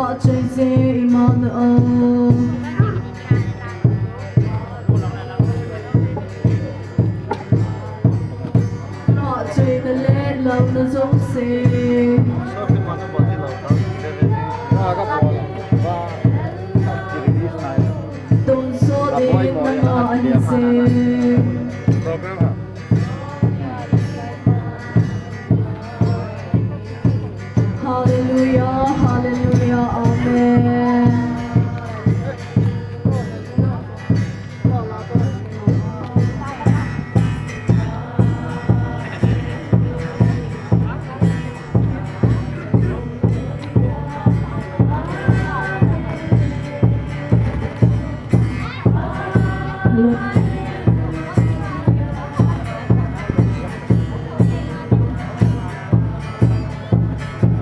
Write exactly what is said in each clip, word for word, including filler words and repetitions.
Chei se iman o. Pahchoi na le lou na jong se. Tonsot in na nga ahin se. Hallelujah, hallelujah, amen.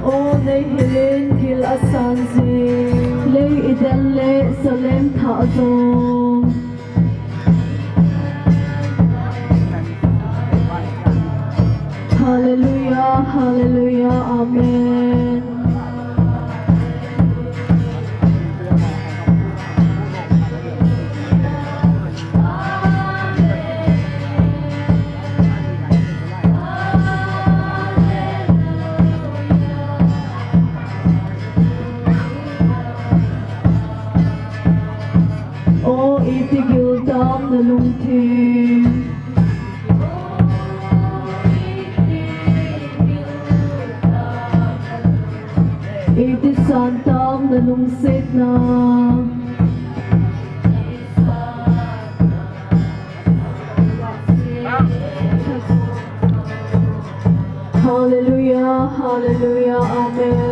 O nei hilin gil asan jing. Lei idel le salem tha jong. Hallelujah, hallelujah, amen. O iti gil tam na lungthim. Iti san tam na lungsetna. Hallelujah, hallelujah, amen.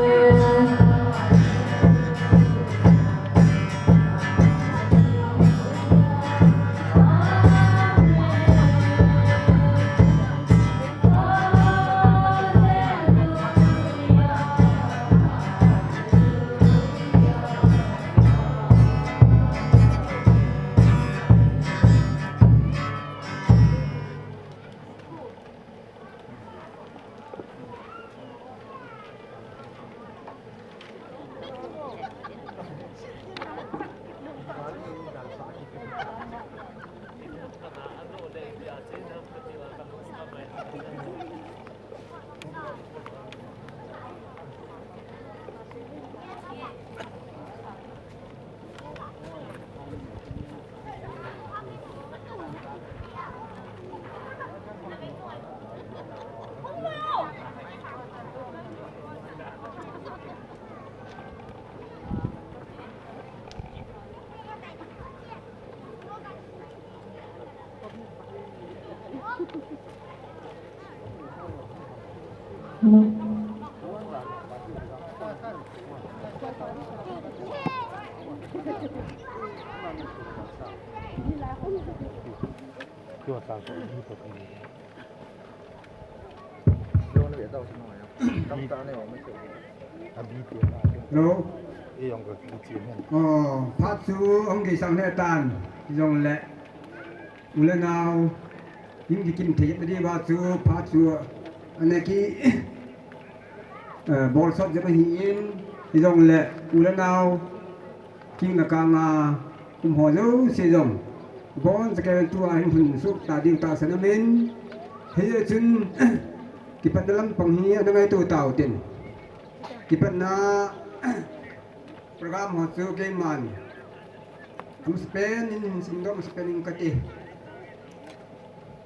Hello. Oh, phat chu hung kisang le tan, jong le. U le nao, in kikim thei na diuva chu phat chu ana ki, eh, bolsot jep ahin, hijongle u le nao, kingna kanga um ho jouse jong bon chakei tua hin hun suk ta diu tahsan amin. Hijeh chun, kipatna lampang hi ana ngaito tau tin. Kipatna program ho chu keiman Tuspen in hin simdoh masapen in kati.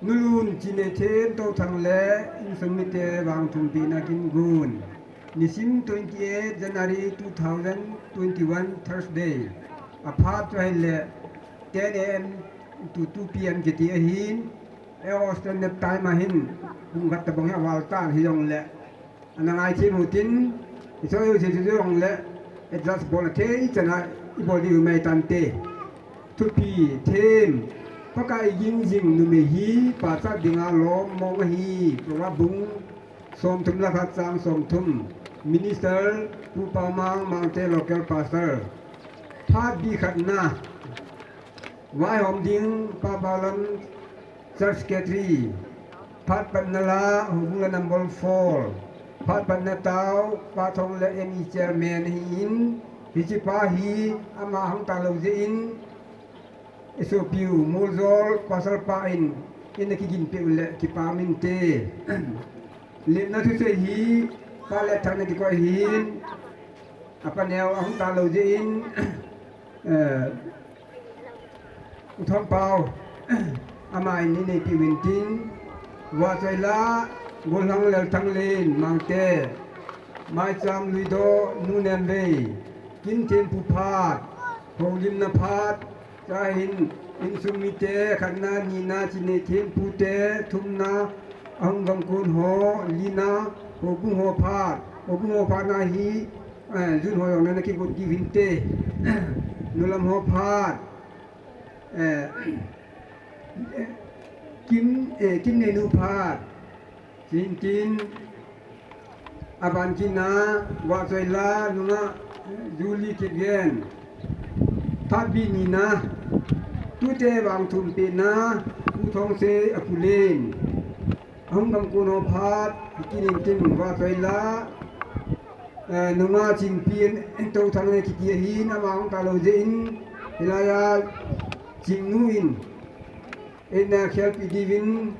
Nulun Chinneithem Touthang le insung mite vang thumpina kin gun. Nisim twenty-eight January two thousand twenty-one, Thursday. Aphat chu ahile ten A M to two P M kiti ahin. Eiho standard time ahin. Pung khat tabang hi aval tan hijongle. Ana ngai thim u tin, i choi u thim chu jong le, adjust bol a thei chana i bol diu mai tante. Thupi, them, Pakai ging jing numei hi, pachat dinga lom mong ahi, Proverb bung, som thum le khat chang som thum. Minister, Pu Pamang, Mangte local pastor. Phat bi khatna. Vaihom ding, Pa Balam, Church Secretary, phat patna la, Hubula number four, phat patna tao, Pa Thong le N E Chairman ahin, Hiche pa hi ama hung talou jeh in, isopiu Muljol pasal pa in, ina kigin peh u le kipah inte. Limna thusei hi, Pa Letthang na kikoi hin, apa neo ahung talou jeh in, eh, U Thangpau, ama in inei peh uvin tin, Vahchoila, Golhang Lelthanglen, Mangte, Maicham Luidoh, Nu Nemvei, Kin Thempu phat, Houlimna phat, chua hin insung mite, khatna, nina, Chinei Thempu te, thumna, ahung gamkon ho, lina, houbung ho phat, houbung ho phat na hi, eh, Jun ho jong na kigot diu hinte, Nulam ho phat, eh, Kim, eh, Kimneinu phat, Chintin, aban kit na, Vahchoila, nunga, Julie Kipgen, Thatbi nina, tute vang thum pehna, Pu Thongsei, Apu Len, ahung gamkon ho phat, Kinintin, Vahchoila, eh, nunga Chingpi, Touthang le kiti ahin, ama hung talou jeh in, hilai a Chingnu in, ina khelpi diuvin,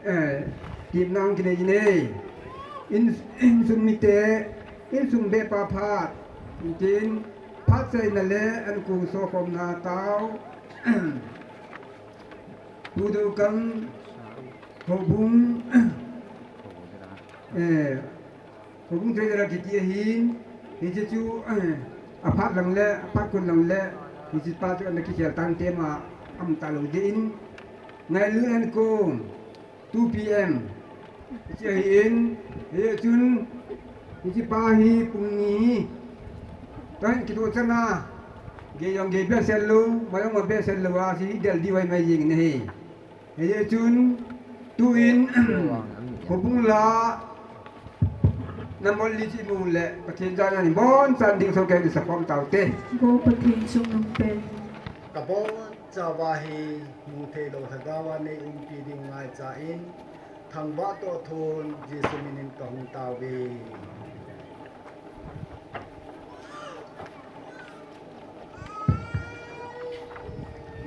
eh, tipna hung kinei jin e. In, insung mite, insung bepa phat, tin, phat seina le ankong sokhomna tao, Pu Doukam, houbung, eh, houbung treasurer kiti ahin, hiche chu, eh, aphat lang le, aphat kon lang le, hiche pa chu ana kikhel tante ama, aum talou jeh in, ngailut ankong, two P M. Hiche ahin, hichun, hiche pa hi pung ni, tahin kitoh chan a, gei jong gei behseh lou, mai jong mai behseh lou a, hiche del diu ahi mai jeng in ahi. Hichun, tuin, houbung la, number li chu imu le, Pathen jana ni bonchan ding soh kei ni sakhom taute. Go Pathen chungnung pen. Kabonchauva hi mutheilou lhagao a nei umpi diu ngaicha in, thangvah toh thon Jesu minin kahung tauve.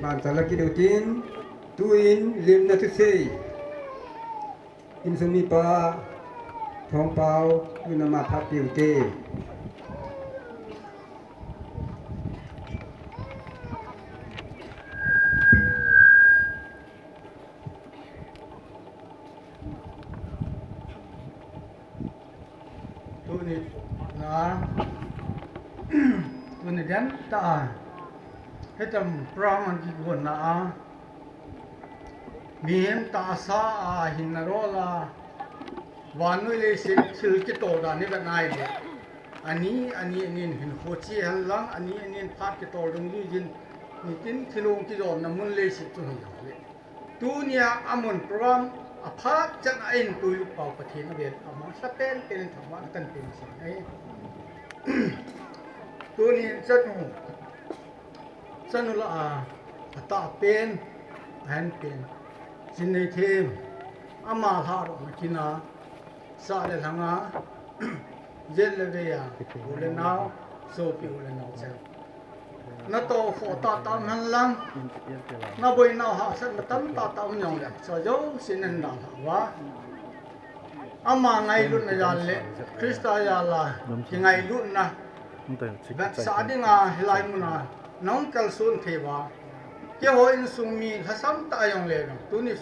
Bancha la kit u tin, tuin limna thusei, insung mipa, Thongpao, tuna ama phat peh u te. Tuni na, tuni den ta, hitam program kigonna a, mihem tahsa a hinna rola, vannoi leiset thil kitol dan ivet nai le, ani, ani, anin hinkho che hen lang, ani, anin phat kitol dungjui jin, nitin thilong kijonna mun leiset chu hi jong le. Tunia amun program aphat chan a eipui u pau Pathen avel a, amasa penpen in thangvahna kahin pe masang e. Tuni chanu, chanu lah a, atahpen, ahenpen, Chinneithem, ama lhadohna kin a, sah le lhang a, jet le vei a, u le nao, sopi u le nao cheng. Natoh khoh tahtah um hen lang, naboinau hahsatna tamtah tah um jongle, chu jouse nadalhah uva, ama ngailutna jal le Christa jal a kingailutna vetsah dinga hilai muna nahung kalson thei uva, keiho insung mi lhasam tah a jongle jong, tuni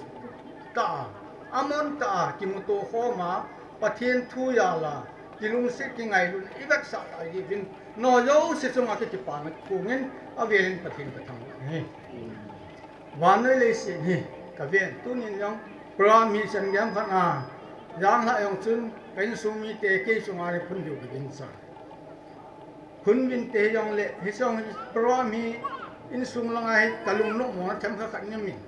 tah a, amun tah a kimuto khom a, Pathen thu jal a kilungset kingailutna ivetsah tah jeh uvin, nangho jouse chunga kakipana kikong in, avel in Pathen kathangvah e. Vannoi leiset hi kaven, tunin jong program hi chan gei khat a, janlhah jong chun ka insung mite kei chunga hi phunvin kaginchat. Phunvin te hijongle, hiche jong hi program hi insung langa hi kalungnop mona themkhat khat ngimin,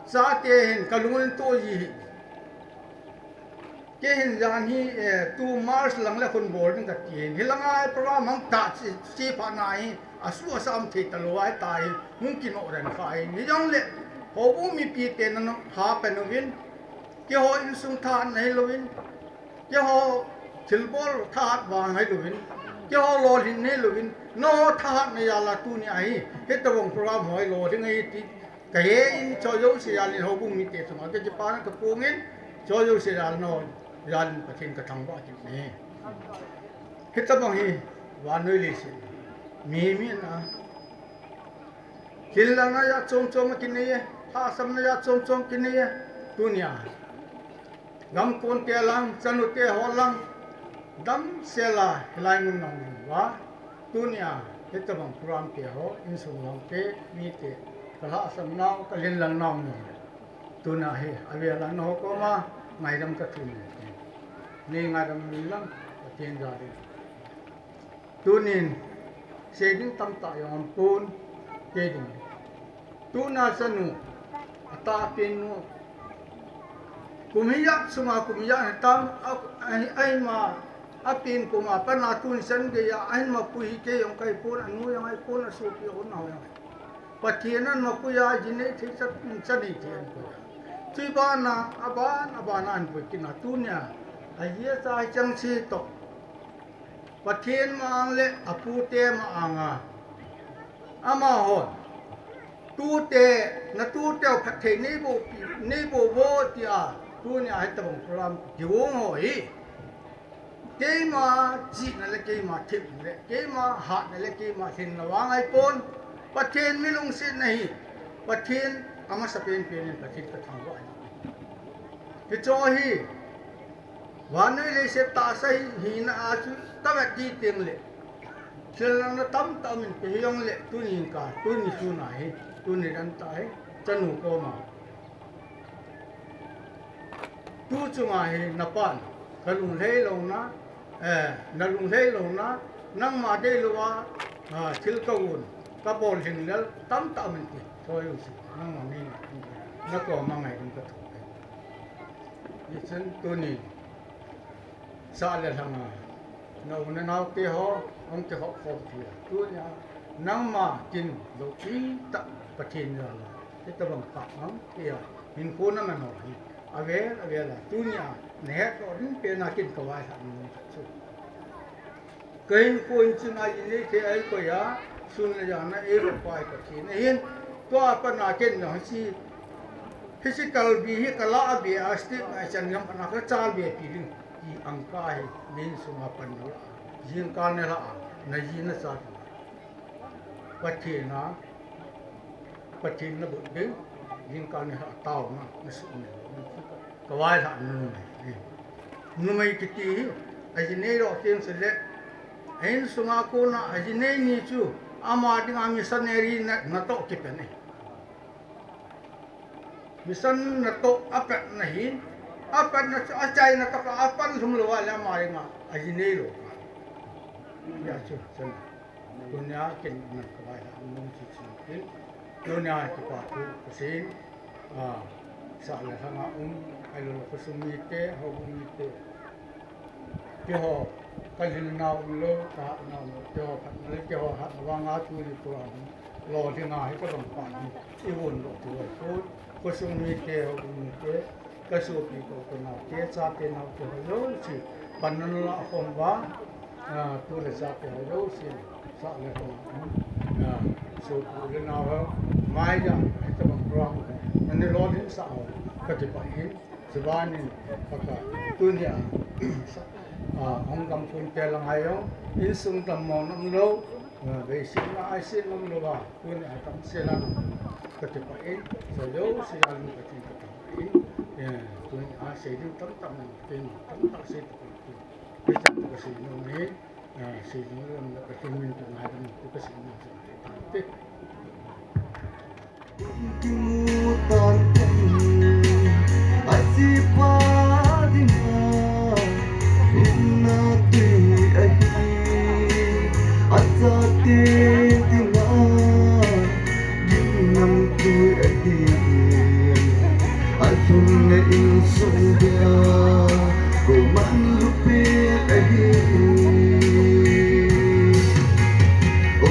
chate hin kalung ahin toh ji hi. Kei hin jan hi, eh, two March lang le khun bol ding kati hin. Hilanga program hung tah che, che phat na hi, asuh asam thei talou ahitai, hung kinoh den kha hin. Hijongle, houbung mipite nanop tha pen uvin, keiho insung thahatna hilouvin, keiho thilbol thahat vang hilouvin, Keiho lolhin nei louvin, nangho thahatna jal a tuni ahi, hitabang program ho lolhing ahi ti kahe in, chujou se jal in houbung mite chunga kakipana kaphongin, chujou se jal nangho jal in Pathen kathangvah kit e. Hitabang hi vannoi leiset mi, mi na Lhinlelna jat chom chom akinei e, lhahsamna jat chom chom kinei e. Tunia gamkon te lang, chanu te ho lang, damsel a hilai mun nang uva. Tunia hitabang program te ho, insung lang te, mite, kalhahsam nau, kalhinlel nau ni. Tunia hi avel a nangho koma ngaidam kathum e. Nei ngaidam in lang, Pathen jal in. Tunin, sei ding tamtah jong aumpon, kei ding. Tuna chanu, atah pen nu. Kum hijat sunga, kum hijat hitam, a, a, ahin ma, apen kum a pat a tun chan gei a, ahin mapui hi kei jong kahi pon, anu jong ahi pon, asopi ho nao jong ahi. Pathen in mapui a, ji nei thei chan, chan nei thei ahin pui a. Chubana, aban, aban a ahin pui kit na tunia. Ajeh chu hicheng se toh. Pathen ma-anga le apute ma-anga. Amahon. Tute, natute u phatthei neiboh, neiboh vo tia. Tunia hitabang program kigong ho hi. Keima chihna le keima themna le, keima hatna le keima lhinna vang ahipon. Pathen mi lungsetna hi. Pathen amasapen pen in Pathen kathangvah e. Hicho hi. Vannoi leiset tahsa hi, hina a chu tavet di teng le. Lhinlelna tamtah min pe hijongle, tuni ka, tuni sun a hi, tuni dan tah hi, chanu koma. Tu chunga hi, napan, kalung lhei louna, eh, nalung lhei louna, nangma deilouva, ah, thil kagon, kabol lhinglel, tamtah min ti, soi u si, nangma ni, nakoma ngaidam kathum e. Hichun tuni, Sah le lhanga, na u na nao te ho, hung kihop khom thei a. Tunia, nangma kin lou kitah Pathen jal a. Hitabang phat nang tia, hinkho na man ho hi. Avel, avel a, tunia, nahet lou ding pen a kin kavailhah nung chu. Kahinkho in chun a in nei thei a eikoi a, sun le jan a eikoi pai Pathen ahin, tua pat a ken jong hiche, hiche kalbi hi kala a be a, step a chan gam a kachal be pi ding. Ti ang ka hi, min sunga pan na la, jingkah na la, na ji na cha. Pathen a, Pathen na bol ding, jingkah na la taona, na sum na, kavailhah na numei. Numei kiti hi, aji nei lou teng sele, a insunga kona, aji nei ni chu, ama dinga missionary na, natoh kipe e. Mission natoh apatna hi, apatna chu achaina tah a apan lhum lou a le ama dinga, aji nei lou. Hijeh chun, chun. Tunia ken nang kavailhah nung chu chu ken. Tunia kipa thu kasei in, ah, sah le lhanga um, ahilouleh khosung mite, houbung mite. Keiho, kalhinna umlou, kahatna umlou, keiho phatna le, keiho hatna vanga tuni program lolhing a hi kabang phat hi, i von lou tu ahipon, khosung mite, houbung mite, kasopi ka u ka nao te, chate nao te ho jouse, panna nalah khom uva, ah, tu le cha te ho jouse, sah le lhanga um, ah, sopi u le nao ho, maiya, hitabang program, nani lolhinsah ho, kakipah in, Chubanin, Pakai, tunia, ah, hung gamkhom te lang a jong, insung dammo nom lou, ah, beisetna aiset nom lou a, tunia damsel a nang kakipah in, sa jouse jal in Pathen kathangvah in, eh, tunia sei ding tamtah nang, ken tamtah sei tapon, beiset kasei nom in, Ah, sei ding lam la Pathen min tu ngaidam tu kasei nom jing te. Kimu tan ten, ajipa dinga, inna tui ahi, achate dinga, ginnamtui ahi, alhunna insung dia, koman lupet ahi. O,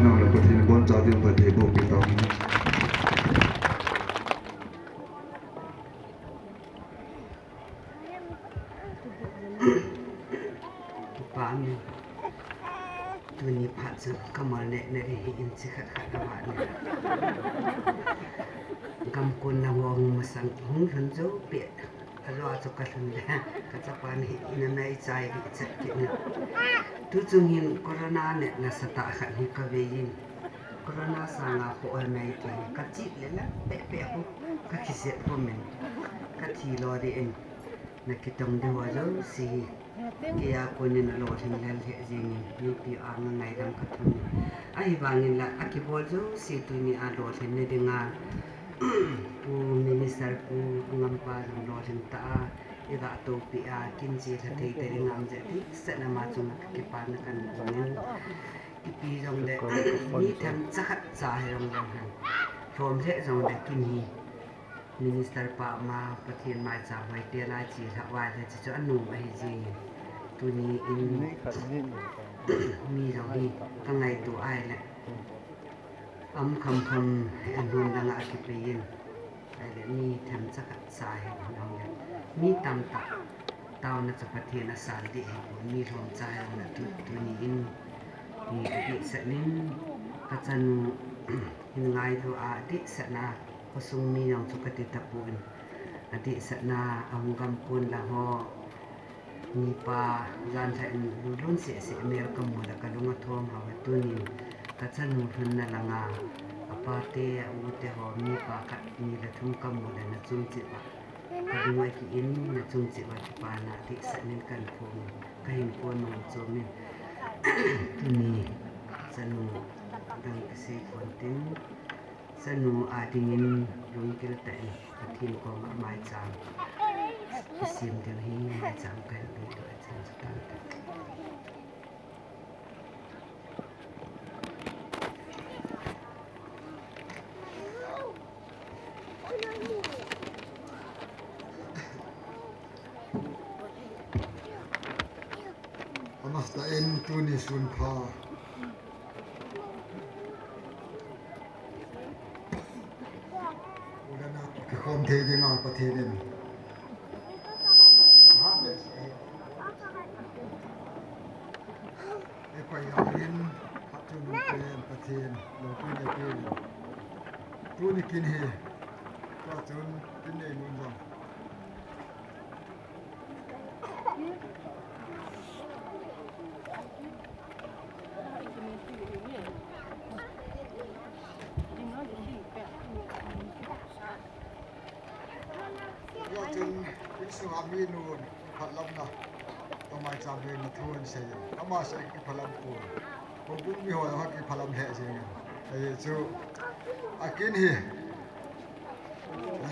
Nang le Pathen in aboncha ding phatthei boh peh tauhen. Kipa umin. Tuni phat chu kamol neh neh ding hi in chi khat khat a vat ni. Gam kon na hung masang hung lhun jou peh. Ajou a chu kalhun le, kachapa hi in a mei chai hi chet kit ni. Tuchung hin corona neh nasatah khat hi kavei in. Corona sanga kho a mei kei kachih le la peh peh khu kakisep khomin. Kathi lo ding in. Nakitong diu ho jouse hi. Kei a konin alolhin lel lheh jengin, mipi anga ngaidam kathum. Ahivangin la, akibol jouse tuni a lolhinna dinga, Pu Minister Pu Ngampa jong lolhin tah a, iga toupi a, kin chelha thei ta ding am jeh ti, sena ma chunga kakipana kahin pungin. Ipi jongle, mi themcha khat cha hi jong jong han. Lhom lheh jongle kin hi. Minister pa ma Pathen maicham hoi te lai chi lhah vai le chi chu anom ahi jengin. Tuni in mi jong hi kangaito ai le. Am kham kham en hun danga kipe in. Ai le mi themcha khat cha hi jong le. Mi tamtah. Taona chu Pathen asan ding ahi pon, mi lhomcha jong le tu, tuni in, mi adih sah nin, kachanu, hin ngailu a adih sah na, khosung mi jong chu kati tapon, adih sah na, ahung gam kon la ho, mipa, jan lha in lulun seh seh mel kamu le kalung athom hauve tunin, kachanu lhunna langa, apate, aute ho, mipa khat, ni le thum kamu le nachung cheh uva. Kalung a ki in nachung cheh uva kipana dihsah nin kahin phongin, kahin pon nom chomin. Tuni chanu dang kisei pon tin, chanu a dingin lunggil tah in Pathen koma maicham kisem diu hi maicham kahin pehdoh a chun chu tan tan. Amasa in tuni sun pha. Ulana kikhom thei dinga Pathen in. Eikoi jong in, khat chun Pathen, Pathen, lo tuni kin. Tuni kin hi, khat chun kin nei nun jong. Hijeh chun, insunga mi nun, kiphalamna, kamaicham hi na thu ahin sei. Ama sei kiphalam pon. Houbung mi ho jong kiphalam lheh jeng in. Ajeh chu, akin hi,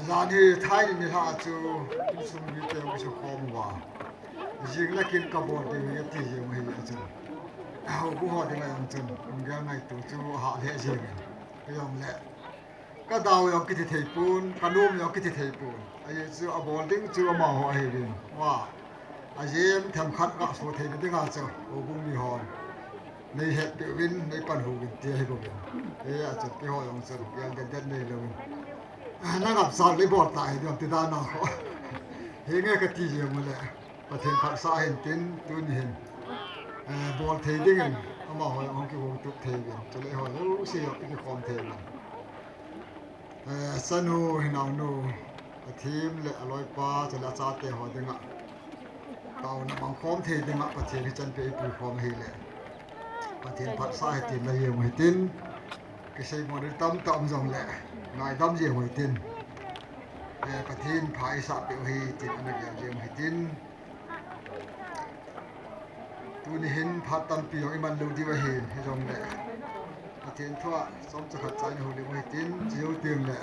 jan hi thai ni nilhah chu, insung mite hung kisu khom uva. Jing le kin kabol diu hi ati jeng u hi a chun. Houbung ho dinga jong chun, lunggel ngaito chu ahah lheh jeng in. Kei jong le. Ka dau jong kiti thei pon, ka nom jong kiti thei pon. Ajeh chu abol ding chu amaho ahiuvin. Wa, ajem themkhat ngaso theina dinga chu, houbung mi hon. Nei hetpeh uvin, nei panhu uvin, ti ahi bouvin. Hijeh chun keiho jong chun, gel den den nei louvin. Na ngapsal le bol ta hi ding ti dan a ho. Hinge kati jeng u le. Pathen phatsah hen tin, tuni hin, eh, bol thei dingin, amaho jong hung kihoutup thei uvin, chule eiho jouse jong i kikhom thei uvin. Eh, chanu, hinaonu, athim le aloipa, chule achate ho dinga, taona mangkhom thei dinga, Pathen hichan peh eipui khom ahile. Pathen phatsah hen tin, la jeng u hitin, kisei mo ding tamtah um jongle, ngaidam jeng u hitin. Eh, Pathen pha eisah peh u hitin, ana gel jeng u hitin. Tuni hin phat tampi jong iman lou diu ahin, hijongle Pathen thua chomcha khat cha ina houlim u hitin, chujou tengle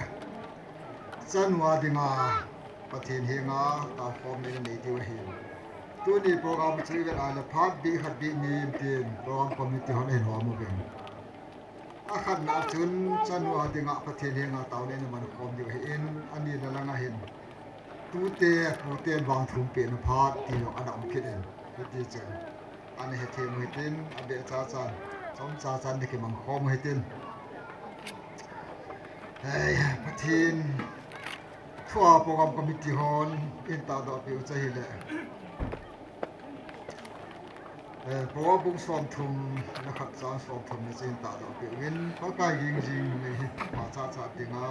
chanu a dinga Pathen henga taokhomna ina nei diu ahin. Tuni program chu ivet a le phat bih khat bih ni in tin program committee hon ahin hom uvin. Akhatna chun chanu a dinga Pathen henga taona ina man khom diu ahin, anina langa hin tute, pute vang thum pehna phat ti jong ana um kit in, hiti chun ana hethem u hitin, abeh chachan Chomcha chan ding kimang khom u hitin. Hei, Pathen thua program committee hon eina tahdoh peh u chu ahile. Eh, program bung somthum le khat chang somthum le chang eina tahdoh peh uvin, Pakai ging jing numei hi pha chacha dinga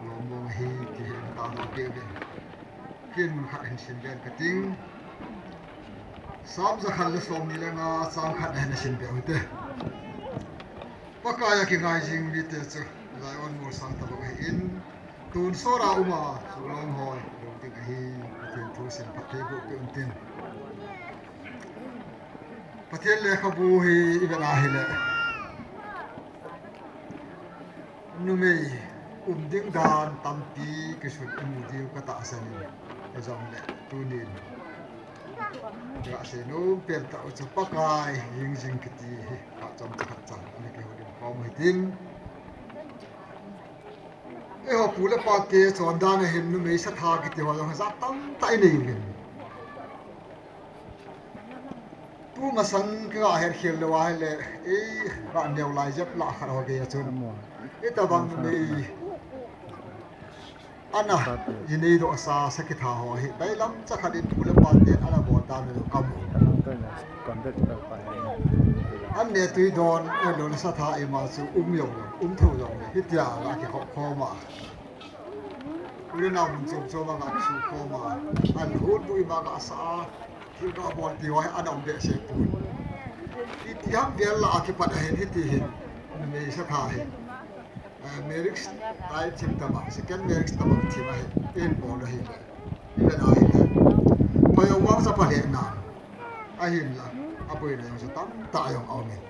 lom mong ahi ti hi eina tahdoh peh uvin. Kin khat hin sim ven kating. Sam jakhat le somni le nga chang khat hin sim ve ute. Pakai a kingai jing mite chu Zion Mol sang tabang ahin, tonsot a um a, suhlong ho hilou ding ahi. Pathen thu sim phatthei boh peh untin. Pathen lekhabu hi i vet a ahile, numei um ding dan tampi kisun i mu diu ka tahsan in, hijongle tunin ka sei nom pen tah u chu Pakai ging jing kiti hi phat chomcha khat chang ana kihoulim khom u hitin. Eiho pu le pate chondan a hin numei satha kiti ho jong jat tamtah i nei uvin. Tumasang kiga het khel lou ahile, ei, ga neo lai jep lah khat ho gei a chun, itobang numei ana jinei doh sa, sa kitha ho hi bailam cha khat in pu le paten ana bol dan u kamu. An ne tui don, ahiloule satha ima chu um jongle, um thou jongle, hitia ga kikhop khom a, u le nao mun chom chom a ga kisu khom a, an hon bu ima ga sa a, thil ga bol ti ho hi ana um behseh pon. Iti ham vel lah a kipat ahin, hiti hin numei satha hi, eh, marriage thim tabang, second marriage tabang thim ahi, in bol ahile, i vet a ahile, pha jong vang chapa lheh nan, ahinla aboina jong chu tamtah jong aumin.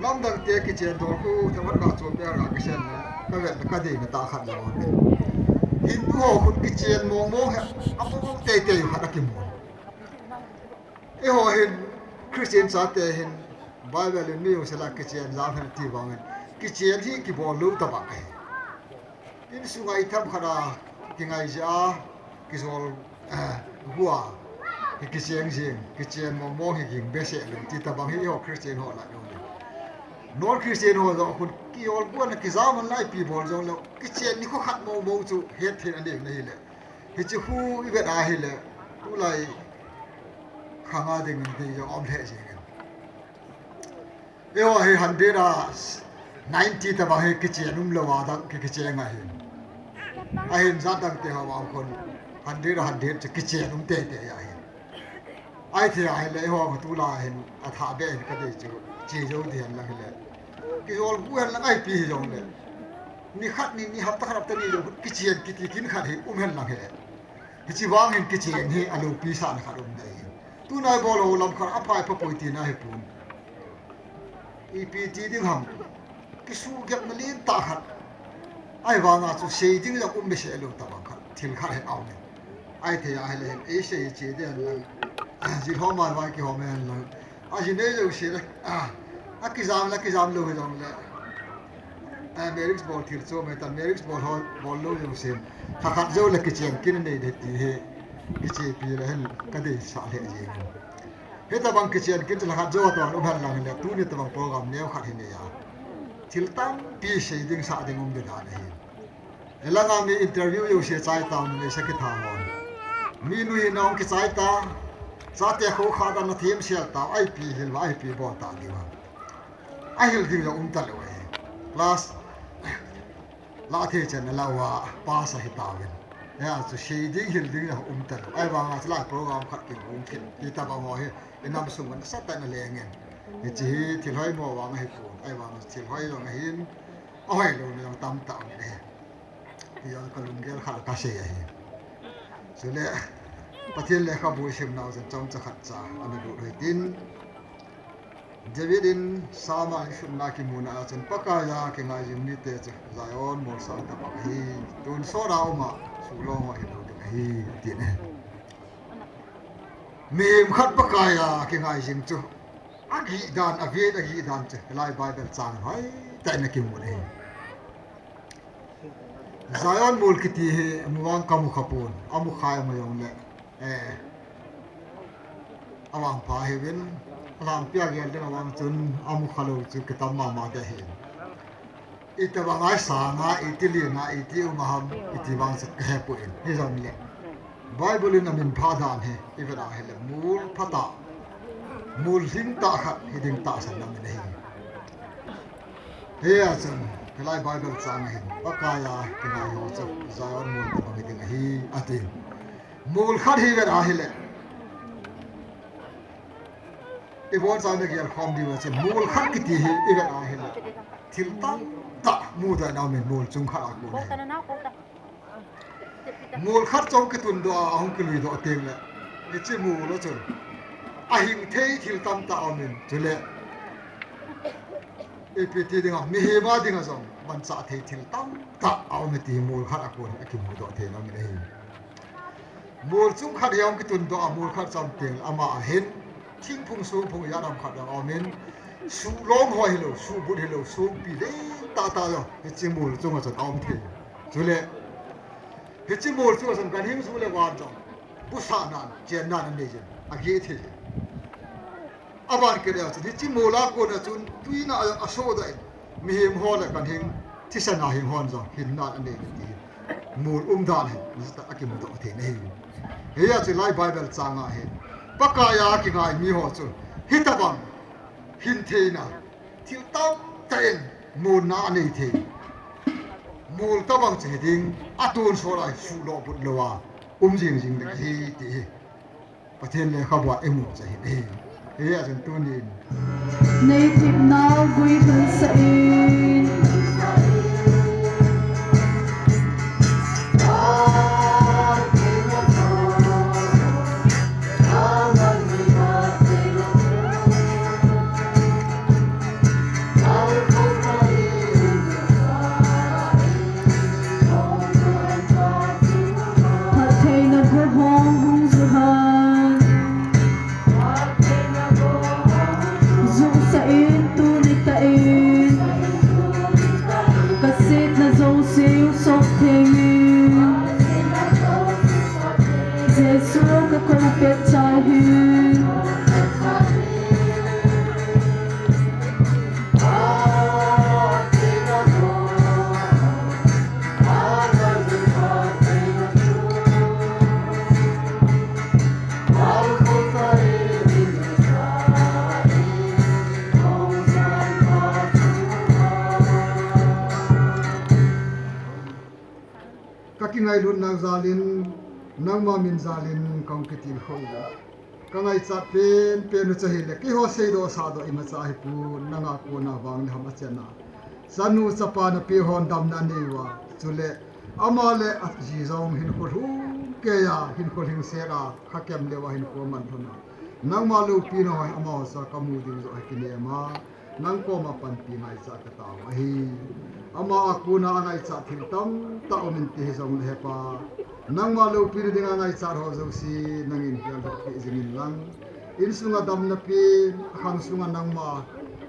Lamdang te kichen dol khu, themkhat ga chom ber ga kisen le, ka vet le ka deina tah khat jong aumin. Hindu ho khun kichen mong mong hi, among mong teitei khat akimun. Eiho hin, Christian chate hin, Bible in mi jong sela kichen jam hen ti vangin, kichen hi kibol lou tabang ahi. Insunga ithemkhat a kingai jeh a, kijol, eh, gu a, ki, kicheng jing, kichen mong mong hi ging behseh lou ti tabang hi eiho Christian ho lah jong le. Non Christian ho jong khun kijol gu a na kijam an lai pi bol jongleu, kichen nikho khat mong mong chu het thei in anei u ahile. Hiche khu i vet a ahile, tulai khang a dingin dei jong um lheh jengin. Eiho hi hundred a ninety tabang hi kichen umlou a dang ki, kicheng ahin. Ahin jat dang te ho vang khun hundred a hundred chu kichen um teitei ahin. Ahithei ahile eiho tulai hin athah beh in ka dei chu, che jou ding hen lang hile, kijol gu hen lang ipi hijongle, nikhat ni, ni hapta khat hapta ni jong kichen kiti kin khat hi um hen lang hile. Hiche vang hin kichen hi alopi sahna khat um dei hin. Tunai bol ho lam khat aphai phapoi tina hipon. Ipi ti ding ham. Kisugenna lentah khat. Ahivanga chu sei ding jong um behseh lou tabang khat, thil khat hi aumin. Ahithei ahile hin, eisei che ding hen lang, jilhom a vai kihom hen lang, ajinei jouse le, a, akijam le akijam lou hijongle, a, marriage bol thil chom ahitan, marriage bol ho, bol lou jousen, lhakhat jou le kichen kin anei ding ti hi, kichepi le hen kadeisah lheh jengin. Hitabang kichen kin chu lhakhat jou tabang um hen lang hile, tuni tabang program neo khat hi nei a, thil tampi sei ding sah ding um ding dan ahi. Elanga mi interview jouse chai tau, numei sa kitha hon. Mi nu hina hung kichai ta, chate khoukhah dan na themsel tau, ipi hil uva, ipi bol ta diu ham. Ahil ding jong um talou ahi. Plus, lah thei chan alah uva, pass ahi tauvin. Hia chu sei ding hil ding jong um talou. Ahivanga chu lai program khat kihong kit ti tabang ho hi, inam sung a nasatah in alengin. Hiche hi thil hoimo vang ahipon. Ahivanga thil hoi jong ahin, ahoilouna jong tamtah um e. Ti jong kalunggel khat a kasei ahi. Chule, Pathen lekhabu isimnau chan chomcha khatcha ana lut u hitin. David in Sam a insutna kimuna a chun, Pakaiya kingai jing mite chu Zion molsang tabang ahi. Tonsot a um a, suhlong ho hilou ding ahi, atin ahi. Mihem khat Pakaiya kingai jing chu, agih dan, avet agih dan chu, hilai Bible chang hoitah in akimun ahi. Zion mol kiti hi muvang kamu khapon, amukhai ama jongle, eh, avangpha hiuvin, Langpia gel ding a vang chun amu khalou chu kitam mama ding ahi. Iti vang a sanga, iti lina, iti uma ham, iti vang chu kahepoi. Hijongle Bible in amin pha dan hi ivet a hile mol phatah, mol lhingtah khat hiding tahsan amin ahi. Hia chun hilai Bible chang a hin Pakai a kingai ho chu Zion mol tabang hiding ahi ati. Mol khat hi ivet a hile, ibon chang na gel khom diu chu mol khat kiti hi ivet a hile, thil tamtah mudoh na umin mol chung khat a kon ahi. Mol khat chom kitundoh a ahung kiluidoh tengle, hiche mol a chun ahing thei thil tamtah aumin, chule ipi ti dinga, mihem a dinga jong manchah thei thil tamtah aume ti mol khat a kon akimudoh thei na umin ahi. Mol chung khat hi ahung kitundoh a, mol khat chom tengle ama ahin thingphung songphung ijat ham khat jong aumin, suhlom ho hilou, suhbut hilou, songpi lentah tah jong hiche mol chunga chun aum thei. Chule hiche mol chunga chun ganhing ju le van jong busahnan, chennan anei jin, ageh thei jin. Aban kit leu chun hiche mol a kona chun tuina a, asohdoh in, mihem ho le ganhing, thisan a hing hon jong hinnan anei jin ti mol umdan hi akimudoh thei na ahi. Hia chu hilai Bible chang a hin Pakai a kingai mi ho chu hitobang hin theina, thil tamtah in molna anei thei, mol tobang chu hiding, atonsot a suhlo butlou a um jing jing ding ahi ti hi Pathen lekhabua imu chu ahi. Hia chun tunin neithepnau guilhunsah in, phattheina go hung hung juhan, jungsah in tuni tah in, kasetna jouse sop theng in, Jesu kakou pet chai hin. Kakingailutnau jalin, nangma min jalin kahung kitilkhou uve. Kangaichat penpen u chu ahile, keiho seidoh sahdoh imacha ahipon, nanga kona vang le ham achenna, chanu chapa napihon damna anei uva, chule ama le aji jong hinkho lhungkeiya, hinkho lhingset a, khakem leuva hinkho aman lhona, nangma loupina ho hi amaho chu kamu ding joh hi kinem a, nang koma panpi ngaichat katao ahi. Ama a kona angaichat thil tamtah um inte hijongle hepa, nangma loupina dinga ngaichat ho jouse nangin geldoh peh jing inlang, insunga damna pen, akhang sunga nangma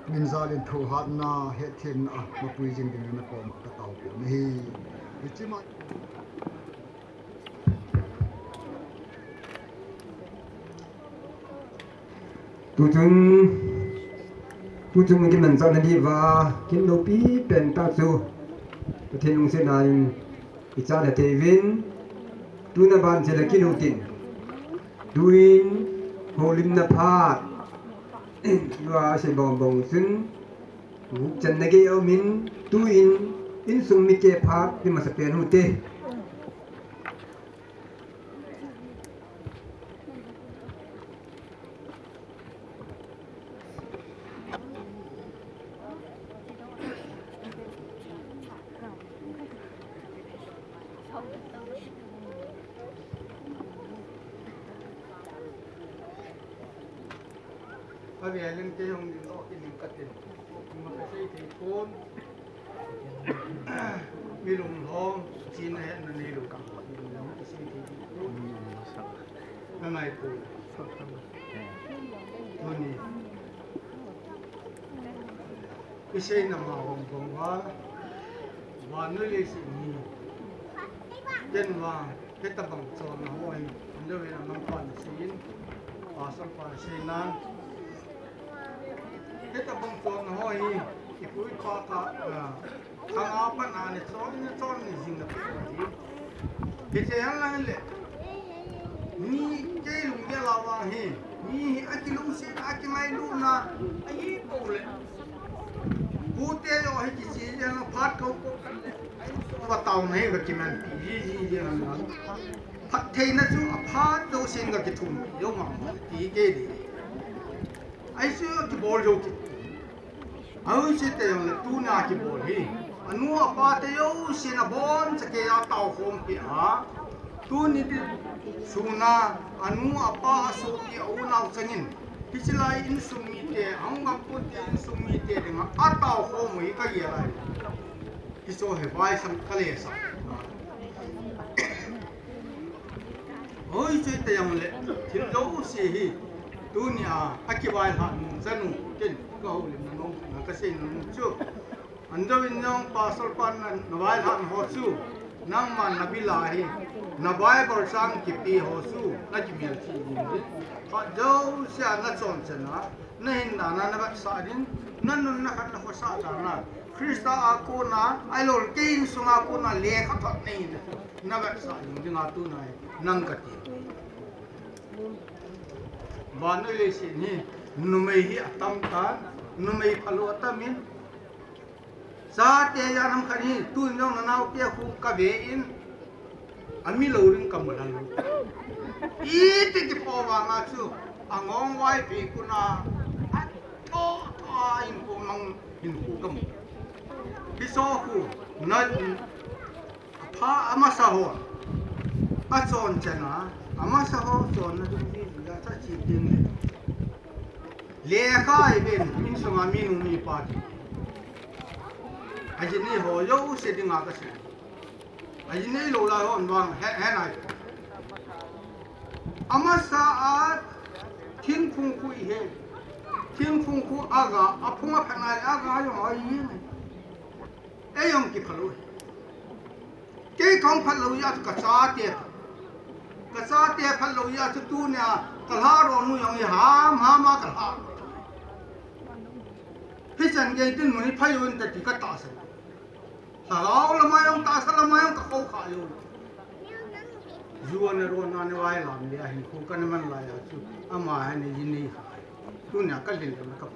min jalin thohhatna, hetthemna a mapui jing dingin nakoma kataopeh u ahi. Hiche ma Tuchung, tuchung kimanchahna diuva, kin loupi pentah chu Pathen lungsetna in ichat theiyuvin, tuna ban chele kiloutin, tuin houlimna phat lua sei bong bong chun, gupchanna gei aumin, tuin insung mite phat hi masapen ute. Avelin kei hung ding o, kei ding katin. Ima kasei thei pon. Mi lunglhong, china hetna neilou kang. Kasei thei pon. Nangai pon. Tuni. Isei nama hong bang uva. Vannoi leiset ni. Ken vang. Hitabang chonna ho hi, hung deuh in anam pan seiyin, pastor pan seinan, Hitabang chonna ho hi, ipu ipa ka, ah, khanga pat a le chonna chonna jing na pe hi. Hiche hen lang le. Mi kei lunggel a vang hi. Mi hi akilungset, akimailutna, ahi pou le. Pute jo hi kiche jeng a phat ko ko kan le. Ahi pou va taona hi va kiman pi ji ji jeng a. Phattheina chu aphat jousen ga kithum jou mama ti kei di. Ahi chu kibol jou kit. Ahi chu te jong le tuna kibol hi. Anu apa te jousen abon chakei a tao khom pi a. Tuni ti suna anu apa asopi a unau changin. Hiche lai insung mite, ahung gam pute insung mite dinga atao khom u hi ka gel ahi. Hiche hi vaisang ka lesa. Hoi chu te jong le, thil jouse hi, tunia, akivailhah nung chanu, ken, ka houlimna nom, na ka seina nom chu. Anjouvin jong, pastor pan na, na vailhah ho chu, nangman na bil a hi, na Bible chang kipe ho chu, na kimelchih ding. Phat jouse a na chonchena, na hin dan a na vetsah ding, na nun na khan na khosah dan a, Christa a kona, ahilou le kei insung a kona, lekhathot nei na, na vetsah ding dinga tuna hi, nang ka ti. Vannoi leiset hi, numei hi atam tan, numei phalou atam in, chate jong nam khat hi, tun jong na naote khu ka ve in, ami lou ding ka mu lou. Iti ti po vanga chu, angong vai pi kuna, a to, a in ko mang in khu ka mu. Hiche khu, na, Apha amasa ho. Achonchena, amasa ho chonna dungjuiya cha chi ding le. Lekha iven, insunga minu mipa ti. Ajinei ho jouse dinga ka sei. Ajinei lou lai hon vang, he, he nai. Amasa a thingphung khu ihet. Thingphung khu aga, aphung aphat nai aga jong ahi nai. Ei jong kiphalou hi. Kei kahung phalou jeh a chu ka chate. Ka chate phalou jeh a chu tunia ka lha ronu jong hi ham ham a ka lha. Hichan gei dinmun hi phai un ta ti ka tahsan. Lhagao lama jong tahsa lama jong ka khoukhah jou. Ju ana rona ni vailam le ahin khu ka na man lai a chu. Ama hi ni ji ni. Tunia ka lhin le ka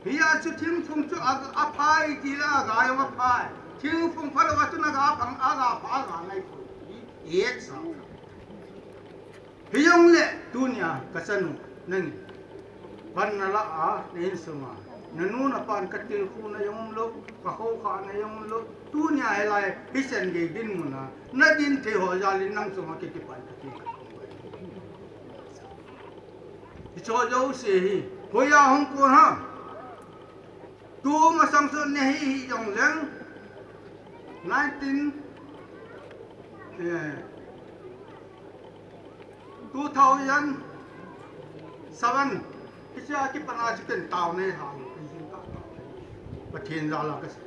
Hia chu thingphung chu a, aphai ti le aga jong aphai. Thingphung phalou a chun aga phang, aga pha, aga ngai phu. Hi, hi sa. Hijongle tunia ka chanu nangin. Pan na la a, na insunga. Na nu na pan ka tilkhouna jong lou, ka khoukhahna jong lou. Tunia hilai, hichan gei dinmun a. Na din thei ho jal in nang chunga kikipan ka ti. Hiche jouse hi, hoiya hung kon ham. Tumasang chu nei hi hi jong leng. Nineteen, eh, two thousand seven. Hiche a kipat a chu ken taona hi lha. Pathen jal a ka sei.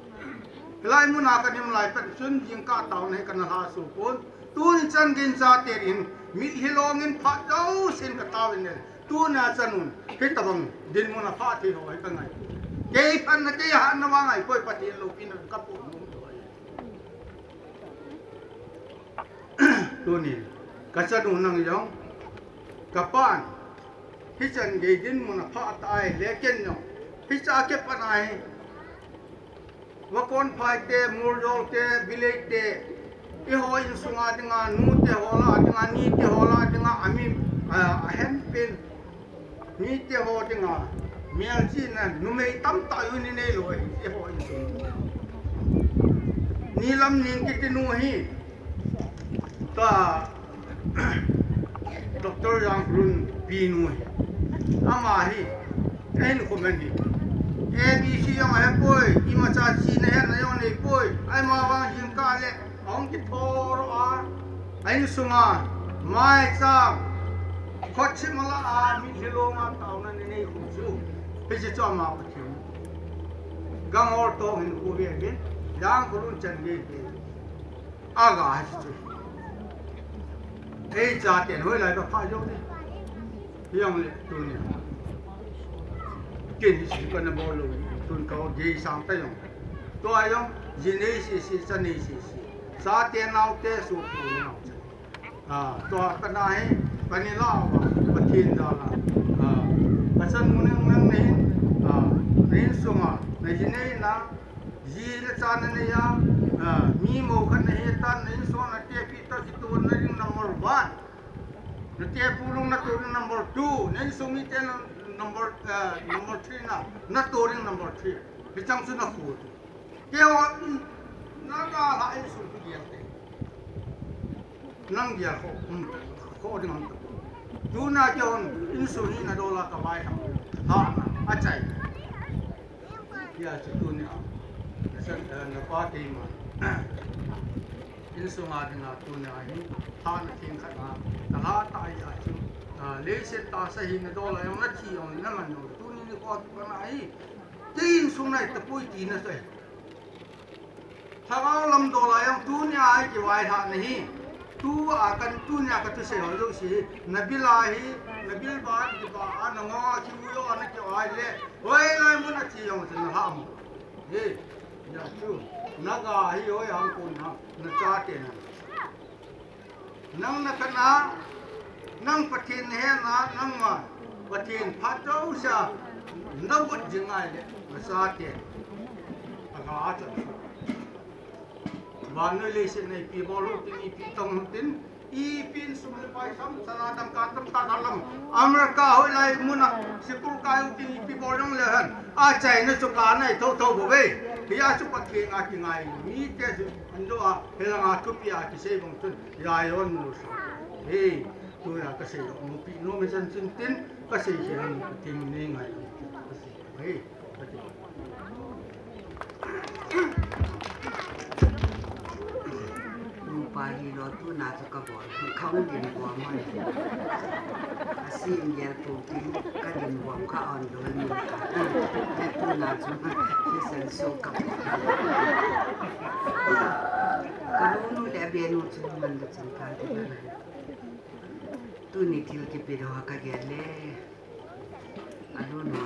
Hilai mun a ka dim lai pet chun jingkah taona hi ka na lha sopon. Tuni chan geiyin chate in, mitlhi longin phat jousen ka taovin le. Tuna chan un, hitabang dinmun a phat thei ho hi ka ngai. Kei phatna, kei hatna vang ahipoi, Pathen loupina ka pon nom. Tuni, ka chanu nang jong, ka pan, hichan gei dinmun a phat tai le ken jong, hiche a kipat a hi, Vakonphai te, Muljol te, Bilei te, eiho insunga dinga, nute ho lah a dinga, nite ho lah a dinga, ami, a, ahenpen, nite ho dinga, melchihna, numei tamtah u ni neilou, eiho insung. Nilamning kiti nu hi, ta, Doctor Jangkholun pinu hi. Ama hi, ahin comment hi. A B C jong ahepoi, imacha chihna hetna jong neipoi. Ahivang jingkah le, ahung kithou a. A insunga, maicham, khutchim a lah a, mitlhi longa taona nei nei khu chu. Hiche chu ama Pathen. Ganghol toh hin khu ve ve. Jangkholun chan ve ve. Aga hi chu. Ei chaten hoilai ka pha jou ni. Hijongle tunia. Ken hi si kana bol lou, tun ka gei sang ta jong. Tua jong, ji nei sese, cha nei sese. Chate naote sopi nau cha. Ah, tua kana hi, kana la va, Pathen jal a. Ah, ka chanu nang nang nei, ah, nei sunga, na ji nei na, ji le cha na nei a, ah, mi mo khat na hi tan, nei sunga na te pi to ji to na ring number one. Na te pu lung na to ring number two, nei sung mi te na number, ah, number three na, na to ring number three. Hichang chu na khu. Keiho, na ka la insung tu diang te. Nang dia kho, hmm, kho ding ham tu. Tuna keiho, insung hi na dola ka vai ham. Ha, achai. Hia chu tunia. Na san, eh, na pa keima. Insung a dinga tunia hi. Ha na thing khat na. Ka la ta ya chu. Ah, leiset tasa hi na dola jong na thi jong na man jong. Tuni ni kho tu kana hi. Kei insung nai tapoi ti na sai. Lhagao lam dola jong tunia hi kivailhah na hi. Tua kan tunia ka thusei ho jouse hi. Na bil a hi, na bil ba, ki ba a, na ngo a ki u jo a na kivai le. Hoilai mun a thi jong chu na lhah mo. He, ya chu. Na ga hi hoi hang kon ha, na chate na. Nang na kana, nang Pathen na hena, nangma Pathen phat jouse a, na got jing ngai le, na chate. Aga a chan. Vannoi leiset na ipi bol u tin, ipi tong u tin, ipi in sum le pai sam, sana dangka tam ta ka lam. America hoilai mun a, sikul kai u tin, ipi bol jong le hen. Achaina chu ka nai tho tho bou ve. Hia chu Pathen a kingai. Mi te chu, an jo a, helang a thupi a kisei bang chun. Jaion nu sa. Hei, tunia ka sei lou, nupi, nu mi san chin tin, ka sei sei lou, ka ting ni ngai lou, ka sei lou, hei, ka ting. Nupa hi lou tuna chu ka bol, ka hung din bol mai. A si in gel pu tin, ka din bol ka on lou ni ka. Tuna chu, hi san so ka bol. Ka nu nu le a be nu chu man da chan ka din. Tuni thil kipe doh a ka gel le. Anu nu.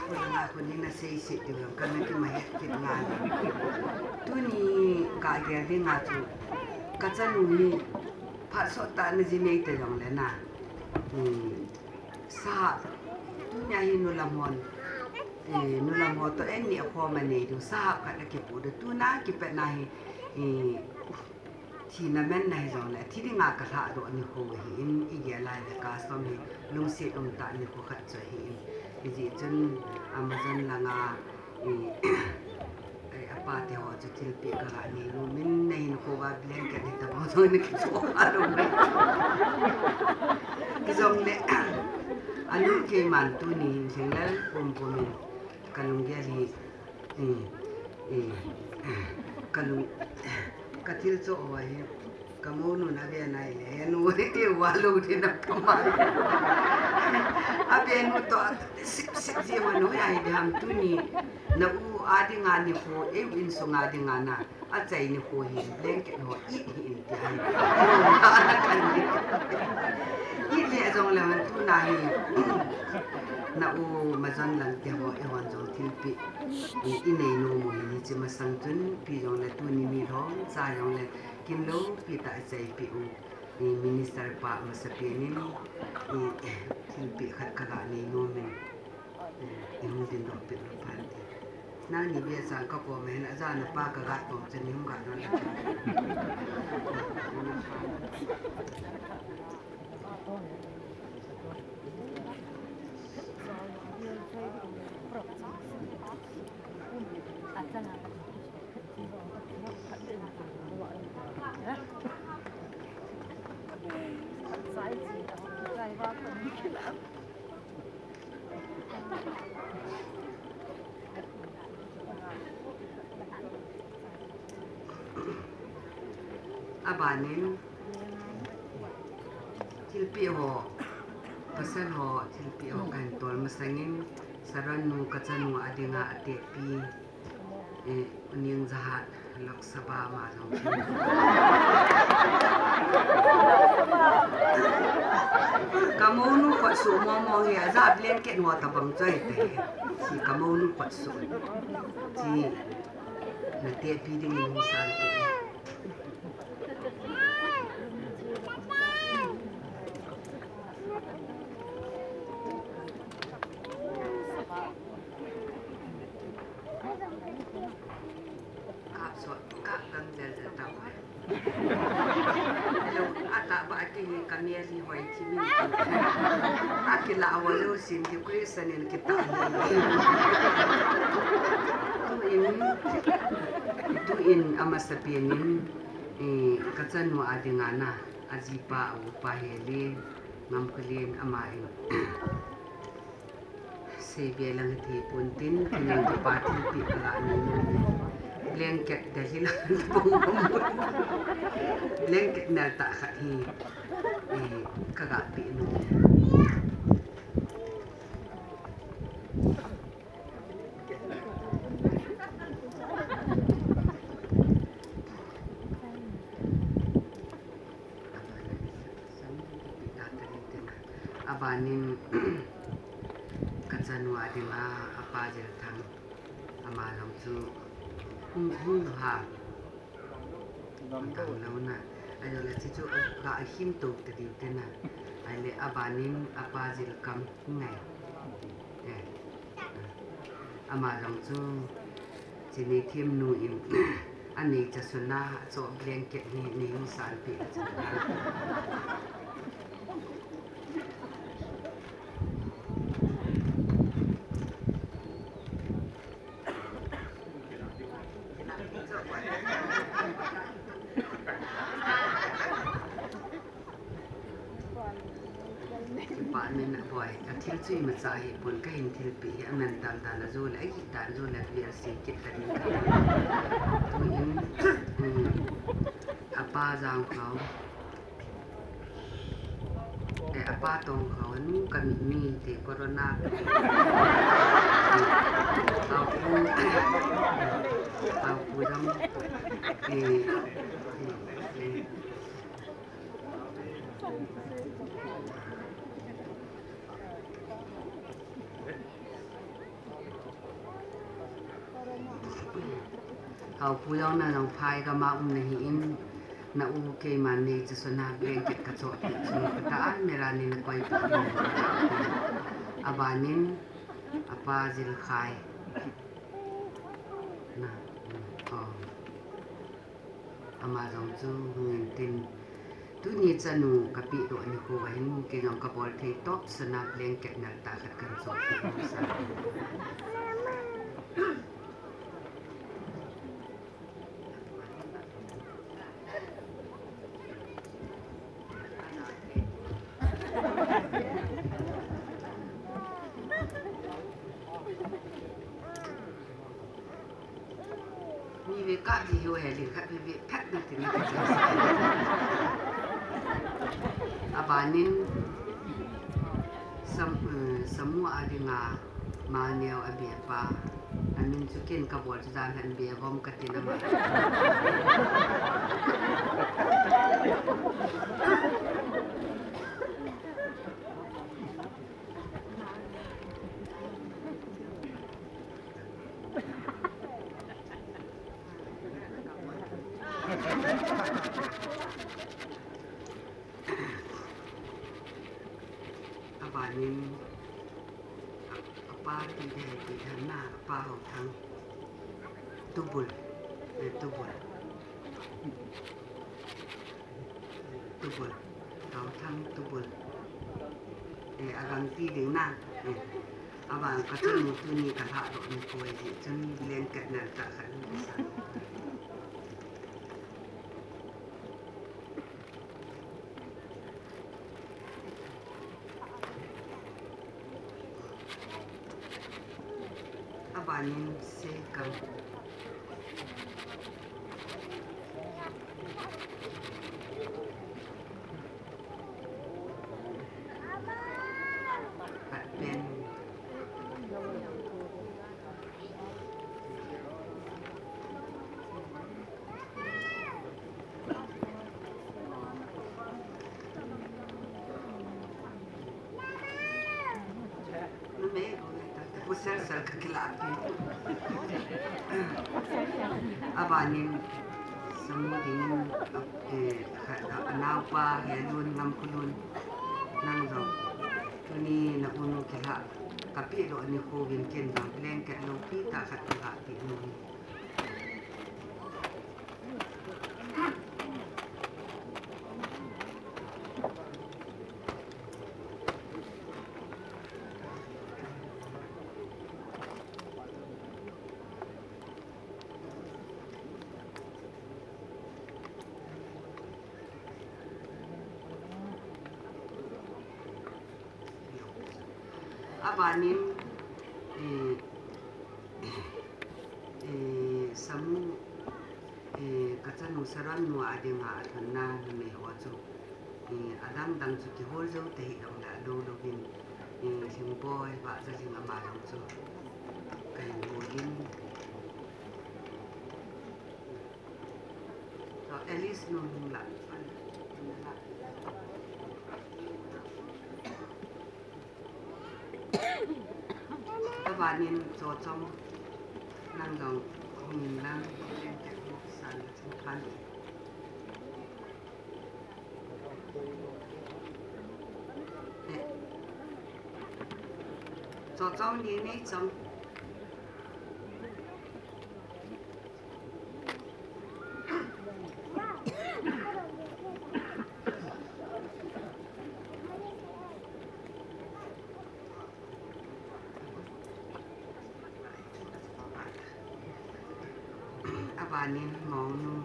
Koi nga koi ni na sei sei ti vang ka na ki ma het kit nga. Tuni ka gel ding a chu. Ka chanu ni phat sot tah na ji nei ta jong le na. Hmm. Sa. Tunia hi nu lam hon. Eh, nu lam ho to en ni a kho ma nei du. Sa khat a kipu du. Tuna kipet na hi. Eh, Thina man na hi jong le, thi dinga ka lhah doh nikho hi in, i gel lai le custom hi, lungset um tah nikho khat chu hi in. Hijeh chun Amazon langa, i, i, a pa te ho chu thilpeh ka ga nei nom in, na hinkho a blanket hi tabang jong na kicho kha lou mai. Hijong le, anu keiman tuni hin thenglel pum pum in, ka lunggel hi, i, i, ka lung, ka thil cho ho hi, Ka monu na ve nai le, nu te wa lo te na kama. A ve nu to sip sip ji ma nu ya hi de ham tuni. Na u a dinga nikho, e u insung a dinga na. A chai nikho hi, blanket ho, i hi in ti ai. I le jong le man tuna hi. Na u Amazon lang te ho, e hon jong thilpeh. I, i nei nom u hi, hiche masang chun, pi jong le tuni mi lhong, cha jong le. Kin loupi tah a chaipi u, i, minister pa masapen in, i, thilpeh khat ka ga nei nom in, i, i hung dingdoh peh u pan ti. Nang ni bia chang ka kom a hin, aja na pa ka ga kom chun ni hung ga don. Abanin, thilpeh ho, pasal ho, thilpeh ho kahin tol masangin, Saron nu ka chanu a dinga atepi. Ning jahat Lok Sabha ma jong. Ka mounu khut su momo hi aja blanket ho tabang choi te. Si ka mounu khut su. Si na te pi ding in san te. Kap sot, kap gam jel jel tau. Hello, ata ba ki ni kamia li hoi ti min. Akila awalo sin ti kri sanin kita. Tu in, tu in amasa pianin, eh, kachanu adingana, ajipa, upa heli, ngam kulin ama in. Sei be lang thei pon tin, kinang kipa thilpeh ka la nei nom. Blanket da hi lang pong pong. Blanket nal ta khat hi. Eh, ka ga pe nom. Abanin, kachanu adinga, apa jil thang, ama jong chu, hung, hung ha, thang lo na, ayo la chi chu, ga him to te diu te na, ale abanin, apa jil kam, ngai. Eh. Ama jong chu, chini thim nu in, anei cha suna, cho blanket ni, ni hung san pi a chu. Kipa min a boi, ka thil chu imacha hi pon ka hin thilpeh hi aman tam dan a jo le, ahi dan jo le, V L C kit ka ding ka. Tu in, um, apa jang khau. Eh, apa tong khau, nu ka mi, mi te corona. Au pu, au pu dam. Eh, eh, eh. Hau pu jong na jong phai ka ma um na hi in, na u keima nei cha suna blanket ka cho pi chu ka ta a mera ni na koi pi. Abanin, apa jil khai. Na, oh. Ama jong chu hung in tin. Tuni chanu ka pehdoh nikho va hin kei jong ka bol thei top suna blanket nal ta khat kan cho pi sa. Mi ve kap ji hiu he, lin khat ve ve phat na tin na ka jia sa. Abanin sam, eh, samu adinga malneo a be pa. Amin chu ken ka bol chu jan han be vom ka tin ama. Abanin, a, apa ti dei ti dei na, apa Hauthang. Tubul, eh, tubul. Tubul, Hauthang tubul. Eh, agang ti ding na. Eh, abang ka chanu tuni ka lhadoh nikho ji chun blanket nal ta khat ni sa. Abanin se kam. Khat pen. Ka kilah pi. Abanin, Samu dingin, eh, ka, ka, anaopa, Helun, Ngamkhulun, nang jong. Tuni na unu kilah, ka pi lo ni khu vin kin jong, blanket lo pi ta khat ka pi nu. Abanin, eh, eh, Samu, eh, ka chanu Saran nu a dinga alhunna numei ho chu, eh, adang dang chu kihol jou tahih jongle alou louvin, eh, Lhingboi, Vahzaling ama jong chu kahin hol in. Alice nu hung lah. Abanin Chochong, nang jong hung in lang, len tek hung san le chung phan. Eh. Chochong ni nei chong. Abanin Mongnu.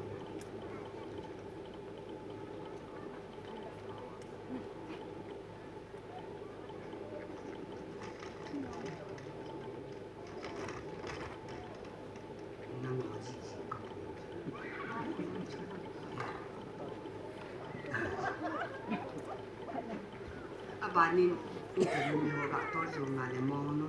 Abanin, interview mi ho ga tor jo nga le Mongnu.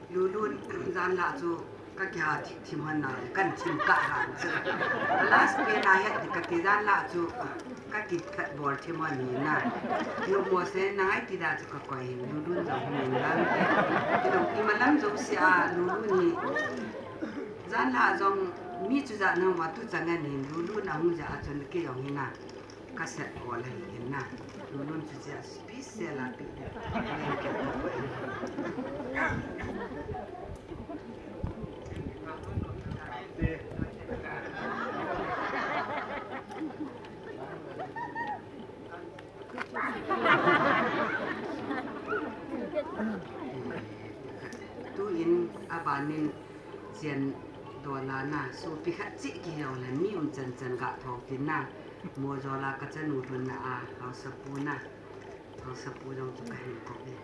Lulun jan lah chu ka kiha thi-, thim hon na, kan thim kah hon chu. Last pen a het ka ti jan lah chu ka kithat bol thim hon hi na. Numo se na ngai ti da chu ka koi hin Lulun jong hin lang. Kidong imalam jouse a Lulun hi. Jan lah jong mi chu ja nang va tu chang an hin Lulun ahung ja a chun kei jong hi na. Ka set bol ahi in na. Lulun chu chia special a pi. Tuin abanin Chian dola na, sopi khat cheh kihi jongle, mi um chan chan ga thou tin na. Mojola ka chanu lhun na a, Haosapu na. Haosapu jong chu ka hin kou ve.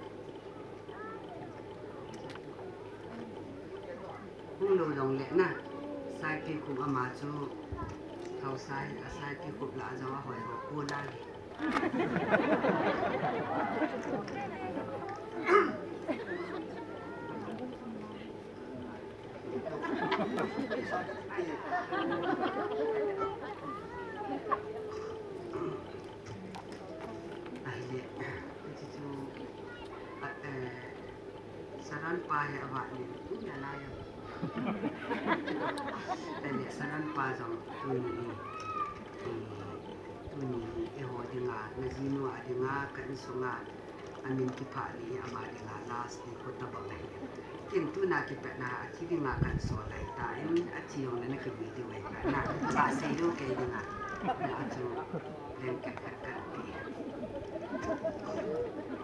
Hung lou jongle na. Saipikhup ama chu, Haosa hi, a Saipikhup lah a jong ahoi ho ko na. Ahile, hichu, a, eh, Saran pa hi avah in, tuna lai a. Ahile, Saran pa jong, tuni hi, eh, tuni hi, eiho dinga, najinu a dinga, ka insunga, amin kiphah ni ama dinga last ni kho tabang ahi. Kin tuna kipatna athi dinga kan sol ahi tan, athi jongle na kivui diu ahi tan na. Asei lou kei dinga. Na chu blanket khat kan pe.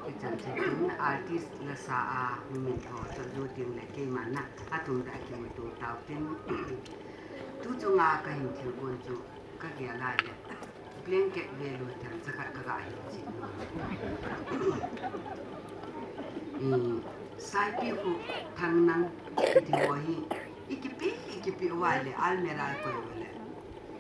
Hichan chu artist lasa a min ho chon lou ding le keiman na. Atum da kimuto tau tin. Tu chunga kahin thilgon chu kagel a le. Blanket ve lou themcha khat kaga hin chi. Hmm, Saipikhup, Thangnang, kiti ho hi, ikipe, ikipe uva le, almirah koi uva le.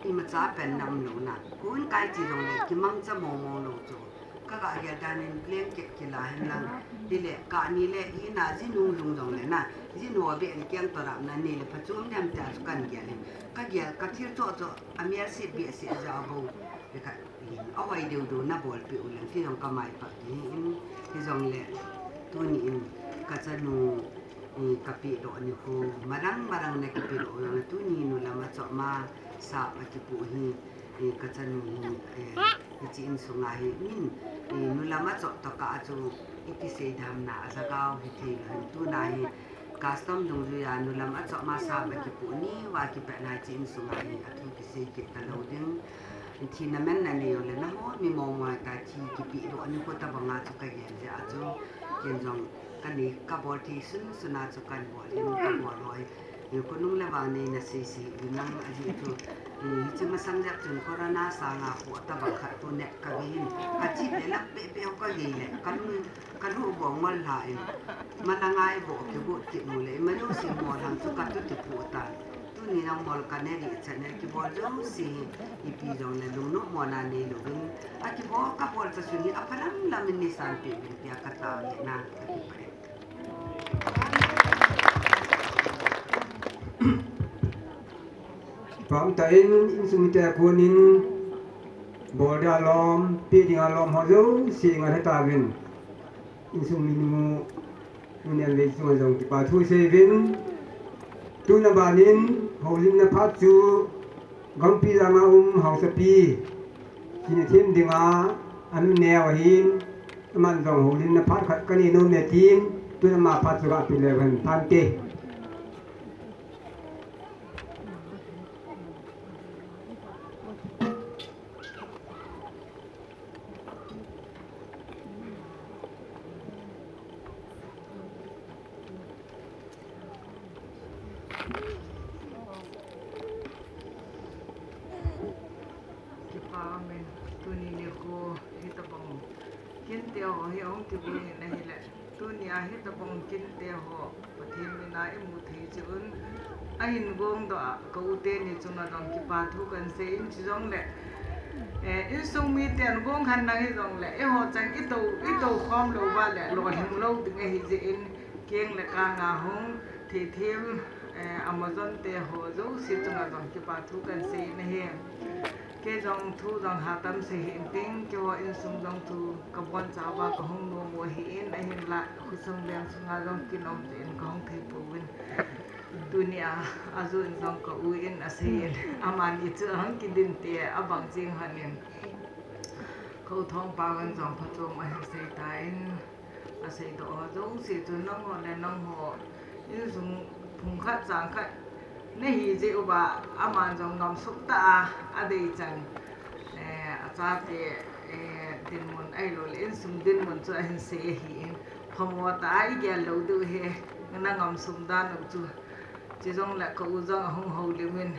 Imacha pen na um lou na. Hun kai chi jongle, kimangcha mong mong lou chu. Kaga gel dan in blanket kila hen lang. Hile, kani le, ina jinung lung jongle na. Jin ho be ni kiang to rap na ni le pha chum dem ta chu kan gel hin. Ka gel ka thil cho cho a mial si be si a ja bo. Le ka hin a wai deu deu na bol pe u leng ti jong ka mai pa ti hin. Ti jong le tu ni in ka chanu i ka pi do ni khu marang marang ne ka pi do jong le tu ni nu lam a cho ma sa pa ki pu hi. I ka chanu hi, eh, hiche insunga hi, min, eh, nulam a chot toh ka a chu, iti sei dam na a jagau hi thei lou hin tuna hi, custom dungjuia nulam a chot ma sa ba kipu ni, va kipehna hiche insunga hi, a thu kisei kit ta lou ding. Thina menna nei u le na ho, mi mong mong ta thi kipe doh ni ko ta banga chu ka gen jeh a chu, ken jong ka nei ka bol thei sun suna chu kan bol in ka bol loi. Khonung le vang nei na sei sei, nang a ji chu, hiche masang jep chun corona sanga khu ta bang khat tu net ka ve hin. Ka chi le lak pe pe ka ve le, ka lu, ka lu bo ngol la in. Malangai bo ki bu ki mu le, ma lu si mo lang chu ka tu ti pu ta. Tuni nang mol ka ne ri cha ne ki bol jo si, ipi jong le lung no mo na nei lou vin. A ki bol ka bol cha su ni a pha lam lam in ni san pe vin pia ka ta ni na, ka ki pa. Pam ta in, insung mite a konin, bol dia lom, pe dinga lom ho jouse nga he ta vin. Insung minu, nu ne vei sunga jong kipa thu sei vin. Tuna banin, houlimna phat chu, Gangpi janga um haosapi, kina them dinga, anu neo ahin, aman jong houlimna phat khat ka nei nom e tin, tun ama phat chu ga pe leu hen, phante. Kipa amen. Tuni nikho hitabang kinte ho hi ahung kibang in ahile, tunia hitabang kinte ho Pathen mina imu thei cheh un, ahin gong doh a ka u teni chunga jong kipa thu kan sei in, chujongle, eh, insung miten gong khan nang hijongle, eiho chang ito, ito khom lou va le, lolhing lou ding ahi jeh in, keng le kang a hung, thei them, eh, Amazon te ho jouse chunga jong kipa thu kan sei in ahi. Kei jong thu jong hatam sei hih in ting, keiho insung jong chu ka bonchauva ka hung nom u ahi in, ahinla khosung veng sunga jong kin um jeh in ka hung thei pouvin. Tunia, aju in jong ka u in asei in, amani chu ahung kidin te, abang jing hon in. Ka u Thongpao in jong phachom ahin sei tan. Asei doh ho jouse chu nangho le nangho insung phung khat chang khat nahi jeh uva aman jong ngamsung tah a adei chan, eh, achate, eh, dinmun ahilou le insung dinmun chu ahin sei ahi in, phamo tah a igel lou diu ahi, na ngamsung dan u chu. Chujongle ka u jong ahung houlim in,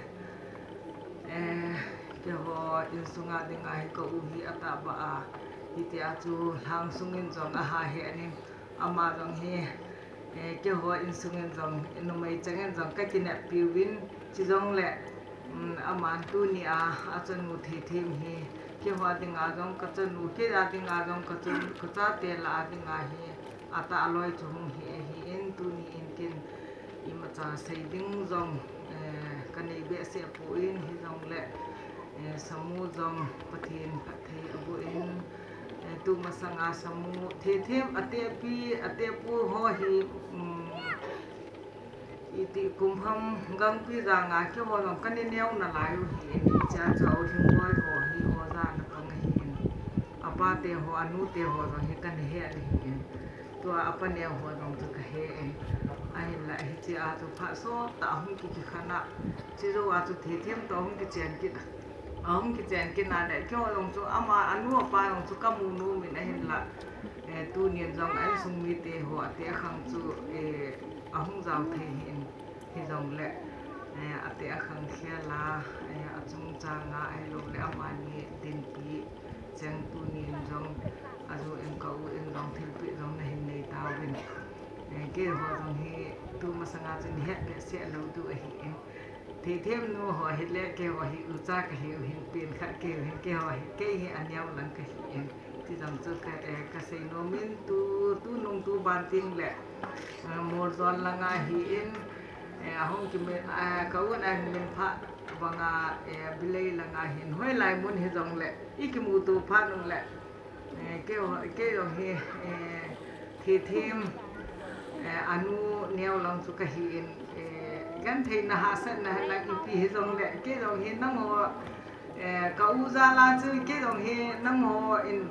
eh, keiho insunga dinga hi ka u hi atahbeh a, hitia chu lhang sung in jong aha hen in, ama jong hi, eh, keiho insung in jong, numei chang in jong ka kineppi uvin, chujongle, um, aman tunia achanu thei them hi, keiho dinga jong ka chanu, kei a dinga jong ka chanu, ka chate lah a dinga hi, atah loi chu hung hi ahi in, tuni in kin imacha sei ding jong, eh, ka nei behseh poi, hijongle, eh, Samu jong Pathen phatthei aboh in, eh, tumasanga Samu thei them atepi, atepu ho hi, um, iti kum ham Gangpi janga keiho jong ka ne neo nalai u ahi in, hichea chu Lhingoi ho hi oja na pang ahi in, apate ho, anute ho jong hi ka ne het ahi in. Tua apa neo ho jong chu ka he in. Ahinla hichea chu phat sot tah a hung ki, kikhen a. Chujou a chu thei them toh hung kichen kit. Ahung kichen kit na le keiho jong chu ama anu apa jong chu ka mu nom in ahinla. Eh, tunin jong a insung mite ho ate akhang chu, eh, ahung jao thei hih in. Hijongle, eh, ate akhang khel a, eh, achungchang a, ahilou le amani dinpi cheng tunin jong aju in ka u in jong thilpeh jong nahin nei tauvin. Eh, keiho jong hi tumasanga chun het behseh lou diu ahi in. Thei them nu ho hile keiho hi ucha kahiu hin, pen khat kahiu hin, keiho hi, kei hi aneo lang kahi in. Ti jong chu ka, eh, ka sei nom in tu, tu nung tu ban ting le, eh, Molzon langa hi in, eh, ahung kimin, eh, ka u in ahin min phat banga, eh, Bilei langa hin hoilai mun hi jong le, i kimuto phat nung le, eh, kei, kei jong hi, eh, Thethem, eh, anu neo lang chu ka hi in, eh, gentheina hahsatna hen lang ipi hi jong le, kei jong hi nangho, eh, ka u jal a chu kei jong hi nangho in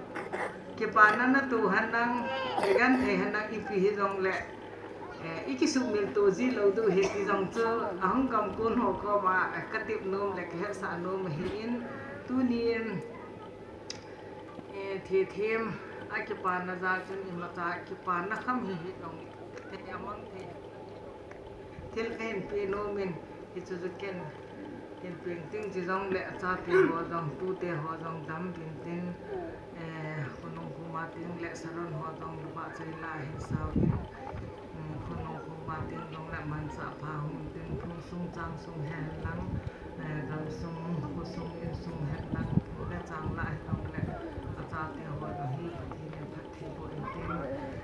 kipana na to hen lang, genthei hen lang ipi hi jong le, eh, i kisumil to ji lou diu hi ti jong chu ahung gamkon ho koma, eh, ka tep nom le ka hetsah nom ahi in, tuni in, eh, Thethem a kipana jal chun imacha kipana kham hi hi jong thei a mang thei. Thil ka hin pe nom in, hichu chu ken hin peng ting chi jong le, achate ho jong, tute ho jong dam vin tin, eh, khonung khoma ting le Saron ho jong le vahchoi la hin sao in, mm, khonung khoma ting jong le manchah pha hung tin, phung sung chang sung hen lang, eh, gam sung, kho sung, in sung hen lang, phung le chang la hin jong le, achate ho jong hi Pathen in phat thei boh in tin,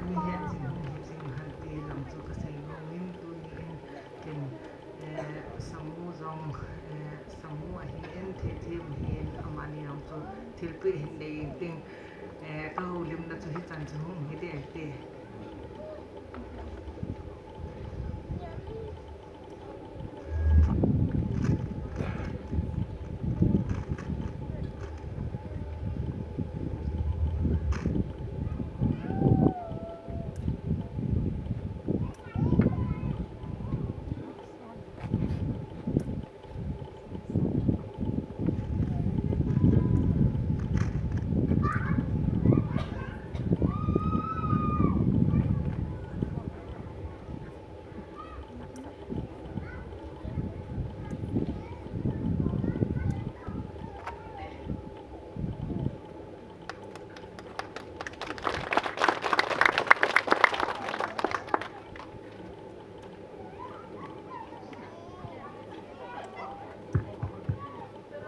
mi het jing, hung hi jing hen ti jong chu ka sei nom in, tuni in ken, eh, Samu jong, eh, Samu ahi in, Thethem ahi in, amani jong chu thilpeh hin nei in ting, eh, ka houlimna chu hichan chu hung hi ding ahi te.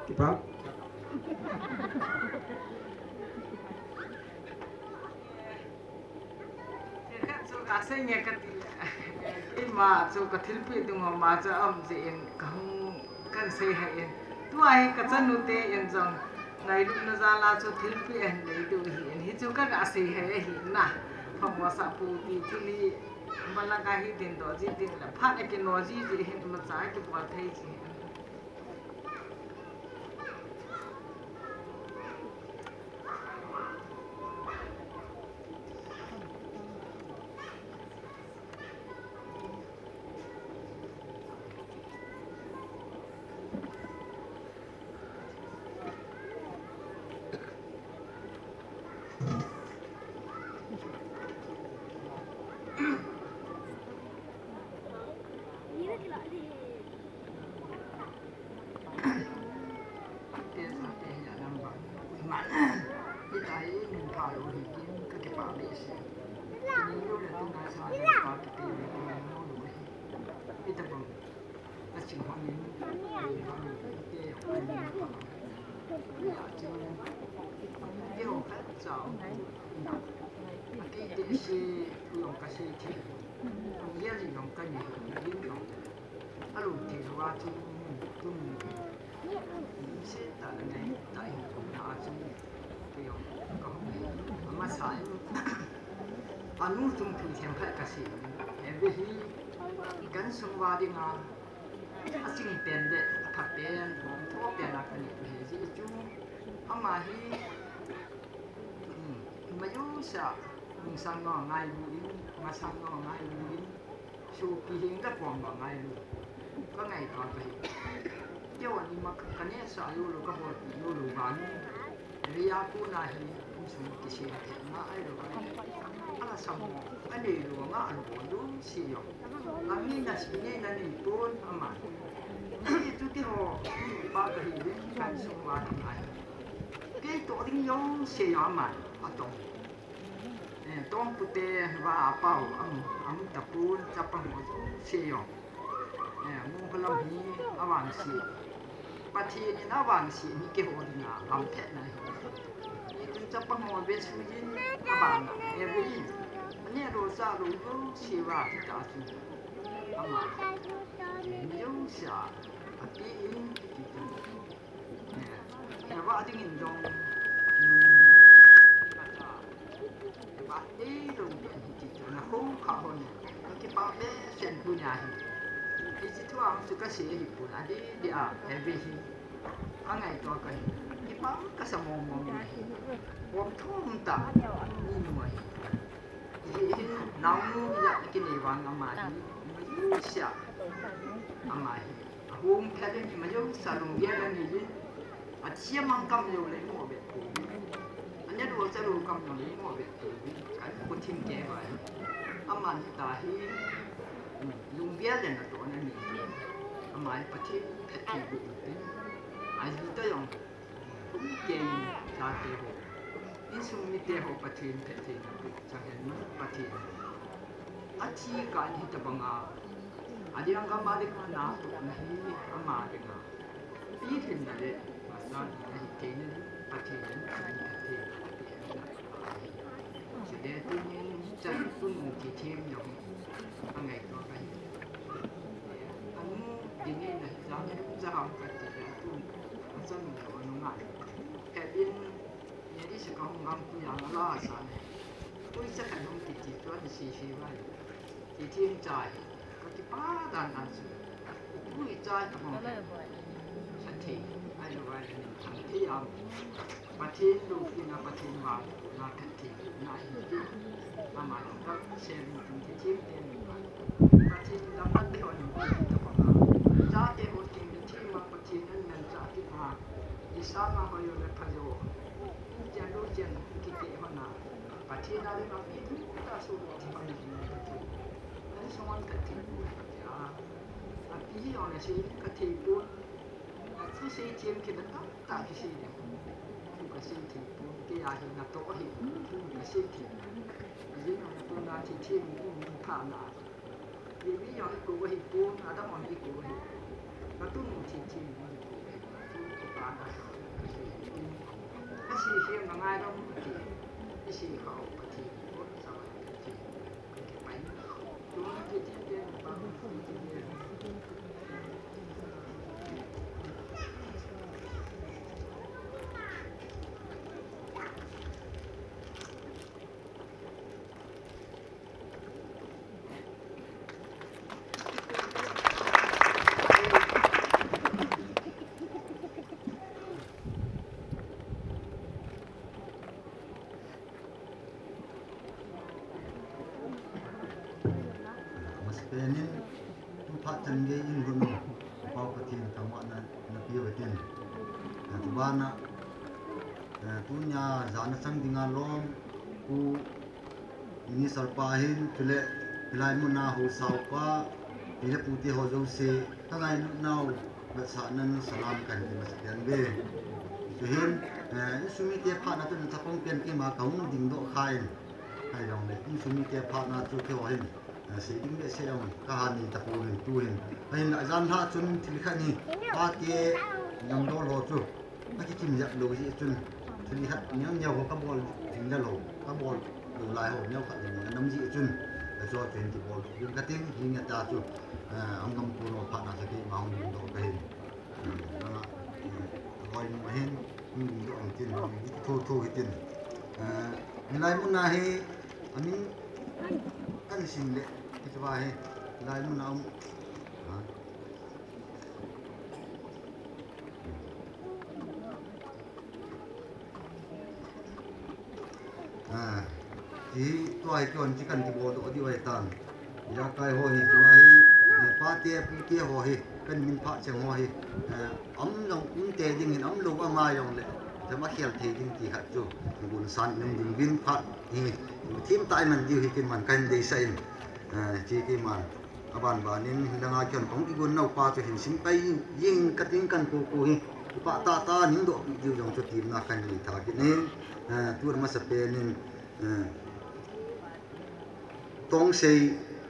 Kipa. Khat chu ka sei nge kati le, ima chu ka thilpeh ding ho ma chu aum jeh in ka hung kan sei hai in. Tua hi ka chanu te in jong ngailutna jal a chu thilpeh ahin nei diu ahi in. Hichu ka ga sei hai ahi na. Phamosah pou ti thil hi malanga hi ding doh ji ding le phat a kino ji ji hin imacha kibol thei ji hin. Anu chung thil themkhat ka sei. Hiche hi kan sung uva dinga aching pen le apha pen, tho pen a kanei u ahi jeh chun, ama hi, um, majouse a, nungsang nau ngailu in, masang nau ngailu in, sopi heng le pom nau ngailu, ka ngai tah kahi. Keiho ni ma ka nehsah jou lou, ka bolpi jou lou vang in, Ria kona hi insung kisem thei ma ahilou le, ala sam ho, anei lou nga, ana bol lou se jong. Lamina sina nei pon ama. Chuti ho, pa kahi le, kan sung uva ding ahi. Kei toh ding jouse jong ama, atong. Eh, tongpu te va apao, amu, amu tapon, chapang ho jouse jong. Eh, mu khalam hi, avangse. Pathen in avangset hi keiho dinga lam phatna ahi. Hichun chapang ho be suijin abana Mary in aneh lou chah lou jouse va hita chu ama jouse a ape in hiti chun, eh, keiho dingin jong, um, Vat neilou ding ahi ti chu ana hou kha hon. Kakipah behseh tunia hi. Hiche thu a chu kasei ahipon, adeh deh a Mary hi kangaito kahi. Kipah kasa mong mong ahi. Pom thum tah minu ahi. Hiche hin naonu hijat kinei vang ama hi, ima jouse a ama hi ahung phat in, ima jouse a lunggel anei in. Athi amang kam lou le imo vet pouvin, aneh lou chah lou kam lou le imo vet pouvin, kahin kou thim kei vai. Aman hita hi, um, lunggel le natohna anei. Ama hi Pathen phatthei boh in, aji toh jong, um, kei in chate ho, insung mite ho Pathen phattheina boh chang hen, Pathen athi kah in hitobanga, adeh a gam a dinga natohna hi ama dinga pilhinna le, masang ahi theina ding Pathen in insung mite pehna ahi. Chule tunin chanu thithem jong angaito kahi. Anu dingin ahi jeh in, jaham kati le tun achanu le anu ngai. Phabep in Mary chu kahung gampu a ala sa le, uicha khat hung kiti chu ana sei sei vai. Thithem cha hi kakipah dan a chu, ipu icha hi kahung phatthei ahilou vai le, thangthei a Pathen loupina, Pathen vangbohna, phattheina ahi ti ama jong kasei in, thithem te ni va, Pathen lam a te hon ti tobanga, chate ho theng le thema Pathen in aman chate ho, isanga hoi jo le pha jo, ichen lou chen kiti hon a, Pathen a dinga ipi tah a suhthip ana hin Pathen in insung a phatthei boh in kati a. Api hi jong ana sei in kathei pon. Athi sei thim kit a tamtah kisei ding. Thu kasei thei pon, kei a hi natoh ahi, thu kasei thei pon. Ajeh chu natona thithem in phatna. Baby jong ikou ahipon, Adam jong ikou ahipon. Natunu thithem in ikou ahi. Thu kipana. Asei thei na ngai dong ti. Isei khao Pathen. Masapen in, tu phat chan gei in gon u, Pa Pathen thangvahna napeh u hitin. Tubana, eh, tunia jana chang dinga lom, Pu Minister pa hin, chule hilai muna haosa upa, pi le pute ho jouse, ka ngailut nau, vetsahnan salam kahin ti masapen ve. Chuhin, eh, insung mite phatna chun chapang pen keima kahung dingdoh khan, ahijongle insung mite phatna chu keiho hin, eh, sei ding behseh jong kaha nei tapouvin tuhin. Ahinla jan lhah chun thil khat hi, pate namdol ho chu akikim jep lou jeh chun, thil khat neo neo ho kabol jing le lou, kabol lou lai ho neo khat neo anam jeh chun, achu chu hin kibol ding kating, hinge ta chu, eh, angampu lou phatna chu keima hung dingdoh kahin. Nanga, eh, hoi nu ahin, hung dingdoh ang tin, hung ding thotho hitin. Eh, hilai muna hi, amin, kahin sim le, hiche va hi, hilai muna um, ha. Ah, hi, tua hi keiho chu kahin kibol doh diu ahitan. Ijakai ho hi, tua hi, eh, pate, pute ho hi, kahin min phah cheng ho hi, eh, um jong, um te ding hin, um lou ama jongle, themkhat khel thei ding ti khat chu, gunsan in um ding vin phat hi, thim tah iman diu hi keiman kahin deisah in, eh, hiche keiman. Aban banin, hilanga keiho kahung kigon nau pa chu hin sim pai jing kating kan kou kou hi. Kipah tah tah in hin dohpeh diu jong chu temna kahin nei tha kit in. Eh, tun masapen in, eh, Thongsei,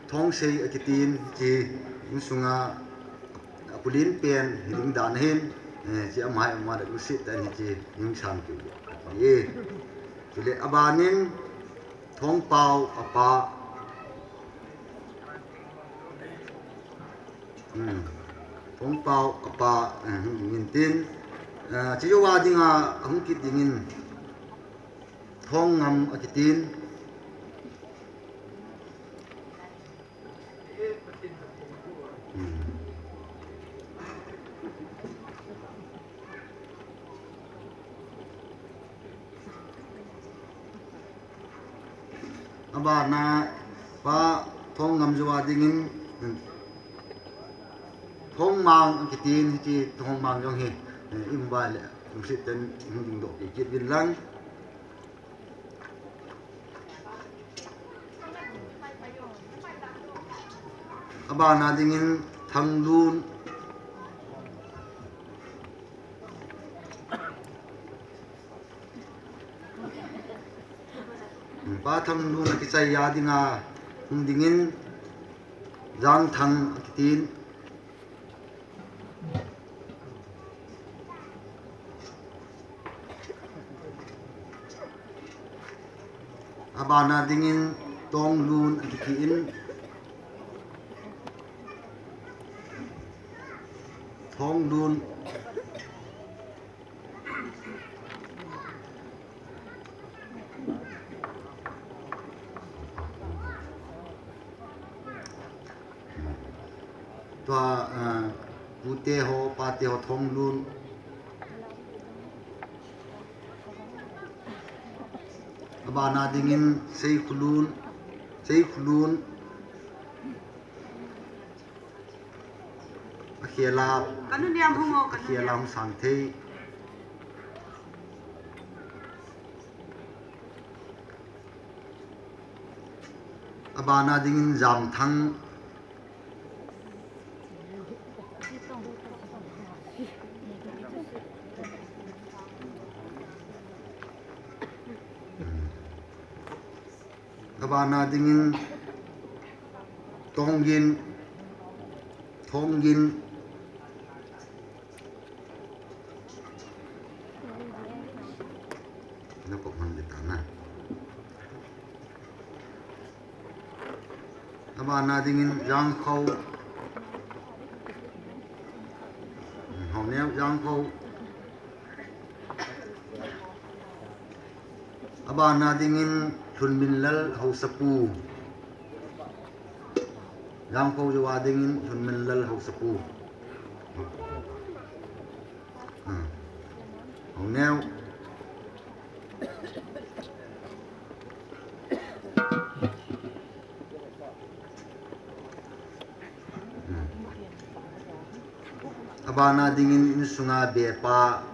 Thongsei akitin, hiche insunga, apulen pen, hiding dan ahin, Eh, chi ama hai ama le usit ta ni chi ning sang ki. Ye. Chule abanin Thongpau apa. Hmm. Thongpau apa, eh, hung dingin tin. Eh, chi jo wa dinga hung kit dingin Thongngam akitin. Hmm. Abana pa Thongngam jowa dingin Thongmang kitin, hiche Thongmang jong hi, eh, imba le umsit ten hung dingdoh kit uvin lang. Abana dingin Thanglun. Pa Thanglun akichai a dinga hung dingin Jangthang akitin. Abana dingin Tonglun akitin. Thonglun. Tua, eh, pute ho, pate ho Thonglun. Abana dingin Seikhulun, Seikhulun. Akhela, kanu niam hung o, kanu akhela niam. Hung sang thei. Abana dingin Jamthang. Abana dingin Tonggin, Thonggin. Na pok man dita na. Abana dingin Jangkhou. Hau neo Jangkhou. Abana dingin Lhunminlal Haosapu. Jangkhou jowa dingin Lhunminlal Haosapu. Hmm. Hau neo. Hmm. Abana dingin insunga bepa.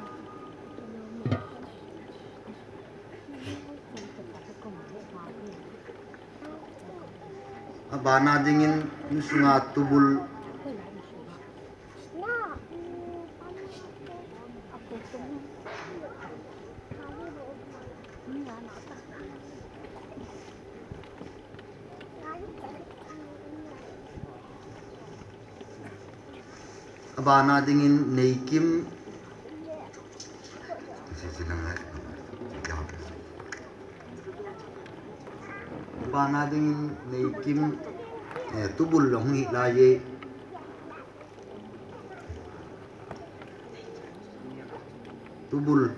Abana dingin insunga tubul. Abana dingin Neikim. Abana dingin Neikim, eh, tubul long hi lai ye. Tubul.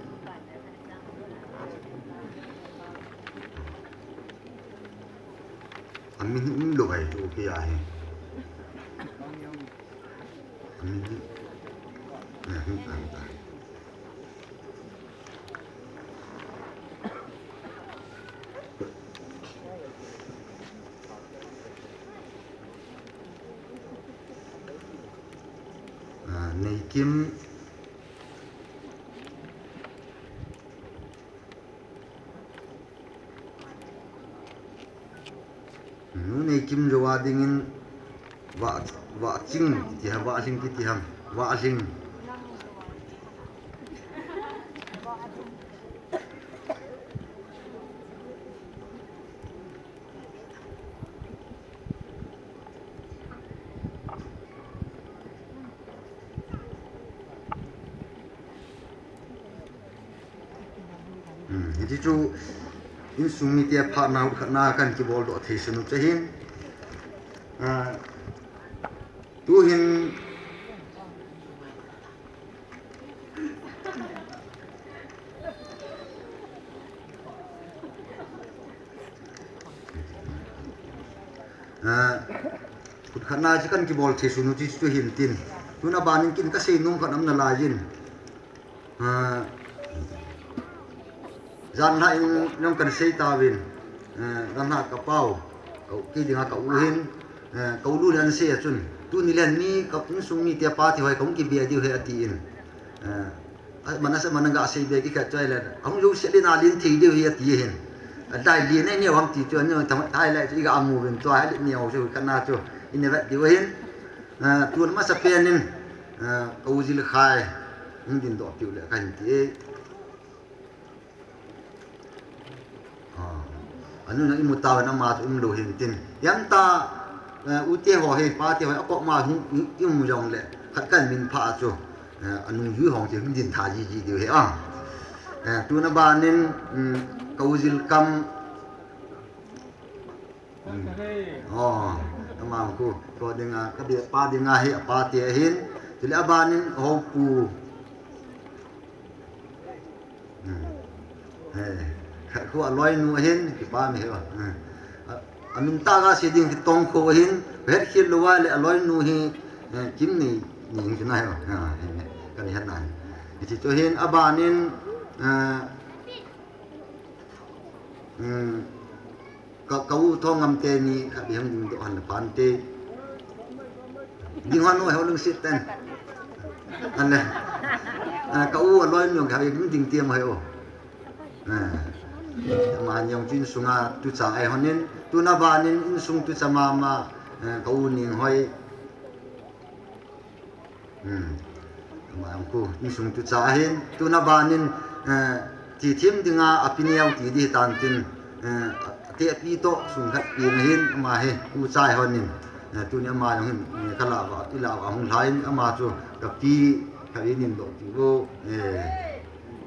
Amin um lou hai tu kei ahi. Amin. Na hung tang tang. Ah, Neikim. Nu Neikim jowa dingin Vah, Vahching kiti ham, Vahling kiti ham, Vahling. Hmm, hiti chu insung mite phatna khatna kan kibol doh thei sunu chu ahin. Ah, tuhin Ah, kut khatna chu kan kibol thei sunu chu, chu hin tin. Tuna banin kin ka sei nom khat um nalaiyin. Ah, janhi in jong kan sei tauvin. Ah, janhi ka pau. Ka u, kei dinga ka u hin. Ah, ka u lu le an sei a chun. Tuni le ni ka insung mite pati hoi ka hung kibe diu ahi atin. Ah, A, mana sa mana ga sei be kikhat chu ahile. Ahung jouse le na lin thei diu ahi ati hin. A dai lin nei neo ham ti chu, aneo thang thai le chu iga mu vin chu ahile neo chu kana chu. Ine vet diu ahin. Ah, tun masa penin, ah, ka u Zilkhai. Hung din doh piu le ka hin ti e. Ah, anu na imu tauvin ama chu umlou hin tin. Hiam ta, eh, u te ho hi, pa te ho hi, akop ma hung, i, imu jong le, khat kan min pha chu, eh, anung jui hong chu hung din tha jiji diu ahi a. Eh, tuna banin, um, ka u Zilkam, um, oh, ama khu, ko dinga, ka be pa dinga hi, apa te ahin, chule abanin, ho pu, Hmm. Eh, khu aloinu ahin, kipa mi ahi. Hmm. A, amin tah ga sei ding Kitongkho ahin, het khel lou a le aloinu hi, eh, Kimnei, Nei chu na ahi. Ah, he, he. Ka ni het na. Hichu hin abanin, eh, hmm. Ka, ka u Thongngam teni, khat beh hung ding doh hen le phan te. Ding hon o, hung lungset ten. Anle. Ah, ka u aloinu khat beh hung ding ti mo he o. Ah. Ama jong chu insunga tucha ahi honin, tuna banin insung tucha mama, eh, ka u Ninghoi. Hmm. Ama jong khu, insung tucha ahin, tuna banin, eh, tithem dinga api neo ti ding tan tin, eh, ate api toh sung khat pi ahin, ama hi, u chai honin, eh, tuni ama jong hin, eh, ka la va, i la va hung lhai in, ama chu, ka pi, ka i nin doh ti vo, eh,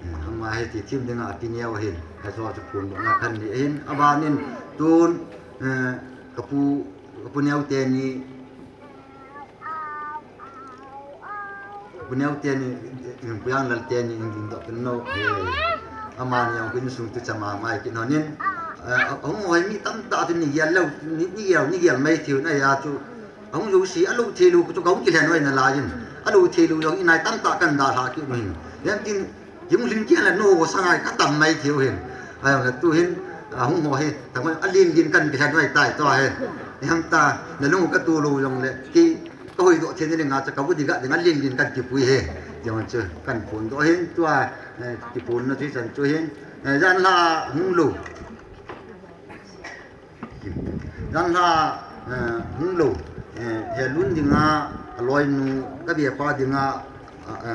eh, ama hi tithem dinga api neo ahin, ka chu chu phun doh na khan ni ahin, abanin, tun, eh, ka pu, ka pu neo teni, Pu Neo teni, Pu Janglal teni, in ding doh pen no. Eh, amani jong insung tucha mama ahi kit honin. Eh, ahung hoi mi tamtah chu ni gel lou, ni, ni gel, ni gel mai thei u na ahi chu. Ahung jouse, alou thei lou, chu kahung kilhen hoi nalaiyin. Alou thei lou jong, inai tamtah kan dalha kit u hin. Hitin, Jing lhin kian la no sangai ka tam mai thei u hin. Ai, tu hin, a, hung ho hi, tang mai, a lin lin kan kilhen vai tai to hin. Hiam ta, na lung ka tu lou jong le, ki, ka hoi doh thei ni nga cha ka bu di ga ding a lin lin kan kipui hi. Jong chu, kan pun doh hin, tua, eh, kipun na chu chan chu hin. Eh, jan la hung lou. Janhi, eh, hung lou, eh, he lun dinga, aloinu, ka bia pa dinga, a, a,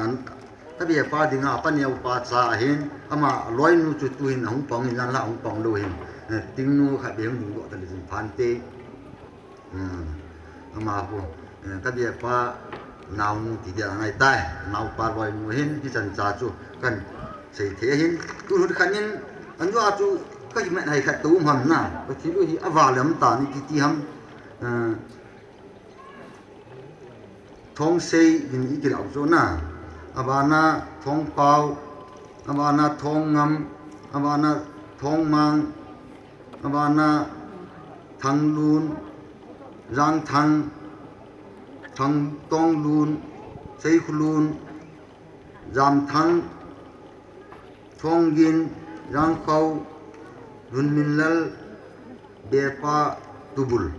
ka bia pa dinga, pa neo pa cha ahin, ama aloinu chu tu hin ahung pang in, janhi ahung pang lou hin, eh, tingnu khat beh hung ding doh ta le jin phante, hmm, ama khu, eh, ka bia pa, Naonu ti dia ngai tai, naopa loinu hin, hichan cha chu kan sei thei hin, tu hut khan in, anjo a chu ka hi met hai khat tu um ham na, ka thil u hi a va lam ta ni ti ti ham, eh, Thongsei in i kilau chu na, abana Thongpao, abana Thongngam, abana Thongmang, abana Thanglun, Jangthang, Thang, Tonglun, Seikhulun, Jamthang, Thonggin, Jangkhou, Lunminlal, Bepa, Tubul.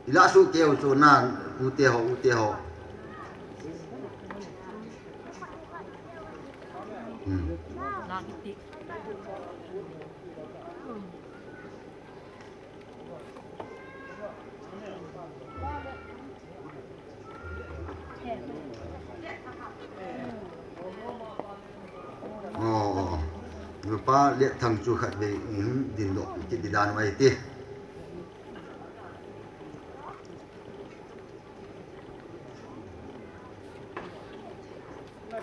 Ila su keu chu nan, u te ho, u te ho. Hmm. Aw, aw. Nupa Liatthang chu khat vei in din doh kit di dan vai ti.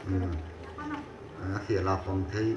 Hmm. A, khela pang thei.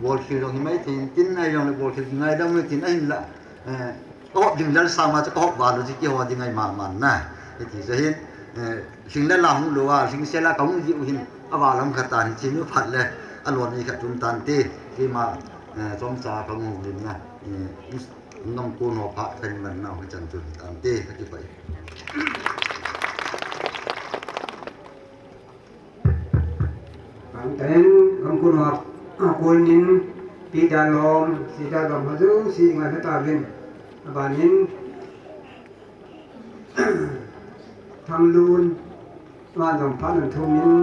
Bolkhel jong hi mai thei in tin, ahi jongle bolkhel ngaidam mai tin, ahinla, eh, ka hop ding lel sama chu ka hop val u chu kihou ding ahi mama na. Hiti chu hin, eh, lhing le la hung lou a, lhing sel a ka hung ji u hin, aval lam khat tan, chin u phat le, alon ni khat tum tante, keima, eh, chomcha ka hung lim na. Eh, ngam ko no pha khan man na ho chan chun tante, ka kipah e. Ang ten, gamkun ho, a, kul nin, pi dalom, si dalom, ha jouse ngai pha tauvin. Abanin, Thanglun, ama jong phat nan thum in,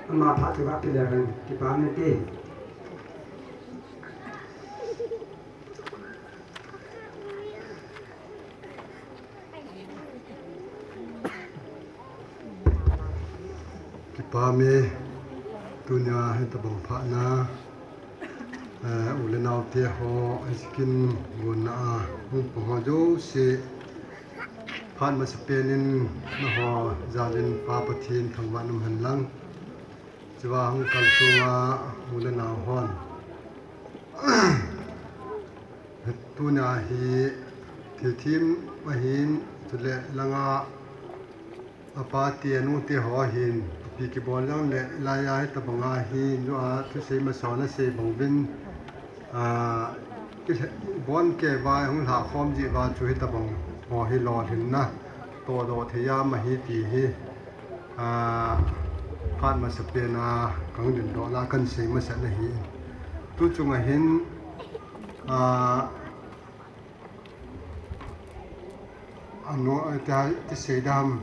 ama phat thu ga pe le hen, kipa min te. Kipa me, tunia hitabang phatna, eh, u le nao te ho, hiche kin gonna a hung pang ho jouse, phat masapen in nangho jal in Pa Pathen thangvah in um hen lang. Chua hung kalsong a u le nao hon, tunia hi thilthem ahin, chule langa apa te, anu te ho hin, ipi kibol jongle, laiya hitabanga hi, jua thusei masa na sei bang uvin, a, kibon kei uva, hung lhakhom ji uva chu hitabang ho hi lolhinna todoh thei a um ahi ti hi, a, phat masapen a kahung dingdoh na kahin sei masat na ahi. Tu chunga hin, a, Ano, eh, ti, ti sei dam.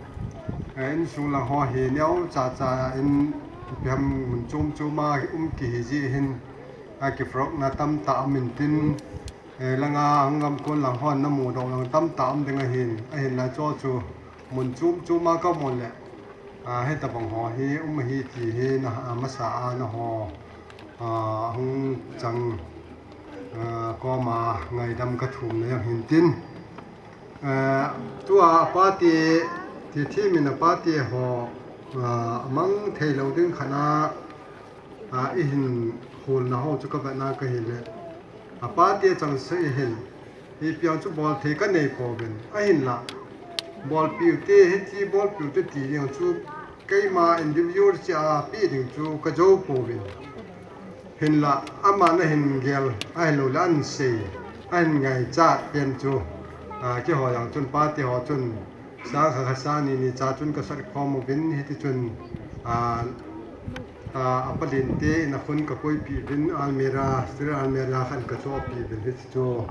Eh, insung lang ho hi neocha cha in, ipi ham mun chom chom a um kihi ji hin, a kifrok na tamtah um in tin, eh, langa hung gamkon lang hon na mudoh lang tamtah um ding ahin, ahinla chu chu mun chom chom a ka mu le, a, hitabang ho hi um ahi ti hi na, a, masa a nangho, a, hung chang, a, koma ngaidam ka thum na jong hin tin. A, tua apa te, thilthem in apa te ho, a, amang thei lou ding khat a, a, ihin holna ho chu ka vetna kahi le, apa te changseh hin, ipi ham chu bol thei ka nei pouvin, ahinla bolpeh u te, hiche bolpeh u te ti ding chu keima individual cheh a pe ding chu ka jou pouvin. Hinla, aman ahin gel, ahilouleh ahin sei, ahin ngaichat pen chu, a, keiho jong chun, pa te ho chun, sang khat khat sang ni ni cha chun ka sat khom uvin, hiti chun, a, a, apa lien te in a khun ka koipeh uvin, almirah, steel almirah khat ka chohpeh uvin, hiti chu,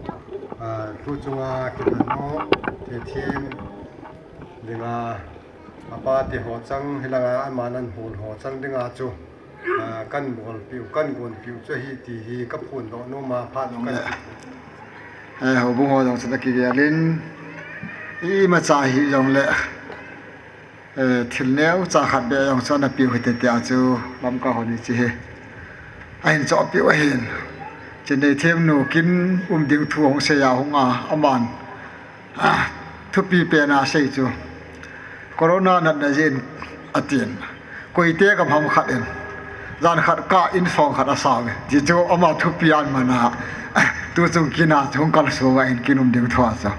a, tu chunga kiman u, thilthem dinga, apa te ho chang, hilanga aman ahin hol ho chang dinga chu, a, kahin bolpeh u, kahin gonpeh u chu ahi ti hi ka phondoh nom a, phat chu kahin pe. Eh, houbung ho jong chun akigel in, imacha hijongle, eh, thil neocha khat beh jong chu ana pe u hite tia chu Lamka hon hiche hi ahin chohpeh u ahin. Chinneithem nu kin um ding thu hung sei a hung a, aman, a, thupi pen a sei chu, corona natna jeh in atin, koite gam ham khat in, jan khat kah in song khat asao e. Ti chu ama thupi a aman a, tu chung kin a chu hung kalsong a in kin um ding thu a chu.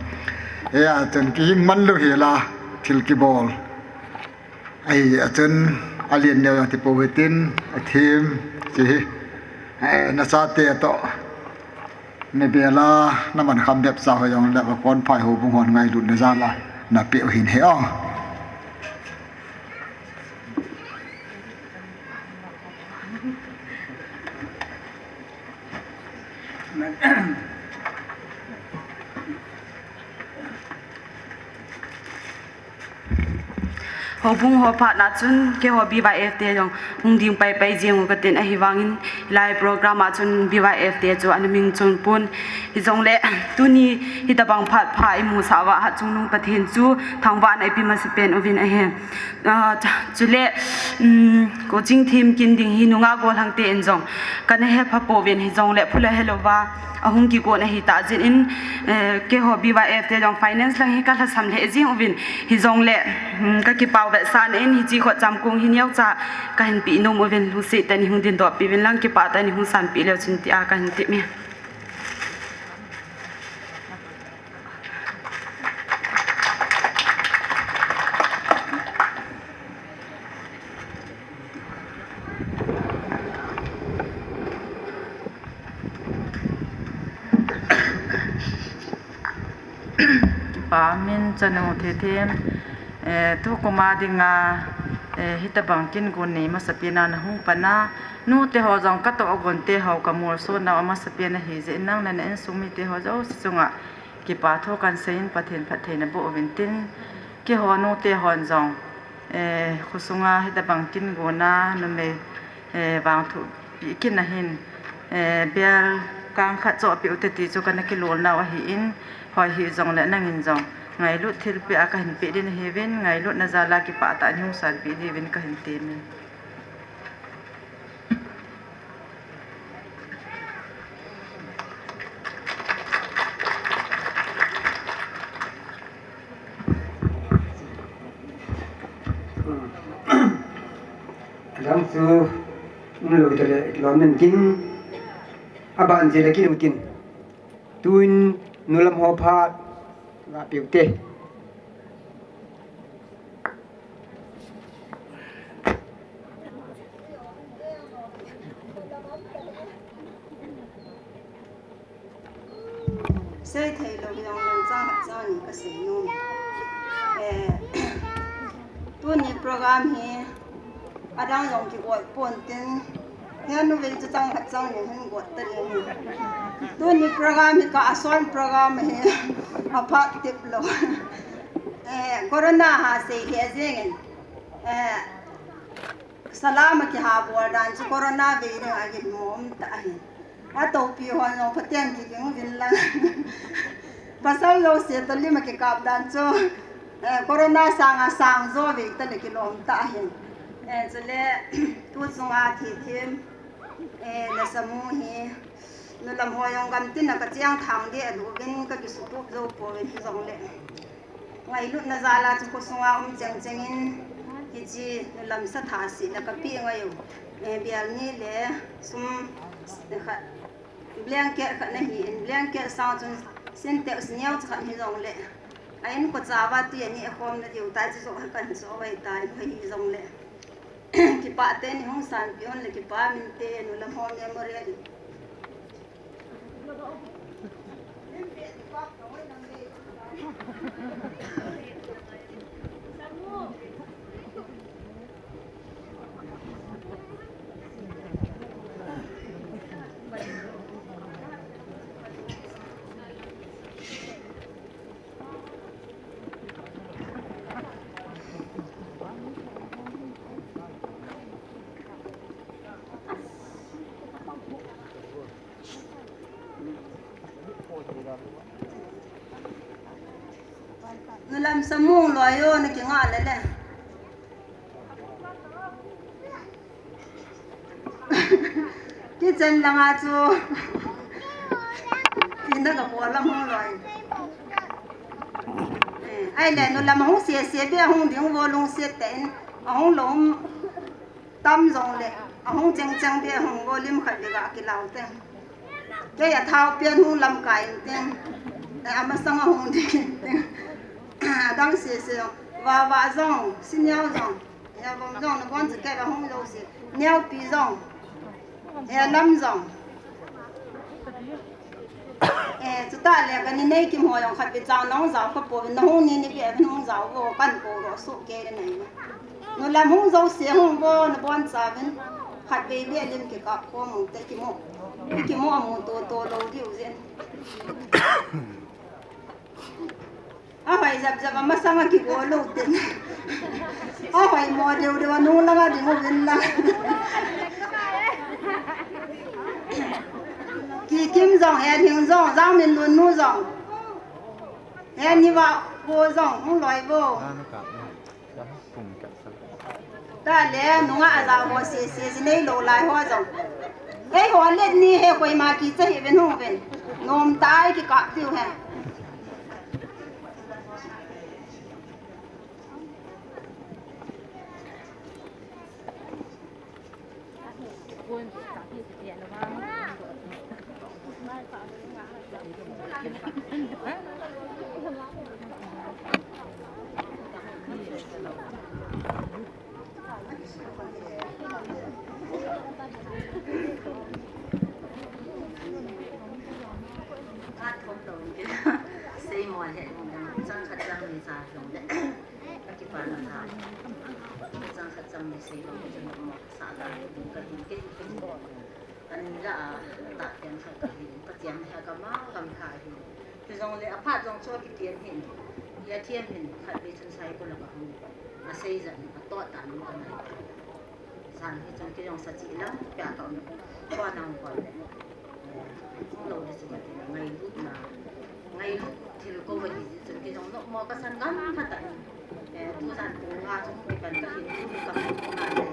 Hia chun kihing man lou hel a, thil kibol ahi a chun, alien neo jong ti pou hitin, athem, hiche hi, eh, nachate toh, nabel a, naman kham bep cha ho jongle, vakonphai houbung hon ngailutna jal a, napeh u hin he o. Houbung ho phat na chun keiho B Y F te jong hung ding pai pai jeng u katin, ahivangin hilai program a chun B Y F te chu ana ming chon pon. Hijongle tuni hitabang phat pha imusah uva Hatchungnung Pathen chu thangvahna ipe masapen uvin ahi. Ah, chule, um, coaching thim kin ding hi nungah gollhang ten jong kana hepha pouvin, hijongle phula helouva ahung kigon ahitah jeh in, eh, keiho B Y F te jong finance lang hi kalhasam lheh jeng uvin, hijongle, um, kakipah u vetsahna in hiche khotcham kong hi neocha kahin peh nom uvin, lungset tah in hung dingdoh peh uvin lang, kipah tah in hung sanpeh leu chun tia kahin tep e. Kipah min chanu Theithem, eh, tukum a dinga, eh, hitabang kin gon nei masapen a nahung pan a, nute ho jong katoh gon te ho kamolso nau amasapen ahi jeh in nang le na insung mite ho jouse chunga kipah thu kahin seiyin Pathen phattheina boh uvin tin, keiho nute hon jong, eh, khosunga hitabang kin gon a numei, eh, vangthu peh kin ahin, eh, bel kang khat choh peh ute ti chu kana kilol nau ahin, hoi hijongle nangin jong ngailut thilpeh a kahin peh ding ahiuvin, ngailutna jal a kipah tah in hung sanpeh diuvin kahin temin. Adang chu umlou tale lom in tin, aban jeh le kin u tin. Tun nulam ho phat ga peh ute. Seithei lou jong lou chang khat chang ni kasei nom. Eh, tuni program hi adang jong kigot pon tin, hian uvin chu chang khat chang ni hin got ta ding. Tuni program hi ka ason program hi aphat tep lou. Eh, corona ha sei lheh jeng in. Eh, salam a kiha bol dan chu corona vei ding a ginmo um tah ahi. Atopi hon jong phaten kiging uvin lang. Pasal jouse toh lim a kikap dan chu, eh, corona sanga sang jo vei tale kilom tah ahi. Eh, chule tu chunga Theithem, eh, lasa mu hi nulam ho jong gamtin a kacheng thang deh a luvin kakisutup jou pouvin hijongle ngailutna jal a chu khosunga um cheng cheng in hiche nulam sa thah seh le kapeh ngai u. Eh, bial ni le sum khat, blanket khat nahi in, blanket sang chun Sintex neo cha khat hijongle, a inko chava tui aneh khomna diu tai, chujoh khat kahin soh vai tai, hijongle kipah tah in hung sanpeh un le kipah min te, nulam ho memorial. Nulam sa mong loi o, na kingah le le. Kitchen langa chu ina ka bol a mong loi. Eh, ahile nulam ahung se se be ahung ding vo lungset tah in, ahung lom tam jongle, ahung cheng cheng be ahung vo lim khat be ga kilau te. Kei a thao pian hung lamkai in teng, eh, amasang ahung ding in teng. Adang se se jong, vava jong, senior jong, eh, vom jong, nabon chu kei va hung jouse, neopi jong, eh, lam jong. Eh, chutah le kani nei kim ho jong khat be cha nahung jao kha pouvin, nahung ni ni be hung jao vo, kan ko ro su ke le nei. Nulam hung jouse hung vo, nabon chauvin, khatvei be lim kikap khom u te, kimu, kimu amu to to lou diu jeh in. Ahoi jap jap amasang a kigo lou ten. Ahoimo deuh deuh a nung langa ding uvin lang. Kikim jong, Henhing jong, Jangminlun nu jong. Heni va vo jong, hung loi vo. Tale, nunga aja ho sese, si nei lou lai ho jong. Eiho let ni hi koima kicha hih uvin hung uvin. Nom tah a kikap diu ahi. Khat thum lou kit. Seinom le, chang khat chang ni sa jong le. Ka kipana sa. Chang khat chang ni sei lou kit mo sa la. Ka hin, ka hin, ka hin. Ani la a, ta pen khat ka hin. Pathen hi ka ma kam tha hin. Hijongle aphat jong chu kitiam hin. Hethiam hin. Khatvei chun cycle a ka hung. Asei jan, ato tan ka ngai. Jan hi chun kei jong sa chi lang pia ka um. Ko nang ko le. Hung lou di chu ka ti na ngailutna. Ngailut thil ko va hi chun kei jong nom mo ka san gam phat a. Eh, tu jan pung nga chu kei pan ka hin tu ka hung na le.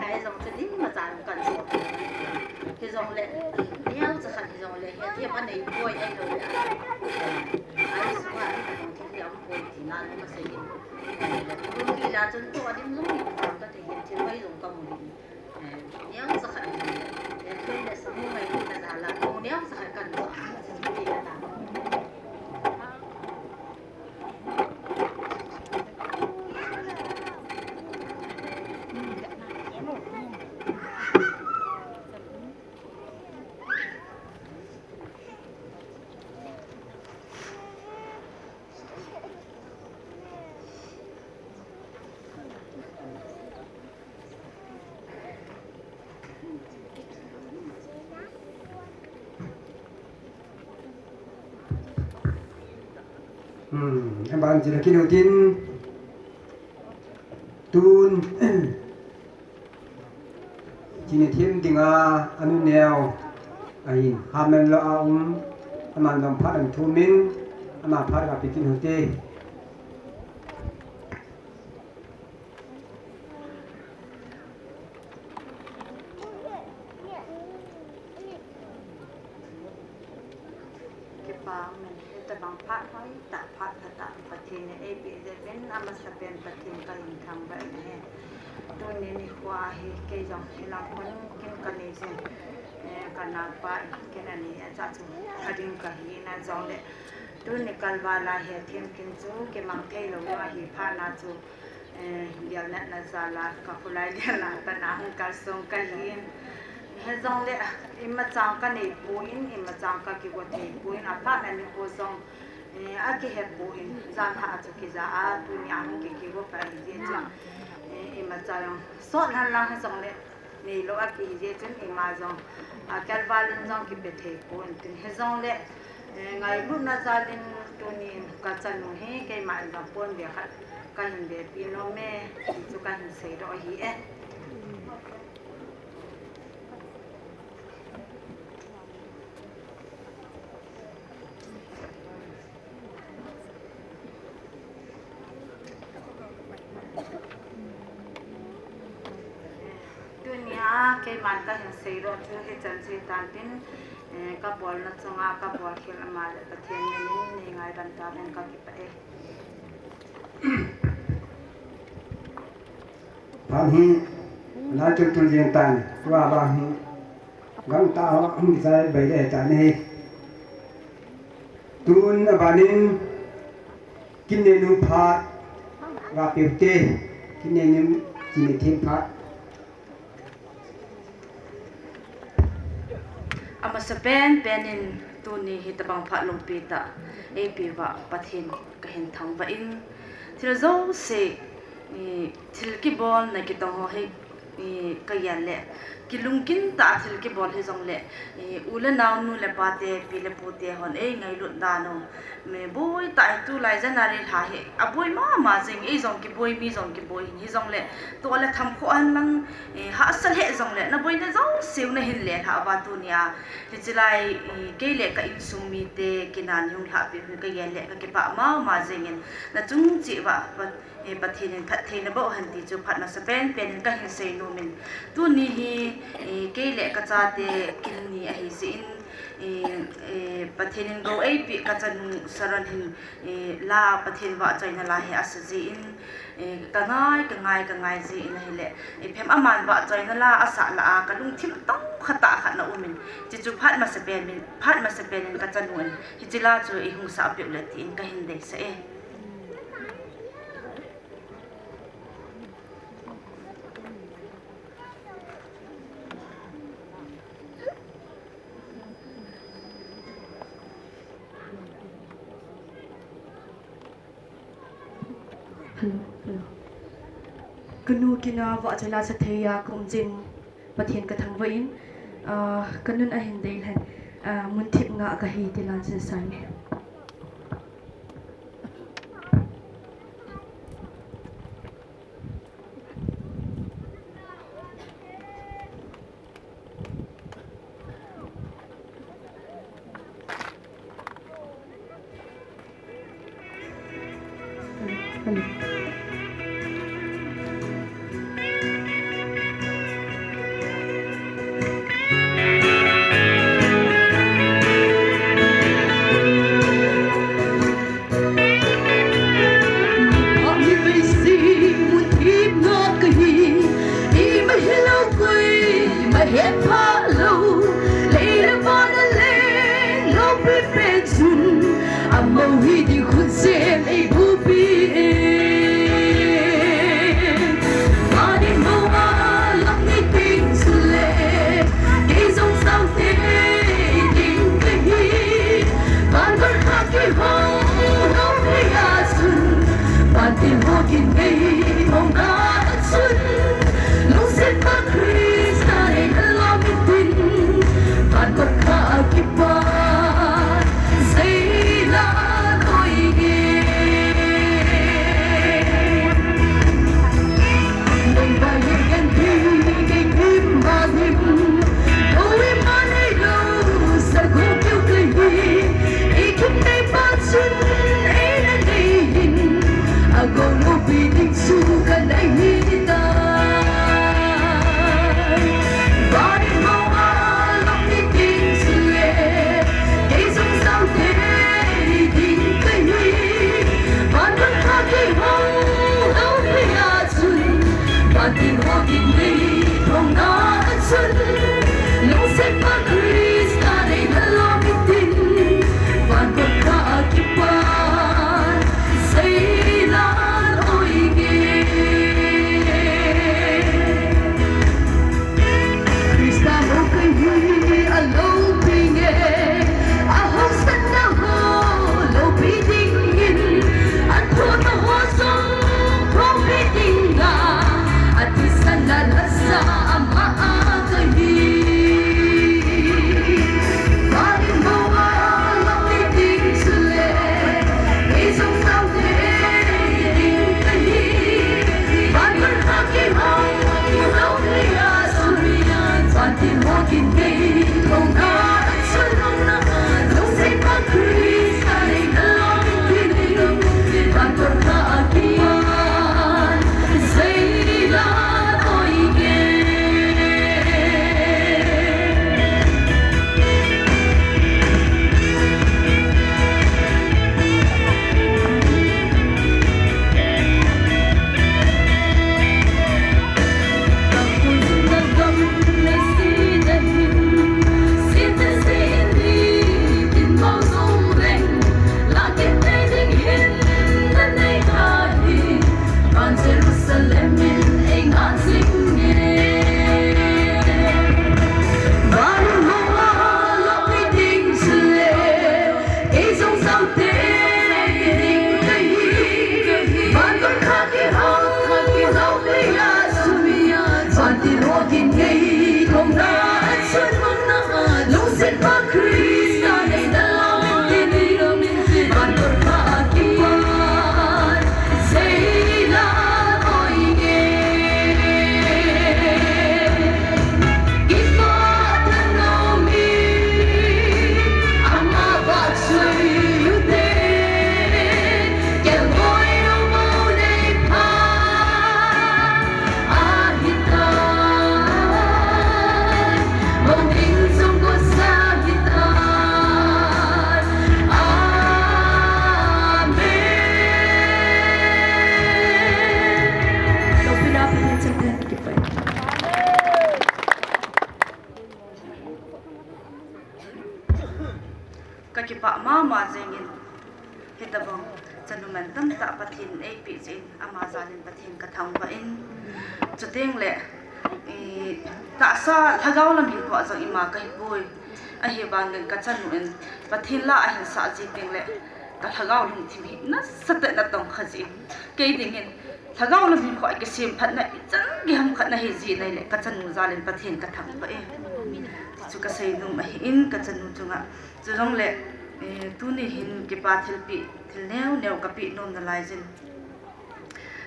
Kai jong chu lim ma chan kan so. Kei jong le. Neo cha khat kei jong le. Hethiam anei poi ai lou le. Ai su a ni ka hung thil lam poi ti na ni ma sei. Lungki la chun tu a dim lung ni ka ti hin thil mai jong ka mu hin. Eh, niang sa khat. Eh, thil le sa mu mai na za la, mu niang sa khat kan sa. Hmm, aban chila kinu tin. Tun. Chini thim dinga anu neo ahin, Hamen lo a um, aman dom phat an thumin, ama phat ka pikin hote. Kipa min, hitabang phat hoi tah, phat phatah Pathen in eipeh jeh uvin, amasapen Pathen kahin thangvah in ahi. Tuni nikho hi kei jong hilang khun kin kanei jin, eh, kanaopa in kin anei a, cha chu ading kahi na jongle. Tuni kalval a hethem kin chu kimang thei lou ahi phat na chu. Eh, lialna na jal a, ka khulai lialna tana hung kalsong kahin. Hijongle, imacha kanei pon, imacha kakigo thei pon, aphat na nikho jong, eh, akihe pon, jan ha chu kija a, tuni a hung kikigo pa ahi jeh chun, eh, imacha jong sot lhan lang hijongle, Neilou a kihi jeh chun ima jong, a, kalval in jong kipe thei pon tin hijongle, eh, ngailutna jal in tuni in ka chanu hi keima in jong pon be khat kahin bepi nom e, ti chu kahin seidoh ahi e. Tunia keiman kahin seidoh chu hichan chu hitan tin, eh, kabolna chunga kabol khel ama le Pathen min in nei ngaidan tauvin kakipah e. Phat hi, nai tultul jeng tan, tua bang hi, gangtah ho, hung kichai bai le tan hi. Tun abanin, kin nenu phat, ga peh ute, kin nenu, kin ne thim phat. Amasapen pen in tuni hitabang phat lungpi tah eipeuva Pathen kahin thangvah in, thil jouse, i, thil kibolna kitong ho hi, i, kagel le Kilungkin tah a thil kibol hijongle, eh, u le nao, nu le pa te, pi le pu te hon eingailut dan u, mi boi tah hi tulai January lha hi aboi mama jing, ei jong kiboi, mi jong kiboi hin, hijongle toh le tham khoh hen lang, eh, hahsa lheh jongle naboina jouseu nahin lelhah uva tunia, hiche lai, eh, kei le ka insung mite kinan hung lhahpeh u hi kagel le kakipah mama jingin, nachung cheh uva, eh, Pathen in phattheina boh hen ti chu phat masapen pen in kahin seinom in, tuni hi, eh, kei le kachate kin ni ahijeh in, eh, eh, Pathen in gou eipeh kachanu Saron hin, eh, la Pathen vahchoina la hi asa jeh in, eh, kangai, kangai, kangai jeh in ahile, eh, phem aman vahchoina la asah lah a kalungthim tongkha tah khat ana um in, hiche chu phat masapen in, phat masapen in kachanu in hiche la chu eihung sahpeh u le tin kahin deisah e. Hello, hello. Kanu kin a vahchoi la sathei a kaum jeh in Pathen kathangvah in, ah, kanun ahin dei lheh in, ah, munthip ngah kahi ti lan sin sai. Eipeh jeh in ama jal in Pathen kathangvah in, chuteng le, eh, tahsa lhagao lam hinkho a jong ima kahipoi. Ahivangin kachanu in Pathen la ahinsah ji teng le, kalhagao lungthim hi nasatah in atongkha jin. Kei dingin lhagao lam hinkho a kisemphatna ichan gei ham khat nahi jeh in ahile kachanu jal in Pathen kathangvah e. Tichu kaseinom ahin kachanu chunga. Chujongle, eh, tuni hin kipa thilpeh, thil neo neo kapeh nom nalai jin.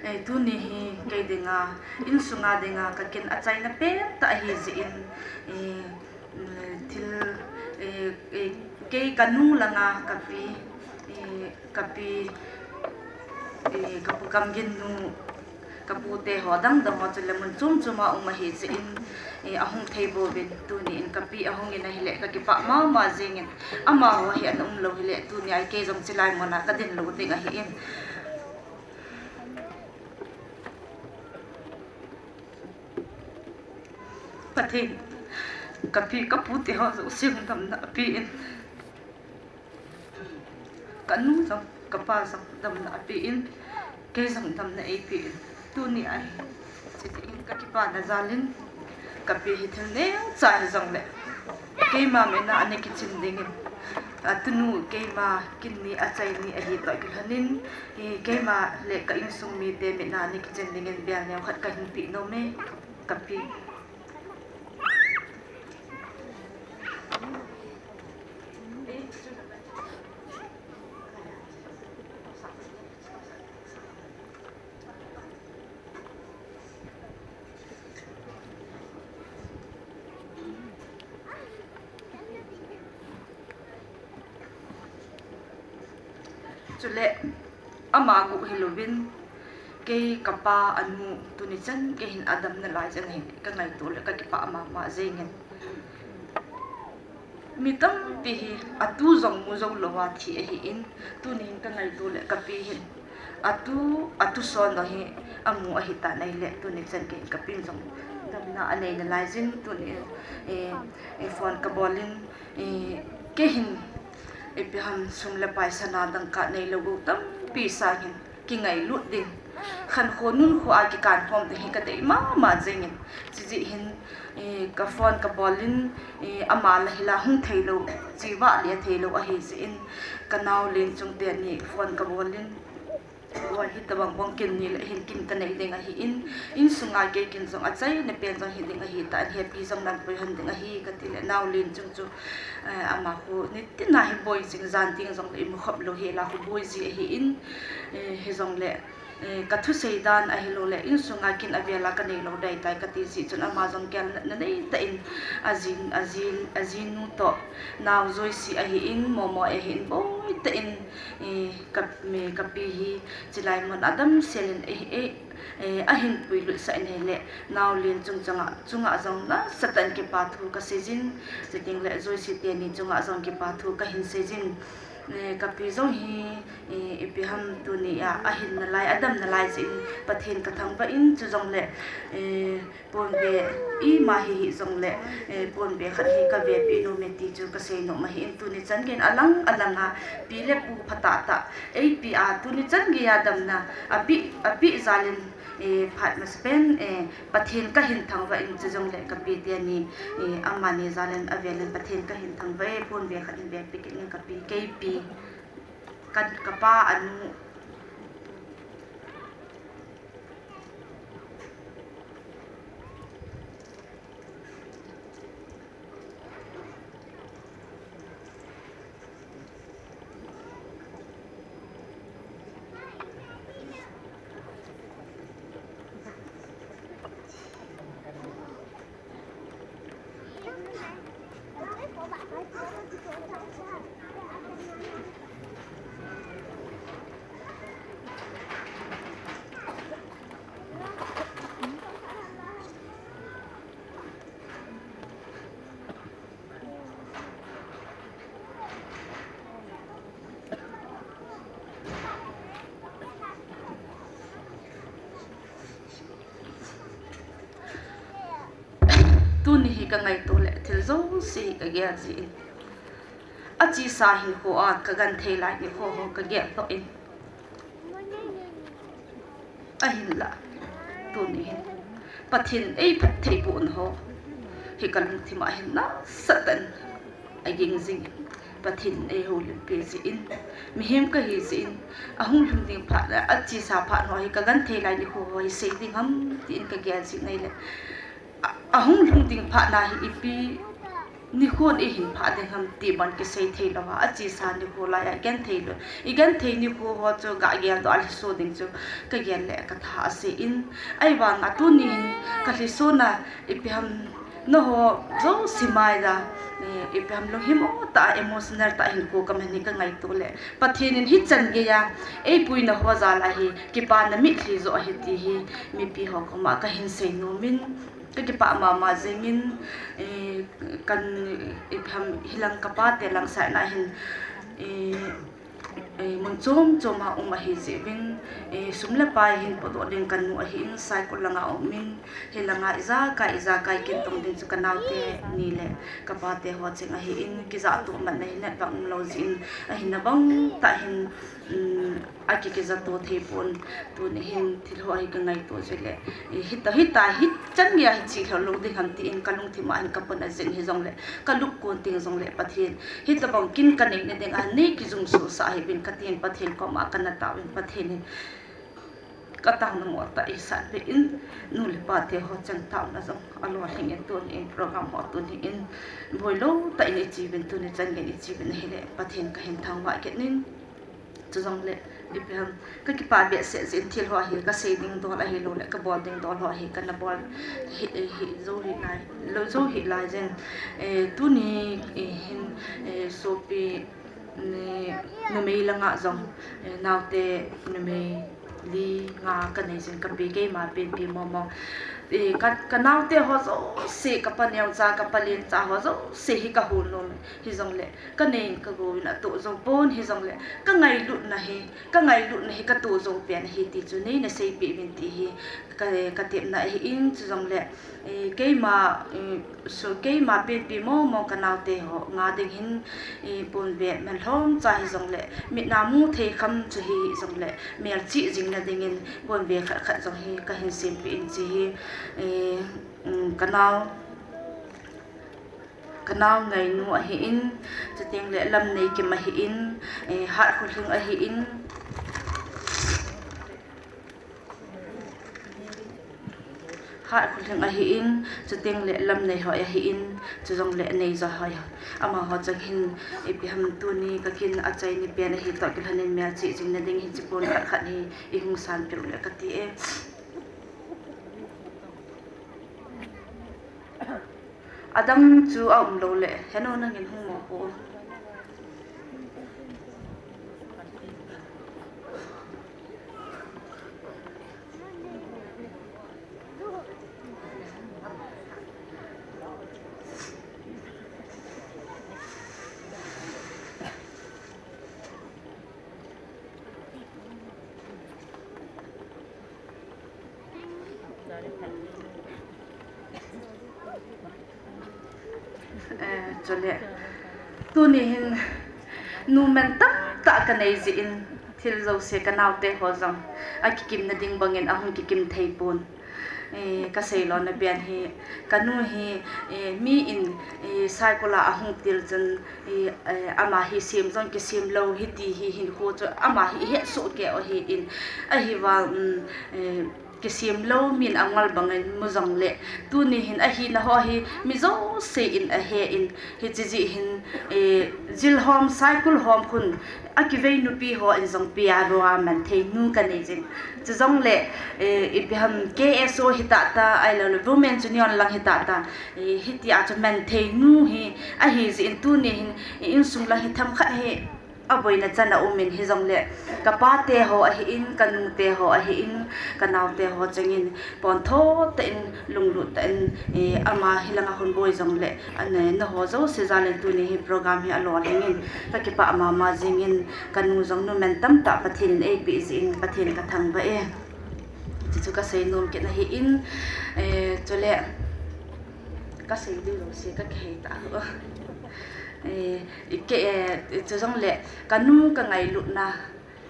Eh, tuni hi kei dinga, insunga dinga kakin achaina pentah ahi jeh in, eh, thil, eh, eh, kei kanu langa kapi, eh, kapi, eh, kapu Kamginnu, kapute ho dangdang ho chule mun chom choma um ahi jeh in, eh, ahung thei bouvin tuni in kapi ahungin ahile kakipah mama jengin, amaho hi ana umlou hile tunia kei jong chilai muna kadin lou ding ahin. Pathen, kapi kapute ho jouse damna apen. Kanu jong, kapa jong damna apen, kei jong damna eipen. Tuni ahi, chuteng kakipana jal in, kapi hi thil neocha hijongle, keima mitna ana kichin dingin, atunu keima kin ni achai ni ahi toh kilhonin, keima le ka insung mite mitna ana kichin dingin bel neo khat kahin peh nome, kapi. Chule, ama guh hilouvin, kei kapa anu tuni chan gei hin adam nalai jeh in kangaito le kakipah mama jengin. Mi tampi hi atu jong mu jou louva thi ahin, tuni hin kangaito le kapi hin atu, atu son jong hi amu ahitan ahile, tuni chan gei hin kapin jong damna anei nalai jin, tuni, eh, eh, phone kabolin, eh, kei hin, ipi ham sum le pai sana dangka neilou gou tampi sangin kingailut ding, khankho nunkho a kikan khom ding hi kadei mama jengin, chujeh hin, eh, ka phone kabolin, eh, ama la hila hung theilou, chivah le theilou ahi jeh in, kanao Lenchung teni phone kabolin, Oi, hitobang bang kin ni le hin kin kanei ding ahin, insunga kei kin jong achaina pen jong hiding ahitan, hepi jong nanpui hon ding ahi, kati le nao Lenchung chu, eh, ama khu nitina hi boi jing, jan teng jongle imu khop lou hela khu boi ji ahin, eh, hijongle, eh, kathusei dan ahiloule insunga kin avela kanei lou dai tai kati jeh chun ama jong gelnatna neitah in ajin, ajin, ajinu toh nao Joyce ahin, Momo ahin, boitah in, eh, ka, eh, kapi hi chilai mun a damsel in, eh, eh, eh, ahin puilutsah in ahile, nao Lenchung chunga, chunga jong nasatah in kipa thu kaseijin, chuteng le Joyce teni chunga jong kipa thu kahin seijin, eh, kapi jong hi, eh, ipi ham tunia ahin nalai, adam nalai jeh in Pathen kathangvah in, chujongle, eh, ponbe ima hi hijongle, eh, ponbe khat hi kavepeh nome ti chu kaseinom ahin, tuni chan gei hin alang alanga pi le pu phatah tah eipeh a, tuni chan geiya damna apeh, apeh jal in, eh, phat masapen, eh, Pathen kahin thangvah in, chujongle kapi teni, eh, amani jal in avel in Pathen kahin thangvah e, ponbe khat hin vepeh kit in kapi, keipi, ka, kapa anu. Tuni hi kangaito le thil jouse hi kagel jin, achesa hinkho a kagenthei lai nikho ho kagel lhoh in, Ahinlah, tuni hin Pathen in eiphattheibohna ho hi kalungthim a hin nasatah in aging jingin, Pathen in eihoulimpi jeh in, mihem kahi jeh in, ahung lhung ding phat, achesa phat ho hi kagenthei lai nikho ho hi sei ding ham tin kagel jing ahile, a, ahung lhung ding phat na hi ipi nikhon ihin phah ding ham ti bon kisei theilouva, achesa nikho laiya igenthei lou, igenthei nikho ho chu gageldoh a lhiso ding chu kagel le katha asei in, ahivanga tuni hin kalhisona ipi ham, nangho jouse maija, eh, ipi ham lunghimo tah a, emotional tah a hinkho kaman hi kangaito le, Pathen in hichan geiya eipuina ho jal a hi kipana mitlhi joh ahi ti hi mipi ho koma kahin seinom in, kakipah mama jingin, eh, kan, ipi ham, hilang kapate langsaina hin, eh, eh, mun chom chom a um ahi jeh uvin, eh, sum le pai hin podoh ding kanu ahin, Saikul langa umin, hilanga ijakai ijakai kintong ding chu kanaote ni le kapate ho cheng ahin, kijahtoh matna hi net vang umlou jeh in, ahina bang tah hin, um, aki, kijato theipon, tuni hin thil ho hi kangaito jeh le, eh, hita, hita, hichan geiya hiche lhon lou ding ham tin kalungthim a hin kapona jing hijongle, kalup kon teng jongle Pathen hitobang kin kaneina dinga nei kijumsosah hih uvin katin, Pathen koma kana taovin, Pathen in kataona moh tah eisanpeh in, nu le pate ho cheng taona jong alolhing in, tuni in program ho tuni in boilou tah in iche uvin, tuni chan geiyin iche uvin ahile Pathen kahin thangvah kit in. Chujongle ipi ham, kakipah behseh jeh in thil ho hi kasei ding dol ahiloule kabol ding dol ho hi kana bol hi, hi jou hih lai, lou jou hih lai jeh in, eh, tuni, eh, hin, eh, sopi, ni, numei langa jong, eh, naote numei li nga kanei jin kapi, keima penpi momo. Eh, ka, kanaote ho jouse, kapa neocha, kapa lencha ho jouse hi kahol nom in, hijongle kanei in kagouvin atoh jou pon, hijongle kangailutna hi, kangailutna hi katoh jou pen ahi ti chu neina seipeh uvin ti hi ka, katepna ahin, chujongle, eh, keima, eh, so keima penpi momo kanaote ho nga ding hin, eh, ponve melhomcha hijongle, mit a mu thei kham chu hijongle, melchih jingna dingin ponve khat khat jong hi kahin sempeh in, hiche hi, eh, um, kanao, kanao Ngainu ahin, chutengle Lamneikim ahin, eh, Hatkholhing ahin, Hatkholhing ahin, chutengle Lamneihoi ahin, chujongle Neijoihoi. Amaho cheng hin ipi ham, tuni kakin achai ni pen ahi toh kilhonin melchih jingna ding hiche pon khat khat hi ihung sanpeh uleh kati e. Adang chu aumloule, henu nangin hung mopo. Eh, chule, tuni hin numen tamtah kanei jeh in, thil jouse kanaote ho jong akikimna ding bangin ahung kikim theipon. Eh, kaseilona pen hi, kanu hi, eh, mi in, eh, Saikul a ahung til chun, eh, eh, ama hi sem jong kisem lou, hiti hi hinkho chu ama hi ihetsoh kei u ahin, ahivang, um, eh, kisem lou min angol bangin mu jongle, tuni hin ahina ho hi mi jouse in ahen, hiche jeh hin, eh, jilhom, Saikul hom khun akivei nupi hon jong pia lou a manthei nu kanei jin. Chujongle, eh, ipi ham, K S O hitahtah, ahiloule Women Union lang hitahtah, eh, hitia chu manthei nu hi ahi jeh in, tuni hin, eh, insung lang hi themkhat hi aboina chan aumin, hijongle kapate ho ahin, kanute ho ahin, kanaote ho chengin pontho tah in, lunglut tah in, eh, ama hilanga hung boi jongle, ane, naho jouse jalin tuni hi program hi alolhingin, kakipah mama jingin, kanu jong numen tamtah Pathen in eipeh jeh in Pathen kathangvah e. Chuchu kaseinom kit ahin, eh, chule kasei ding jouse kakihei tah. Eh, ke, eh, chujongle kanu kangailutna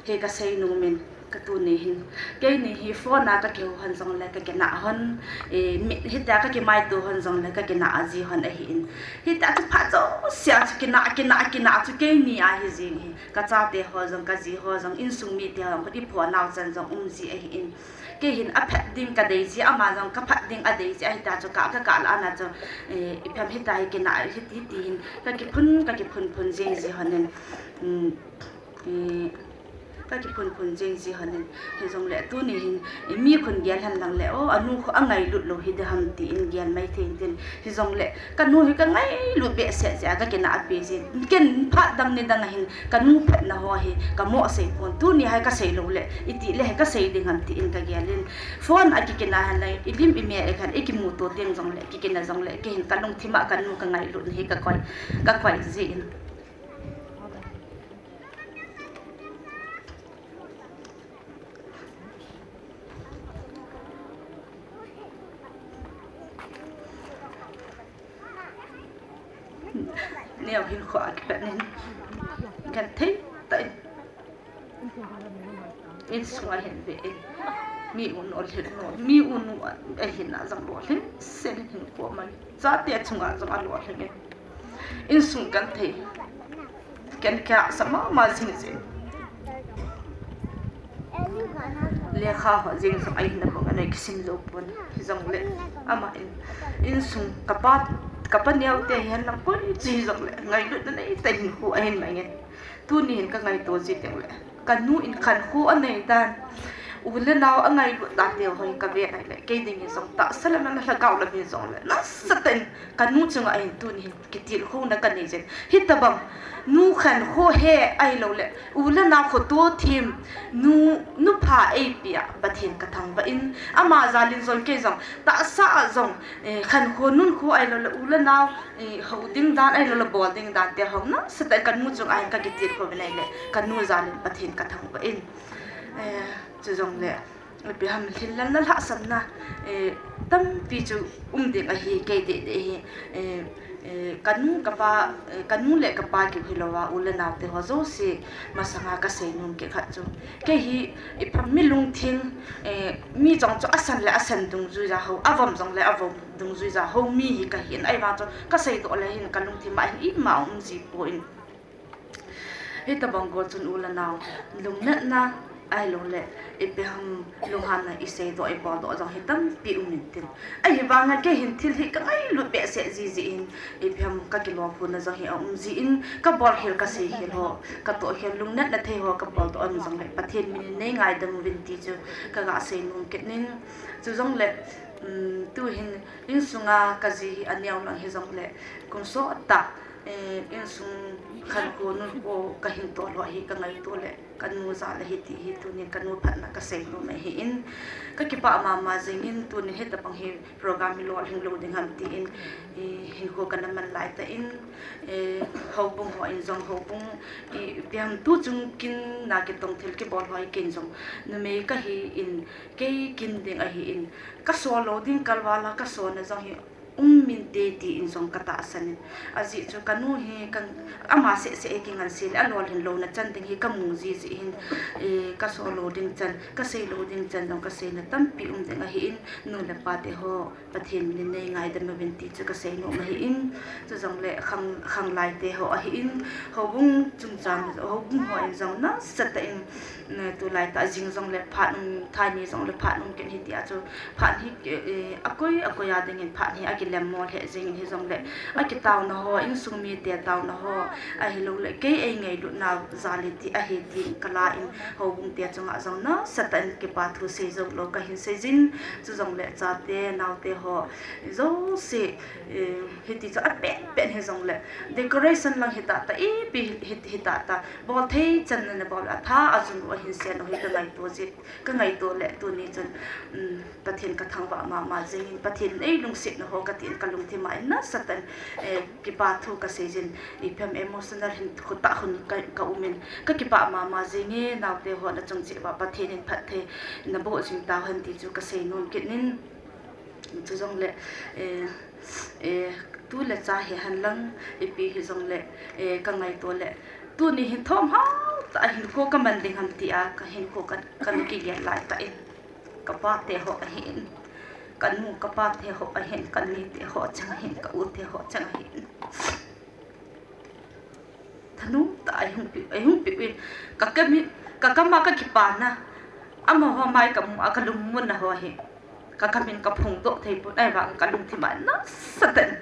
hi kasei nomin, Ka tuni hin, keini hi phone a ka kihou hon jongle ka kinah hon, eh, mi, hitia ka kimaito hon jongle ka kinah ji hon ahin. Hitia chu phat jousea chu kinah, kinah, kinah chu keini ahi jing hi. Ka chate ho jong, ka ji ho jong, insung mite ho jong, i pho nau chan jong um ji ahin. Kei hin aphat ding ka dei ji, ama jong ka phat ding adei ji, ahitia chu ka, ka kah la ana chu, eh, ipi ham hitia hi kinah, hiti, hiti hin, ka kiphun, ka kiphun phun jing ji hon in, um, eh, ka kiphun phun jing ji hon in, hijongle tuni hin, eh, mi khun gel hen lang le, o, anu khu angailut lou hi ding ham tin gel mai thei in tin, hijongle, ka nu hi ka ngailut behseh jeh a ka kinah pi ji. Ken phat dang ni dang a hin ka nu phatna ho hi ka mo sei pon. Tuni hi ka sei lou le, iti le hi ka sei ding ham tin ka gel in. Phone a kikinah hen le, i lim i mel a khan i kimuto teng jongle, kikinah jongle, kei hin ka lungthim a ka nu ka ngailut hi ka koi, ka koi ji in. Neo hin kho a kipat nin. Kan thei ta in. Insung a hin ve in. Mi u nu lhin nu. Mi u nu a hin a jang lou lhin. Sen hin kho mai. Chate chunga jong a lou lhin in. Insung kan thei. Ken kei a sa mama jing jing. Lekha ho jing jong ahin a bang a nei kisim jou pon. Hijongle ama in, insung ka pa, ka pa neo te hihen lang koi chi jongle ngailutna nei ta hin khu ahin mangin. Tuni hin ka ngaito ji teng le, ka nu in khankho anei dan, u le nau angailut dan te ho hi ka ve nai le, kei ding in jong tahsa le man lhagao le min jongle, nasatah in ka nu chunga hin tuni hin kitilkhouna ka nei jin. Hitabang nu khankho he ahilou le, u le nau khoto thim, nu, nu pha eipe a Pathen ka thangvah in, ama jal in jong kei jong tahsa a jong, eh, khankho nunkho ahilou le, u le nau, eh, hou ding dan ahilou le, bol ding dan te ho nasatah in ka nu chunga hin ka kitilkhou ve nai le, ka nu jal in Pathen ka thangvah in. Eh, chujongle, ipi ham lhinlelna lhahsamna, eh, tampi chu um ding ahi, kei deh deh hi, eh, eh, ka nu ka pa, eh, ka nu le ka pa kiu hilou a, u le nau te ho jouse masanga ka seinom kit khat chu. Kei hi, ipi ham mi lungthim, eh, mi jong chu asan le asan dungjui a hou, avom jong le avom dungjui a hou mi hi ka hin, ahivang chu ka seidoh le hin ka lungthim a hin ima um ji poi. Hitabang go chun u le nau, lungnatna, ahilou le, ipi ham lunghanna i seidoh, i boldoh jong hi tampi um in tin. Ahivang a kei hin thil hi ka ngailut behseh ji jeh in, ipi ham ka kilolhinna jong hi aum ji in, ka bolkhel ka seikhel ho, ka tohkhel lungnatna thei ho, ka boldoh um jongle, Pathen min in nei ngaidam uvin ti chu ka ga seinom kit nin. Chujongle, um, tu hin insunga ka ji hi aneo lang hijongle, kum sot tah, eh, insung khankho nunkho ka hin tolho hi ka ngaito le, ka nu jal a hiti hi tunin ka nu phatna ka seinom ahi in, ka kipah mama jing in tunin hitabang hi program hi lolhing lou ding ham tin, eh, hinkho ka na man lai tah in, eh, houbung ho in jong houbung, eh, ipi ham tu chung kin na kitong thil kibol ho hi kin jong numei ka hi in, kei kin ding ahi in, ka so lou ding kalval a ka sona jong hi um inte tin jong ka tahsan in. Ajeh chu ka nu hi ka, ama seh seh hi kingansei le alolhin louna chan ding hi ka mu ji jeh hin, eh, ka so lou ding chan, ka sei lou ding chan jong ka seina tampi um ding ahi in, nu le pa te ho, Pathen min in nei ngaidam uvin ti chu ka seinom ahi in, chujongle khang, khanglai te ho ahi in, houbung chungchang, houbung ho in jong nasatah in, ne, tulai tah jing jongle phat um, thaini jongle phat um ken hitia chu, phat hi, eh, akoi, akoi a ding in phat hi akilem mo lheh jing in hijongle, akitauna ho, insung mite tauna ho, ahilou le, kei ei ngailutna jal in ti ahi tin ka la in, houbung te chunga jong nasatah in kipa thu sei jou lou ka hin sei jin, chujongle chate, naote ho, jouse, eh, hiti chu apen pen hijongle, decoration lang hita tah, ipi hi, hi, hita tah, bol thei chan na bol a tha a jun u ahin sen u hi ka ngaito jin, ka ngaito le tuni chun, um, Pathen ka thangvah mama jing in, Pathen in ei lungsetna ho ka tin ka lungthim a in nasatah in, eh, kipa thu ka sei jin, ipi ham emotional hin khu tah khun ka, ka um in, ka kipah mama jing e, naote ho na chung cheh uva Pathen in phattheina boh jing tau hen ti chu ka seinom kit nin. Chujongle, eh, eh, tu le cha hi hen lang, ipi hijongle, eh, ka ngaito le, tuni hin thom hao tah a hinkho kaman ding ham tia, ka hinkho ka, kana kigel lai tah in. Ka pate ho ahin, ka nu ka pate ho ahin, ka nite ho chang ahin, ka ute ho chang ahin. Thanom tah a eihung pi, eihung pi uvin. Ka kam, ka kam a ka kipana. Amaho mai kamu a ka lungmonna ho hi. Ka kam in ka phongdoh thei pon, ahivang ka lungthim a nasatah in.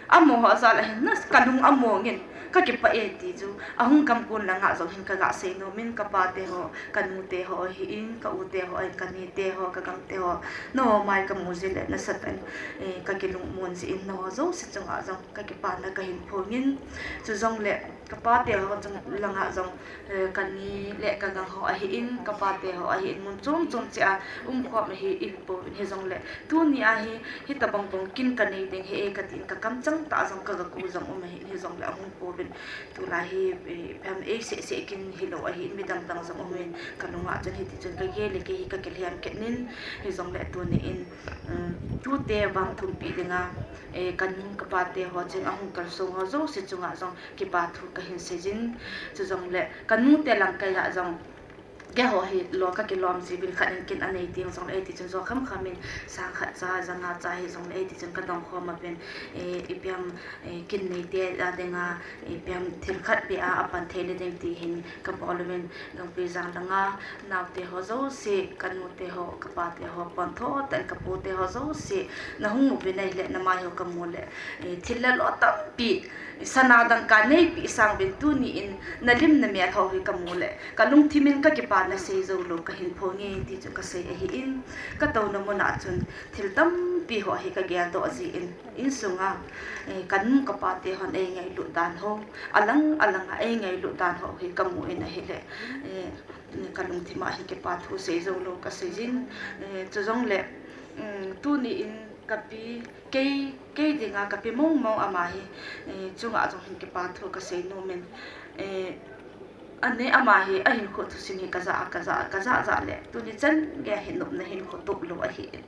Amaho jal a hin nas, ka lung among in, ka kipah e ti chu. Ahung kam kon langa jong hin ka ga sei nom in, ka pate ho, ka nute ho ahin, ka ute ho ahin, ka nite ho, ka gamte ho. Nangho mai kamu jeh le nasatah in, eh, ka kilungmon jeh in nangho jouse chunga jong ka kipana ka hin phong in. Chujongle ka pate ho chung langa jong, eh, ka ni le ka gang ho ahin, ka pate ho ahin, mun chom chom cheh a umkhom ahi, ihi pouvin hijongle. Tuni a hi, hitabang bang kin ka nei ding ahi e ka tin ka kamchang tah a jong ka ga kou jong um ahin hijongle ahung pouvin. Tulai hi, eh, phem ei seh seh kin hilou ahin midang dang jong um in ka lunga chun hiti chun ka gel le kei hi ka kilhem kit in hijongle tuni in, um, tute vang thumpi dinga, eh, ka nu ka pate ho ching ahung kalsong ho jouse chunga jong kipa thu ka hin sei jin. Chujongle ka nute lang kei a jong keiho hi lo ka kilom ji uvin khat in kin anei ding jongle, hiti chun jo kham kham in sang khat cha, ja nga cha hijongle, hiti chun ka dong khom uvin, eh, ipi ham, eh, kin neite a dinga, eh, ipi ham thil khat beh a, apan thei le ding ti hin ka bol uvin, Gangpijang langa naote ho jouse, ka nute ho, ka pate ho, pontho tah in ka pute ho jouse, nahung uvin ahile, namai ho ka mu le, eh, thil le lo tampi, sana dangka neipi sang uvin tuni in, na lim na mel ho hi ka mu le, ka lungthim in ka kipana sei jou lou ka hin phong e ti chu ka sei ahin, ka touna mun a chun thil tampi ho hi ka geldoh jin, insunga, eh, ka nu ka pate hon eingailut dan ho, alang alang a eingailut dan ho hi ka mu in ahile, eh, ka lungthim a hin kipa thu sei jou lou ka sei jin, eh, chujongle, um, tuni in ka pi, kei, kei dinga ka pi mong mong ama hi, eh, chunga jong hin kipa thu ka sei nom in, eh, ani ama hi ahinkho thusim hi ka ja, ka ja, ka ja ja le, tuni chan gei a hin nopna hinkho tup lou ahin.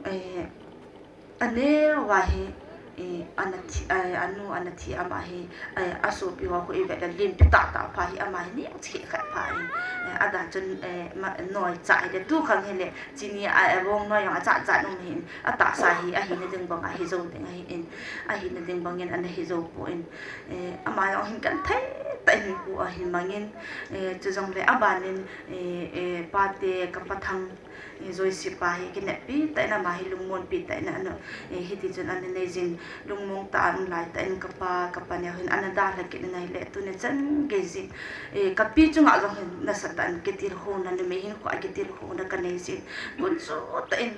Eh, aneo a hi, eh, ana thi, eh, anu ana thi ama hi, eh, asopi ho khu ivet le limpi tah tah pha hi ama hi neo cheh khat pha in, eh, adan chun, eh, ma, noi cha hile tu khang hile, chini a, eh, vong noi jong achat chat um hin, atahsa hi, ahina ding bang a hi jou ding ahin, ahina ding bang in ana hi jou pon, eh, ama jong hin kan thei tah in pu ahin mang in, eh, chujongle aban in, eh, eh, pate ka pathang, eh, Joyce pa hi kineppi tah in ama hi lungmonpi tah in ana, eh, hiti chun ana nei jin lungmong tah a um lai tah in ka pa, ka pa neo hin ana dalha kit in ahile tuni chan gei jin, eh, ka pi chunga jong hin nasatah in kitilkhouna, numei hinkho a kitilkhouna ka nei jin, gunchu tah in,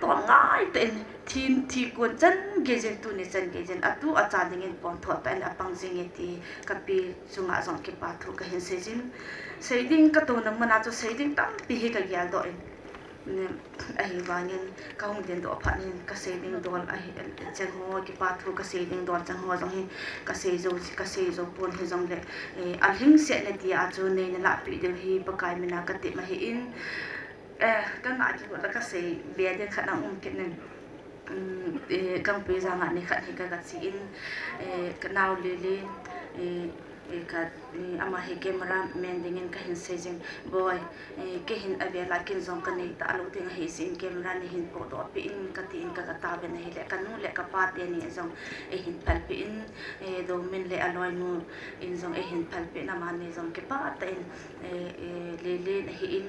tol ngai tah in, thi, thi kon chan gei jin, tuni chan gei jin, atu acha ding in pontho tah in apang jing e ti ka pi chunga jong kipa thu ka hin sei jin. Sei ding ka touna mun a chu sei ding tampi hi ka geldoh in. Ahivangin ka hung dingdoh phat in ka sei ding dol ahi, cheng ho, kipa thu ka sei ding dol cheng ho jong hi ka sei jou, ka sei jou pon hijongle, eh, alhingsetna ti a chu neina lahpeh diu hi Pakai min a ka tep ahin, eh, ka ngah kigotna ka sei be ding khat na um kit in. Um, eh, Gangpijang a ni khat hi ka ga che in, eh, ka nao Lily, eh, eh, ka, eh, ama hi camera man ding in ka hin sei jin, boi, eh, kei hin avel a kin jong ka nei talou ding ahi jeh in camera nei hin pohdoh peh in ka ti in ka ga tao in ahile ka nu le ka pa teni jong eihin phal peh in, eh, Domin le aloinu in jong eihin phal peh in amani jong kipa tah in, eh, eh, Lily ahin,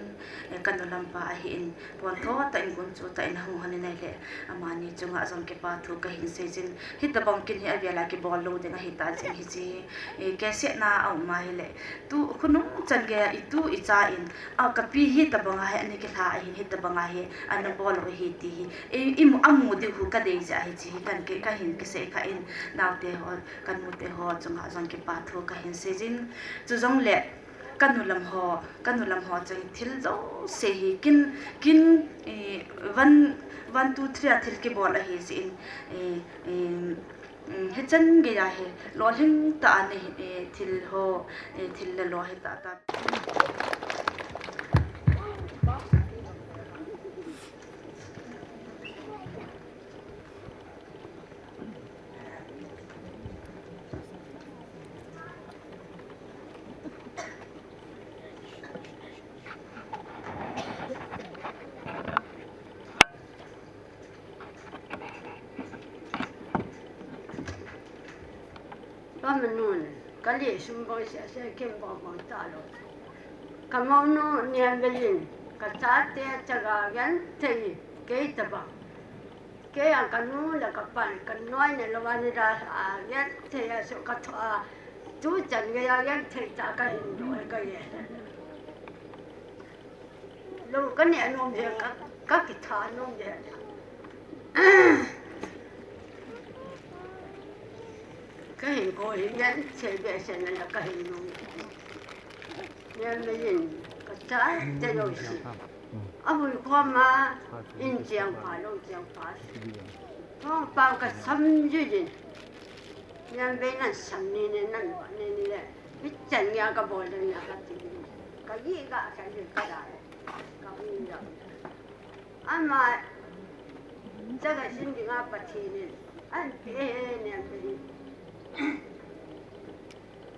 eh, ka nu lampa ahin, pontho tah in gunchu tah in ahung hon in ahile, amani chunga jong kipa thu ka hin sei jin. Hitabang kin hi avel a kibol lou ding ahi ta jing hiche, eh, kehsetna a um ahile, tu khonung chan gei a itu icha in, a ka pi hitabang a hi ana kilha ahin, hitabang a hi ana bol u ahi ti hi, eh, imu, amu diu hi ka dei jeh a hiche hi kan ki, ka hin kisei kha in, naote ho, ka nute ho chunga jong kipa thu ka hin sei jin. Chujongle, ka nu lam ho, ka nu lam ho chun thil jouse hi kin, kin, eh, one, one, two, three a thil kibol ahi jeh in, eh, eh, um, hichan gei a hi lolhing tah a nei, eh, thil ho, eh, thil le lo hi tah tah. Ka manu in, ka leh sum bang sia sia kim bang bang ta lou. Ka monu Niambei in, ka chate chaga genthei kei tabang. Kei a ka nu le ka pa, ka noi ne lou a ni da a genthei a so ka tho a, tu chan gei a genthei ta ka hin doi ka ye. Lou ka neh nom jeng, ka, ka kitha nom jeng. Ka hinkho hi ngen chei behseh na la ka hin nom. Niambei in ka chate jouse a vui khom a, in cheng pha lou cheng pha. Thong pau ka sam jui jin. Niambei nan sam ni ne nan va ne ni le. Hichan ngia ka bol le nia ka ti. Ka gi ga sa ni ka da. Ka u ya. Ama, chaga sin dinga Pathen in an pe he Niambei.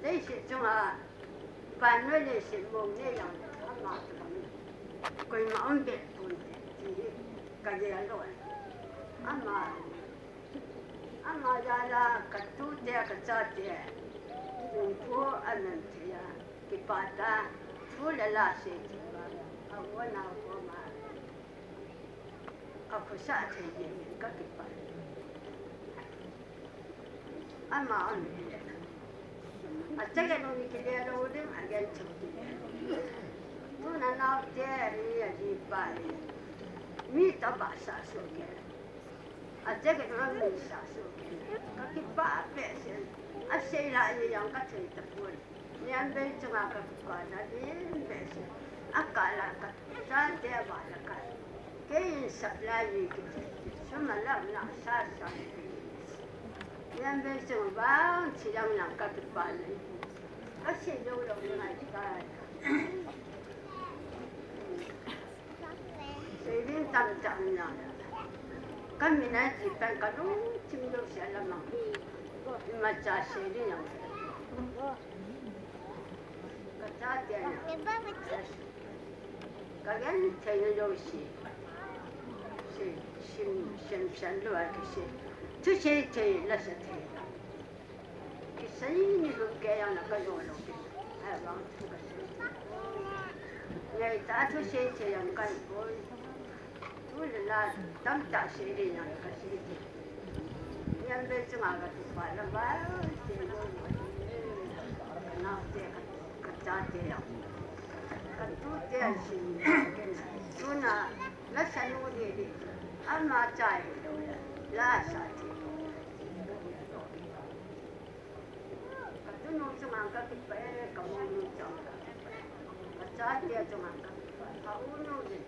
Leiset chunga vannoi leiset mong ne jong ama tabang. Koima um be pon ti hi ka gel lou. Ama, ama jal a ka tute ka chate, lungphu anan thei a, kipah tah a, thu le la sei thei uva, a u a nao koma, a khosah thei jeng in ka kipah. Ama aum le. A chaga nung kile lou ding, a genthei kile lou ding. Tuna naote ni a jipa le. Mi tabang sa so ke. A chaga nung mi sa so ke. Ka kipah behseh. A sei la ye jong ka thei tapon. Niambei chunga ka kipah na lim behseh. A kah la ka chate a ba la ka. Kei in sap lai ni kiti. Sum a lam na sa sa ni. Niambei chunga vang chi lang lang ka kipah na. Ka sei jou lou ni ngai ka. Sei ding tam tam na. Ka min a chi pen ka lungthim jouse a la mang. Imacha sei ding jong. Ka chate a na. Ka genthei na jouse. Sei, sim, sim san lou a kisei. Thusei thei, lasa thei. Kisei ni lung kei jong na ka jo lou. Ahivang thu ka sei. Ngai ta thusei thei jong ka hi poi. Thu le la tamtah sei ding jong ka sei thei. Niambei chunga ka kipah na ba, sei lou. Ka naote ka, ka chate jong. Ka tute an sei. Tuna, lasa nu didi. Ama chai lou. Lasa thei. Ka tunu chunga ka kipah e, ka monu chunga ka kipah e. Ka chate chunga ka kipah e. Ka u nu le.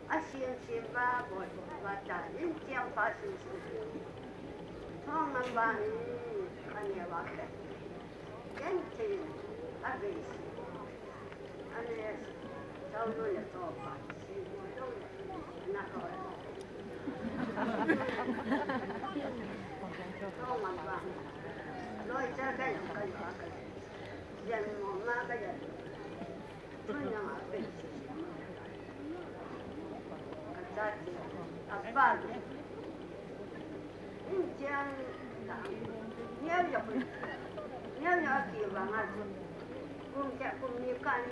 A sim sim ba, bol bol ba ta, in cheng pha sim sim. Thong ngam ba ni, ka neo a ka. Genthei, a vei si. Ane, chau nu le chau pa, si mo dong le, na ko. Chau man ba. Loi cha ka yang ka ya ka. Yan mo ma ka ya. Tun yang a pe. Ka cha ti. A pa. In chiang na, neo ya, neo ya ki vang a chu. Kum cha kum ni kan,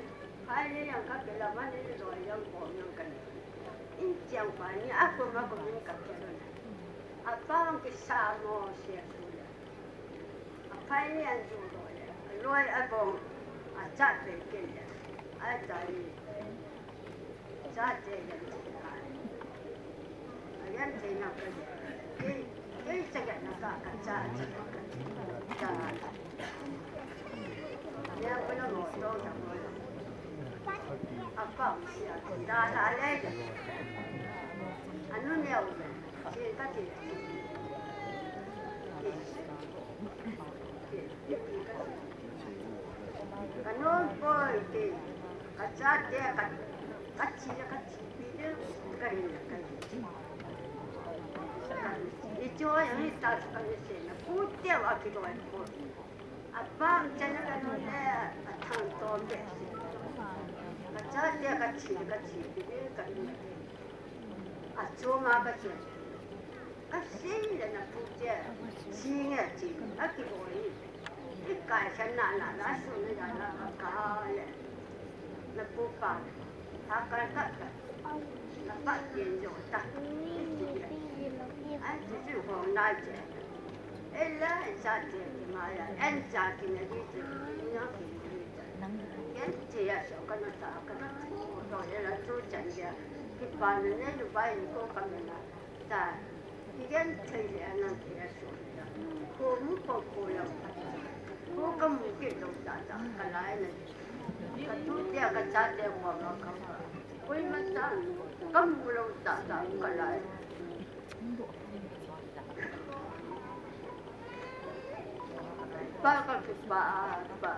phai le yang ka pe la ma ni lo yang ko yang kan. In chiang pa ni a kum a kum ni ka pe lo na. A pa ang ki sa mo se su le. A phai ni an ju lo le. Loi a bong, a cha pe ke le. A cha ni. Chate genthei a. A genthei na ka. Kei, kei chaga na ka, ka cha, cha, ka cha. Nia ko na mo to ta mo. A pa, sia, da la le. Anu ne o. Si ka ti. Ka nom poi te, ka chate, ka, ka chi le ka chi pi le, ka hin le ka hin. I cho ya ni ta ka ni se na, pu te wa ki do ko. A pam chana ka no le, a thang tom de. Ka chate, ka chi le ka chi pi le, ka hin le. A chunga ka chi. Ka sei le na pu che, chi nge chi, a kiboi. Ikai sana na la su ni la la ka le. Na pu pa. Ha ka ka ka. Na pa yen jo ta. An ti ti ho na je. Ella en sa je ma ya. En sa ti na di ti na ki ni ta. En ti ya so ka na ta ka na. Ko ya la tu chan ya. Ki pa na ne lu bai ko ka na. Ta, igenthei le anang thei aso le. Ko mu ko ko lo. Ko ka mu kit lo tata, ka lai na. Ka tute, ka chate ko lo ka. Koima cha, ka mu lo tata, ka lai. Pa ka kipa, pa.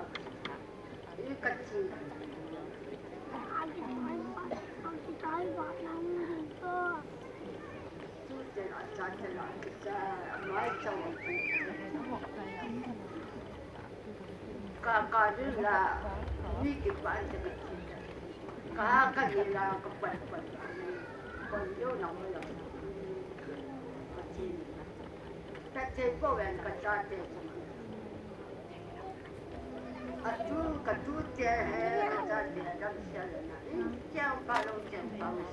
Atu, ka tute he, ka chate dam sia le na. In tiang pa lo tiang pa mo.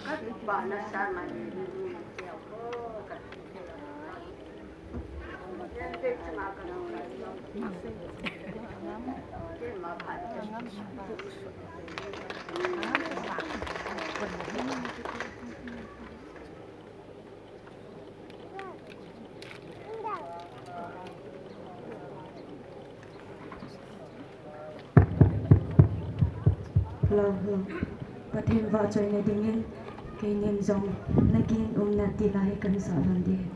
Ka tu pa na sa ma ni ni ni tiang ko ka tu. Yan de chunga ka na. Ke ma pa. Hello, hello. Pathen vahchoina dingin, keinin jong nagin umna ti la hi kahin sa lhon ding.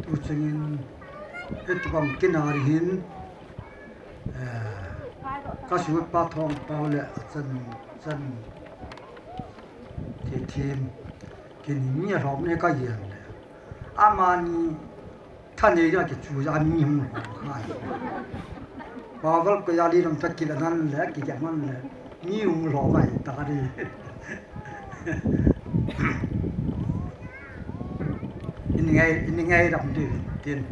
Tuchungin, hitabang kinari hin, eh, ka suhpa Thongpao le achan, chan, thithim, kini mi alhom ne ka yen le. Amani, Thanei ding a kichu a mi hung lhom ngai. Paval ko ya li lam ta kila nan le, kila nan le, mi hung lhom ngai ta di. In ngai, in ngai lam di tin.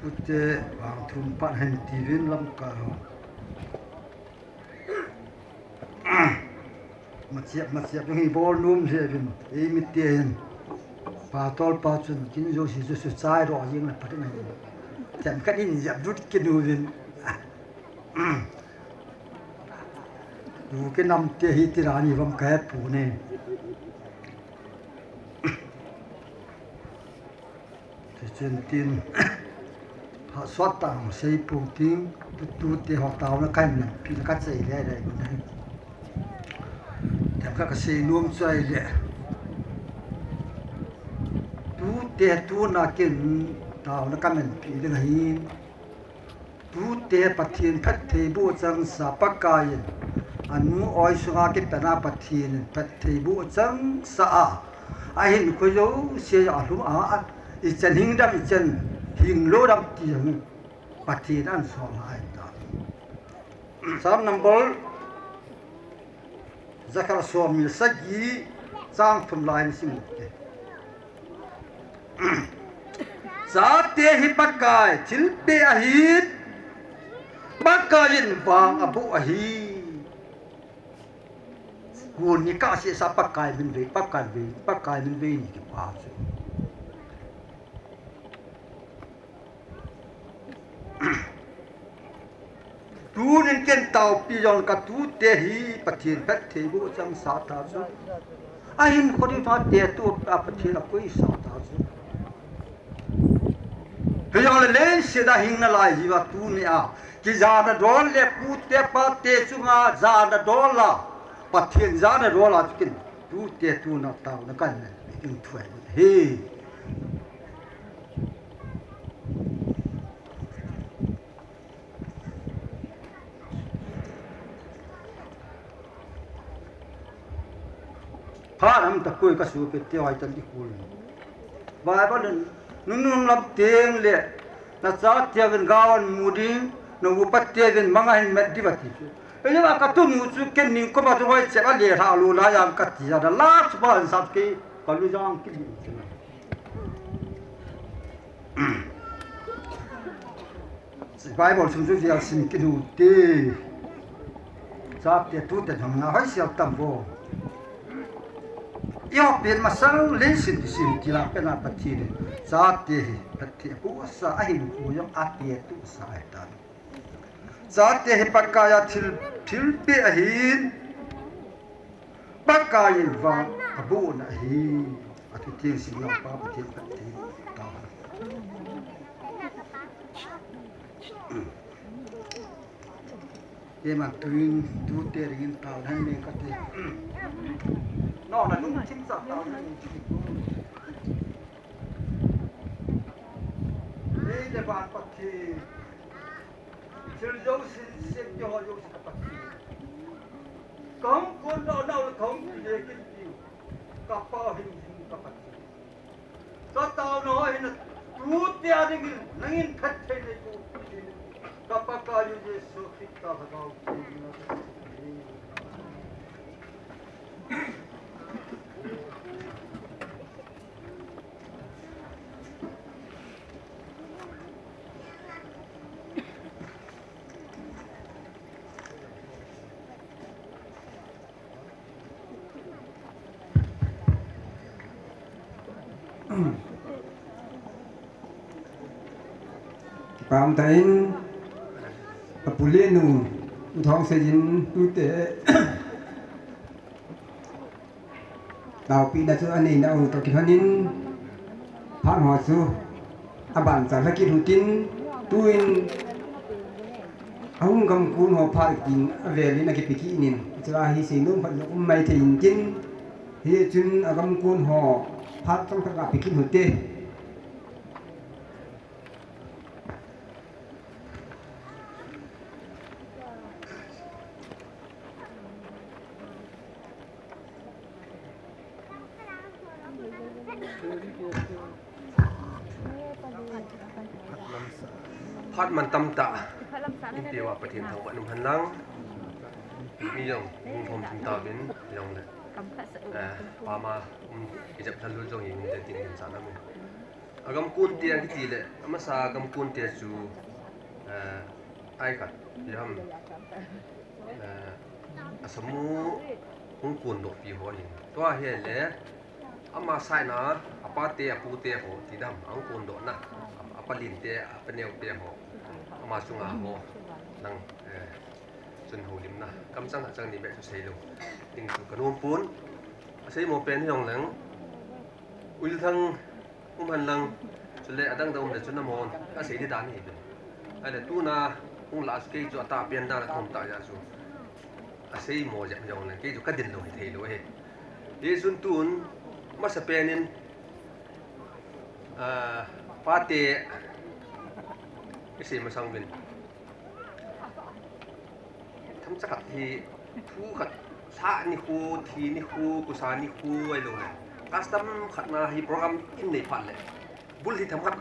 Pute vang thum pan hen ti vin lam ka. Machiap, machiap, hi bol num hi vin. Ei mi te hin. Pa tol pa chun, kin jo si jo su chai ro jing na pa te na hin. Tem ka din jap dut ki nu vin. Du ke nam te hi ti ra ni vam ka he pu ne. Ti chen tin, ha suat tang sei pung ting, tu, tute ho tauna ka hin pi ka chei le le ku dai. Tem ka ka sei nuam chai le. Tute tuna kin tauna ka men pi ding hin. Tute Pathen phattheiboh changsa Pakaiyin, anu oi sunga kipana Pathen in phattheiboh changsa a, ahinkho jouse alhum a, ichan hing dam, ichan hing lou dam ti jong Pathen in asol ahitai. Psalm number jakhat som ni le sagi, chang thum lai hin sim ute. Chate hi Pakai thilpeh ahin, Pakaiyin vang aboh ahi. Kuni kasei sa Pakai min vei, Pakai vei, Pakai min vei ni kipa chu. Tunin ken taopi jong ka tute hi Pathen phattheiboh changsa ta chu. Ahinkho ding thate tu a Pathen akoisa ta chu. Hijongle leiset a hing nalai jiuva tuni a kijana dol le pute pate chunga jana dol a, Pathen jana dol a chu ken tute tuna taona kan nei ding thu ahi. Phat ham tapoi, ka sopi te hoi tan i kul. Bible in, nunung lam teng le, na chate uvin gao amu ding, na upa te uvin mang ahin met diu ati chu. Ejeh a ka tunu chu ken ning koma chu hoi cheh a le lha lou lai jeng kati a, da la chu ba han sap ke, ka lu jang kit ding chu. Bible sung chu jia sim kit u te. Chate tute jong na hoi sial tam vo. Io pen masang leiset sim kila pena Pathen in chate hi phattheiboh sa ahin, khu jong ate tu sa ahitan. Chate hi Pakai a thil, thilpeh ahin, Pakaiyin vang abohna ahi. Athu theng sim naupa Pathen phatthei tao hen. Keiman tuin tute dingin tao hen me kati. Nona lungthim cha tao hen. Ei le van Pathen. Thil jousen, sempi ho jousen ka Pathen. Ka hung kondoh nau le ka hung kile kit diu, ka Pa hing hing ka Pathen. Ka taona ho hi na tute a dingin nangin phatthei nei ko, ka Pakai u Jesu Christa lhagao theng in. Kipah tah in, apu le anu, U Thongseijin tute taopina chu anei nau toh kilhonin, phat ho chu aban chan lha kit u hitin, tuin ahung gamkon ho phat ding avelin akipe kit in, chua hi seinom phat jong um maithei intin, hichun agamkon ho phat chomkhat ga pe kit u hite. Phat mantam tah in pe uva Pathen thangvah in um hen lang. Mi jong hung thom thim tauvin jong le, eh, pama um, ijep lhan lul jong hi um te tin in sa na mi. Agamkon te akiti le, amasa gamkon te chu, eh, ai khat, iham, eh, asamu hung kondoh pi ho ahin. Tua hi le, ama saina, apate, apute ho, ti dam, ahung kondoh na, a, apa lin te, apa neo te ho, ama chunga ho, lang, eh, chun houlimna, kamchang hachang ni beh chu seilou ding chu kanom pon, aseimo pen hi jong leng, Uilthang um hen lang, chule adang dang um le chun amahon asei di dan hi ve. Ahile tuna hung lah a chu kei chu atahpen dan a kaum tah jeh a chu aseimo jep jong le kei chu kadin lou hithei lou ahi. Hichun tun masapen in, ah, pate isei masang uvin. Chakhat hi thu khat, sa nikho, thi nikho, kusa nikho ahilou le custom khat na hi program in nei phat le bul hi themkhat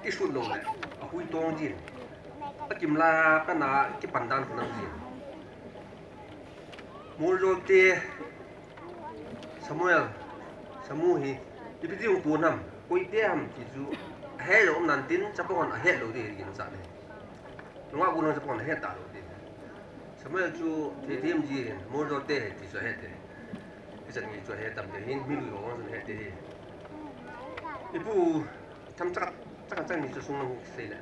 i sut lou le ahui tong jin, akimla kana kipan dan khu nam jin. Moljolte, Samuel, Samu hi ipi ti hung pon ham, koite ham ti chu ahe lou um nan tin, chapang hon ahe lou ding hi ginchat ahi. Nungah gu nung chapang hon ahe talou ding. Samuel chu Theithem ji hin, Moljolte hi ti chu ahe te. Hichan nge chu ahe tam te hin, milui ho chu ahe te hi. Ipu, themcha, chakhat chang ni chu sung lang sei le,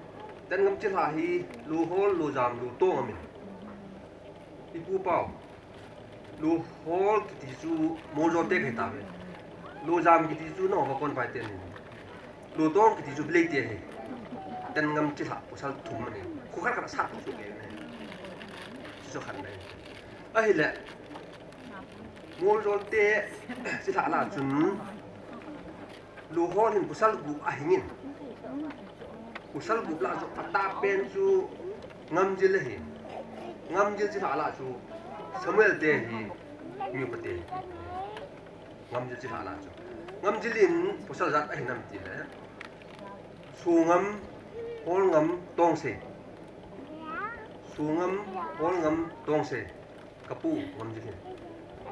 Tengam chilhah hi, Lohol, Lojam, Lotong amin. Ipu pau, Lohol kiti chu Moljolte kahi tauve. Lojam kiti chu nangho Vakonvai te ahi. Lotong kiti chu Villei te ahi. Tengam chilhah pasal thum ahi. Kho khat khat a sat chu kei ahi. Chu chu khat ahi. Ahile, Moljolte chilhah lah chun Lohol hin pasal gup ahingin, pasal gup lah chu atahpen chu Ngamjil ahi. Ngamjil chilhah lah chu Samuel te hi, mi upa te hi. Ngamjil chilhah lah chu, Ngamjil in pasal ijat ahi nam ti le, Songam, Holngam, Tongsei. Songam, Holngam, Tongsei. Kapu Ngamjil hin.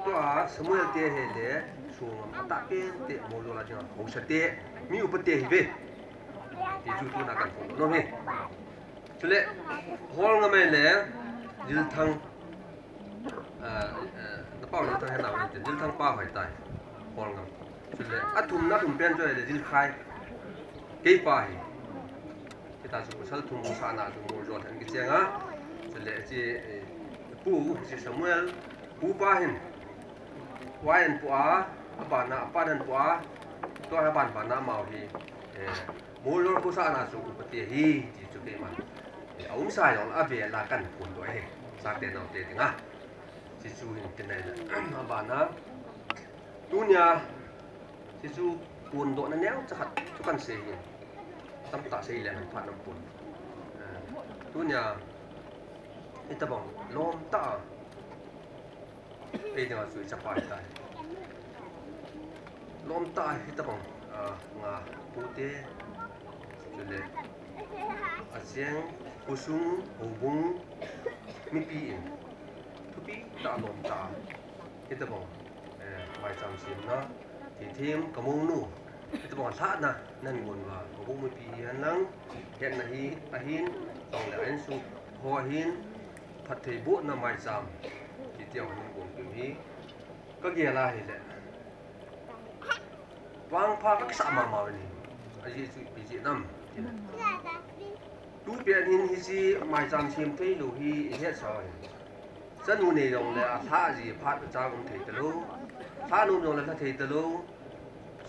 Tua Samuel te hi le, Songam atahpen te, Moljol a dinga haosa te, mi upa te ahiuve ti chu tuna kahin phongdoh nom ahi. Chule Holngam a le, Jilthang, ah, ah, na pau Jilthang hi nau hinte, Jilthang pa hoitai, Holngam. Chule athumna, athum pen chu ahile Jilkhai, kei pa ahi. Hitia chu pasal thum haosa na chu Moljol hin kicheng a. Chule hiche, eh, pu, hiche Samuel, pu pa hin, Y N pu a, abana, apan N pu a, tua hi aban bana amau hi, eh, Moljol haosa na chu upa te ahi ti chu keiman, eh, aumsa jong avel a kahin phongdoh ahi, chate naote dinga. Hichu hin kinai le, abana, tunia, hichu phongdohna neocha khat chu kahin sei ahin. Tamtah sei le kahin phat nom pon. Eh, tunia, hitobang lom tah a, ei dinga chu ichapa ahitai. Lom tah a hitobang, ah, nga pute, chule acheng, khosung, houbung, mipi in thupi tah a lom tah a hitobang, eh, maicham semna, Theithem, kamounu, hitobang lhahna nahin gon uva, houbung mipi hihen lang, hetna hi ahin, chule a insung ho ahin, phattheibohna maicham, hitia hin gon u hi kagel a ahile, vangpha kakisah mama uve. Ajeh chu ipi jeh ham tile, tupet hin hiche maicham sem theilou hi ihetsa uve. Chanu nei jongle alhah ji phat achang um thei talou. Lhah nom jongle lha thei talou.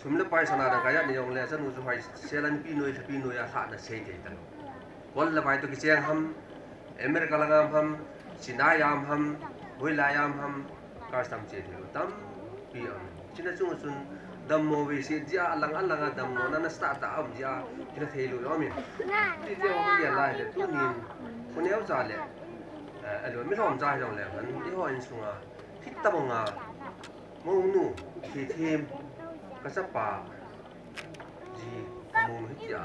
Sum le pai sana dangka ijat nei jongle chanu chu hoisel a nupi noi, lhapi noi a lhahna sei thei talou. Kol le vai toh kicheng ham, America lang a ham, China a ham, hoilai a ham, custom che theilou tampi aum in. Chuna chunga chun dammo veiset jeh a, alang alang a dammo na nasatah tah a um jeh a, kila theilou aum in. Hitia ho kagel a ahile tunin, kho neocha le, eh, ahilou, milhomcha hijongle, eiho insunga hitobanga mounu, Theithem, kachapa ji, kamounu hitia,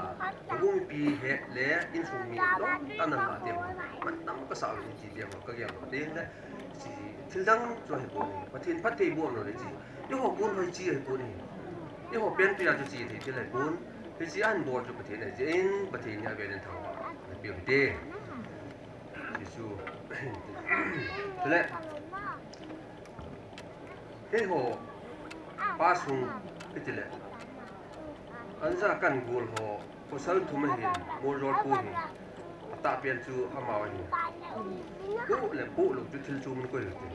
houbung mipi het le insung mi lom tah a nalhah teng, mantam kasah uve ti ding ho kageldoh teng le, hiche thildang chu ahipon ahi, Pathen phattheiboh umlou le hiche, eiho kon hoi che ahipon ahi, eiho penpia chu che thei thil ahipon, hiche ahin bol chu Pathen ahi jeh in, Pathen in avel in thangvah napeh u hite. Jesu. Chule, eiho pa sung, hitile, anja kahin gol ho, pasal thum ahin, Moljol pu hi, atahpen chu amau ahi. Poh le pohlou chu thil chu mun koi hite.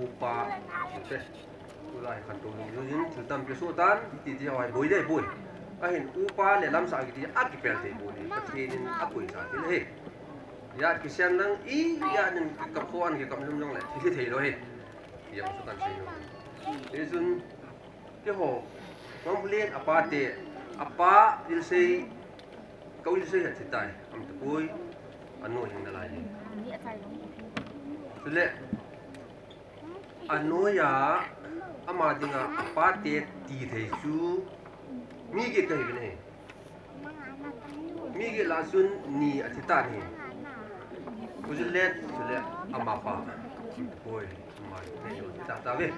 Upa, hite. Tulai khantou lum jin thil tampi soh tan, hiti ti ho hi boi dei boi. Ahin upa le lamsah kiti akipel thei boi, Pathen in akoisa thil ahi. Ijat kisem lang, ijat in kikap kho an kikap lum jongle thi theilou ahi. Ti jong chu kahin sei nom. Hichun, keiho, Mamlen apa te, apa Ilsei, ka Ilsei hi thi tai, aum tapoi, anu hing nalai hi. Le, anoiya, ama dinga, apate ti thei chu, mi get kahi uvin ahi. Mi get lah chun ni athi tan ahi. Kujilet, chule, amapa. Boi, ama nei lo thi ta tave.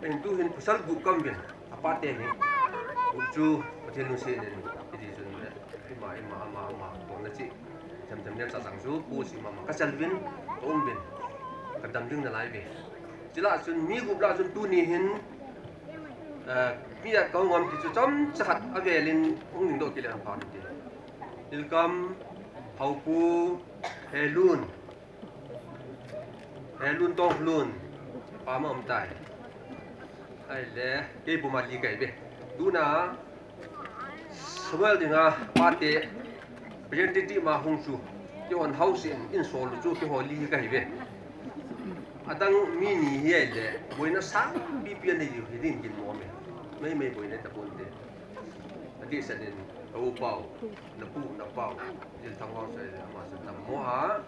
Ahin tuhin pasal gup kaum uvin. Apate hi. Gup chu, Pathen lungset in, iti chun le. Ima, ima, ama, ama, tona chi. Them, them, nem sa sang chu, pu si mama. Kachal uvin, kaum uvin. Kadam ding nalai uve. Chule chun, mi gup lah chun tuni hin, eh, mi a kahung am ti chu chomcha khat avelin hung dingdoh kit le apha ti. Nilkam, Haopu, Helun. Helun Tonglun, pa ma um tai. Ahile, kei puma li kahi uve. Tuna, Samuel dinga, pate, representative ma hung chu, keihon house in, in sol chu, keiho li kahi uve. Adang mi ni hi ahile, boina sangpi pi anei diu hi din kin mo me. Mei mei boina tapon te. Adeh sah in, ka u pau, na pu, na pau, Jilthang Vangsa ahile, ama chu dammo a,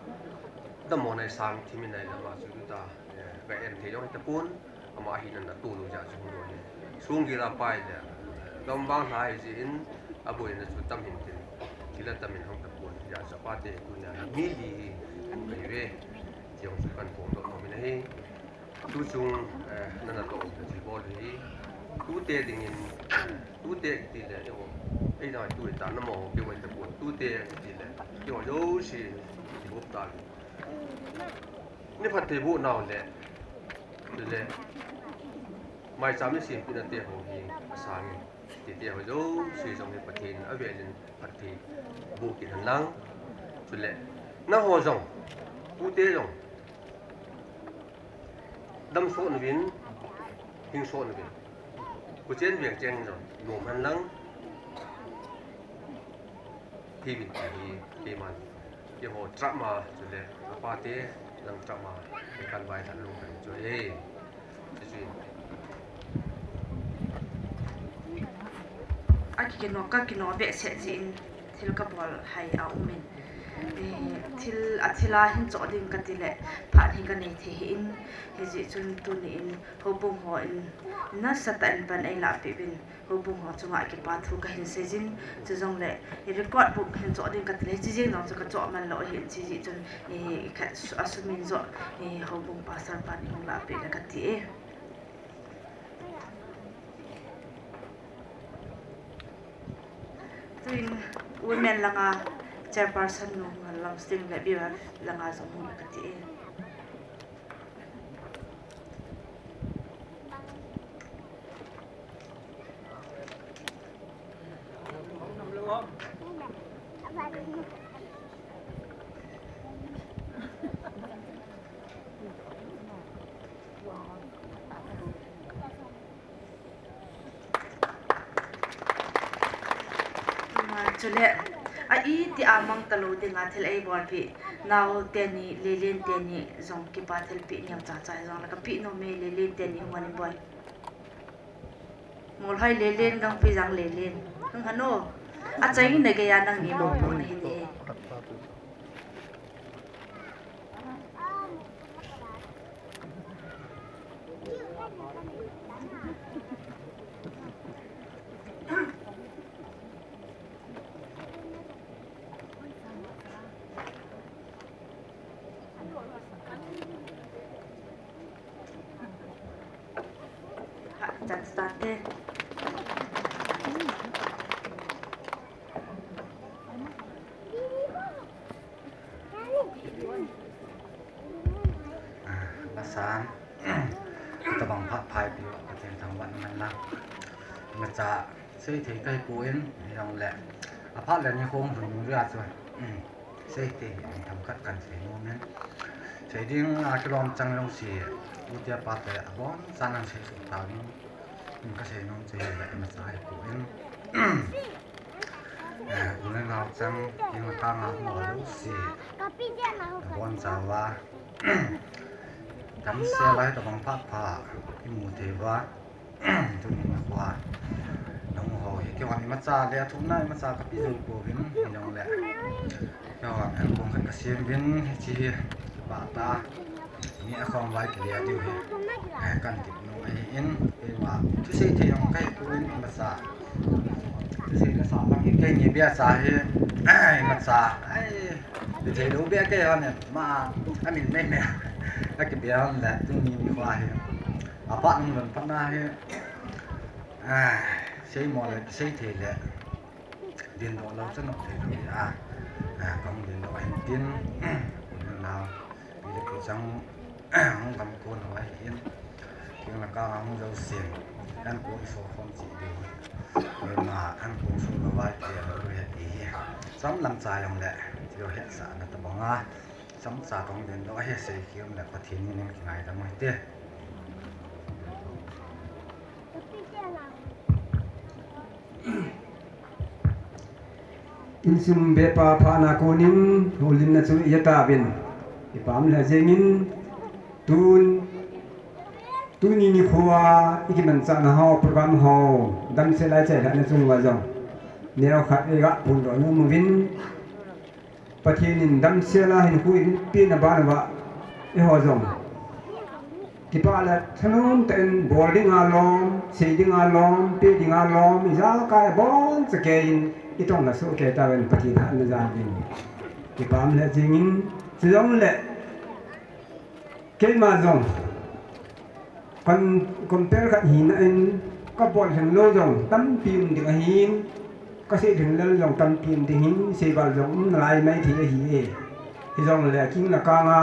dammo nei sang thim in ahile, ama chu tuta, eh, ka en thei jong tapon, ama ahina na tu lou jeh chu hung lou ahi. Sunggil a pai le, gam vang lha ahi jeh in, aboina chu tam hin tin, thil atam in hung tapon, jeh chu apate tunia, mi li hi, hung kahi uve, ti jong chu kahin phongdoh nom in ahi. Tuchung, eh, nana toh um thei bol hi. Tute dingin, eh, tute kiti le, eiho, eidang tu ta na mo, kei wan te pon. Tute kiti le, keiho jouse, kihop ta. Ni phattheiboh nau le, tule, maicham ni sempina te ho hi, asang in. Tite ho jouse jong hi Pathen in avelin phattheiboh kit hen lang. Chule, nangho jong, tute jong, dam soh nauvin, hing soh nauvin. Kuchen veng cheng jong, nom hen lang. Hi vin hi, keiman. Keiho trama, chule, apate, lang trama, kan vai than lung kan chu e. Akikino, kakino behseh jeh in thil kabol hai aum in. Eh, thil, athil a hin choh ding kati le, phat hi kanei thei hih in, hijeh chun tuni in, houbung hon, nasatah in pan eilah peh uvin, houbung ho chunga kipa thu kahin sei jin, chujongle, record book hin choh ding kati le, hiche jeng jong chu kachoh man lou ahin, hijeh chun, eh, khat su-, asum in joh, eh, houbung pastor pan eihung lah peh le kati e. Tuin women langa chairperson nu Ngallamsing le B Y F langa jong hung kati e. Chule, a iti a mang talou dinga thil eibolpeh nau teni, Lelen teni jong kipa thilpeh neocha cha jong la kapeh nom e, Lelen teni hung in boi. Molhoi Lelen, Gangpijang Lelen. Hung hano. Achaina geiya nangni mopohna hite. Asan, tabang phat phai pi, Pathen thangvah in man lang. Imacha, seithei kahi poi, hijongle, aphat le ni khong lhun lhun jeh a chu. Seithei hi, themkhat kan sei nom in. Sei ding a kilom chang jong si, u te pa te, abonchan an sei suh tauvin. Kasei nom chu hile, imacha ahi poi. Eh, u le nao chang, king le kang a um ho jouse. Nabonchauva. Damsel a hitabang phat pha imu thei uva. Tuni nikho a. Nangho hi keiho imacha le athumna imacha kapeh jou pouvin, hijongle. Keiho album khat kasem uvin, hiche hi. Kipah tah a. Ni a khom vai kile diu hi. Kan tip nu ahi in, keima thusei thei jong kahi poi in, imacha thusei le sa lang hi keini bia cha hi, imacha, ai, thusei lou bia kei hon in, ma, amin mei mei, akibia hon le, tuni nikho hi. Apa nung lon phatna hi, ai, seimo le, sei thei le. Dindoh lou chu nop thei lou a, a, kahung dindoh ahin tin, kum nau, pi le pu chang, hung gam kon ho ahin, king le kang a hung jousen, an kong so khom chi diu, keima an kong so lou vai kile lou hi ti hi, chomlam cha jong le, ti hetsahna tabang a, chomcha kahung dindoh ahi, sei kium le Pathen in kingaidam u hite. Insung bepa phatna konin, houlimna chu ia tauvin. Kipah lheh jengin, tun, tuni nikho a, ikimanchahna ho, program ho, damsel a ichai lhahna chung uva jong. Neokhat iga phondoh nom uvin. Pathen in damsel a hinkho eipeh na ban uva, eiho jong kipah le thanom tah in bol dinga lom, sei dinga lom, pe dinga lom, ijakai abonchan kei in itong lha soh kei tauvin Pathen hatna jal in. Kipah lheh jengin, chujongle keima jong, kan compare khat hina in, kabol lhing lou jong tampi um ding ahin, kasei lhing lel jong tampi um ding ahin, seival jong um nalai maithei ahi e. Hijongle king le kang a,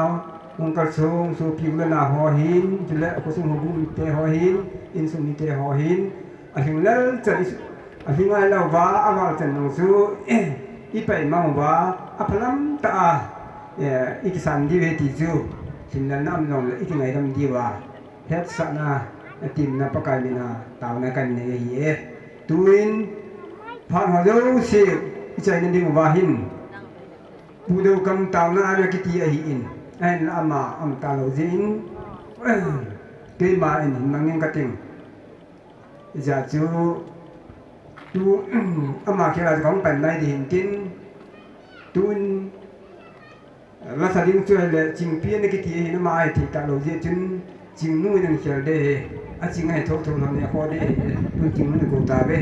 hung kalsong, sopi u le nao ho hin, chule khosung houbung mite ho hin, insung mite ho hin, alhing lel chan i, alhing ngai lou uva, aval chan jong chu, ipai mang uva, aphalam tah a, eh, ikisan diu ahi ti chu, lhinlelna um jongle ikingaidam diu a, hetsahna, atimna Pakai min a, taona kanei ahi e. Tuin, phat ho jouse, ichaina ding uva hin, Pu Doukam taona ana kiti ahin, ahinla ama, aum talou jeh in, keima in hin mangin kating. Hijeh chun, tu, ama khel a chu kahung pan nai ding ahin tin, tun, lasa ding chu ahile, Chingpi ana kiti ahin ama ahi thei talou jeh chun, Chingnu in ana khel ding ahi, aching ahi thotho lhon e kho ding ahi, tun Chingnu in akou tauve.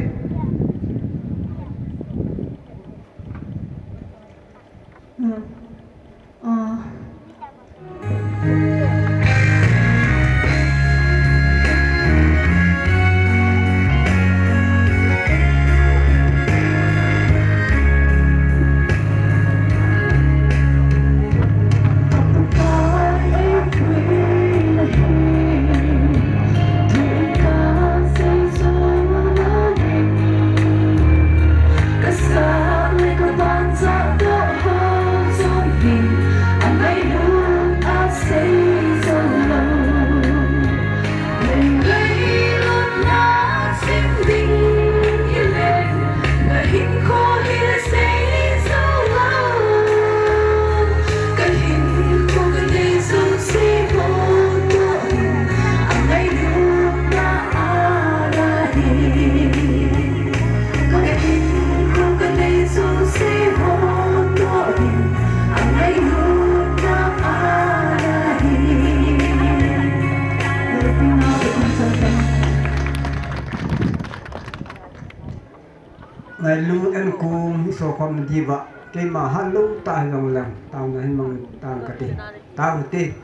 Ngailut an kum i sokhom diuva, keima hatlou tah hijongleng, taona hin mang tang kati, tao te.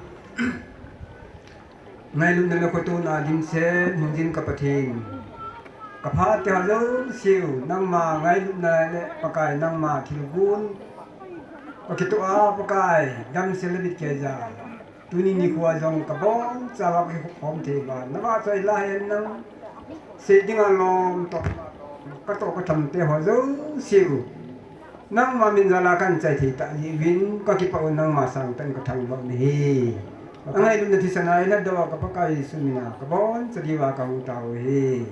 Ngailutna le khotona dimset hingjing ka Pathen. Ka phat te ho jouse u, nangma ngailutna le Pakai nangma thilgon. Ka kitoh a Pakai, damsel le bit kei ja. Tuni nikho a jong ka boncha uva ka kikhom thei uva. Na vahchoi lai hen nang. Sei dinga lom toh. Ka toh ka tham te ho jouse u. Nangma min jal a kan chai thei tah jeh uvin, ka kipah un nangma sangtah in ka thangvah u ahi. Angailutna thisan a eilhatdoh a ka Pakai Jesu min a ka boncha diuva ka hung tao u ahi.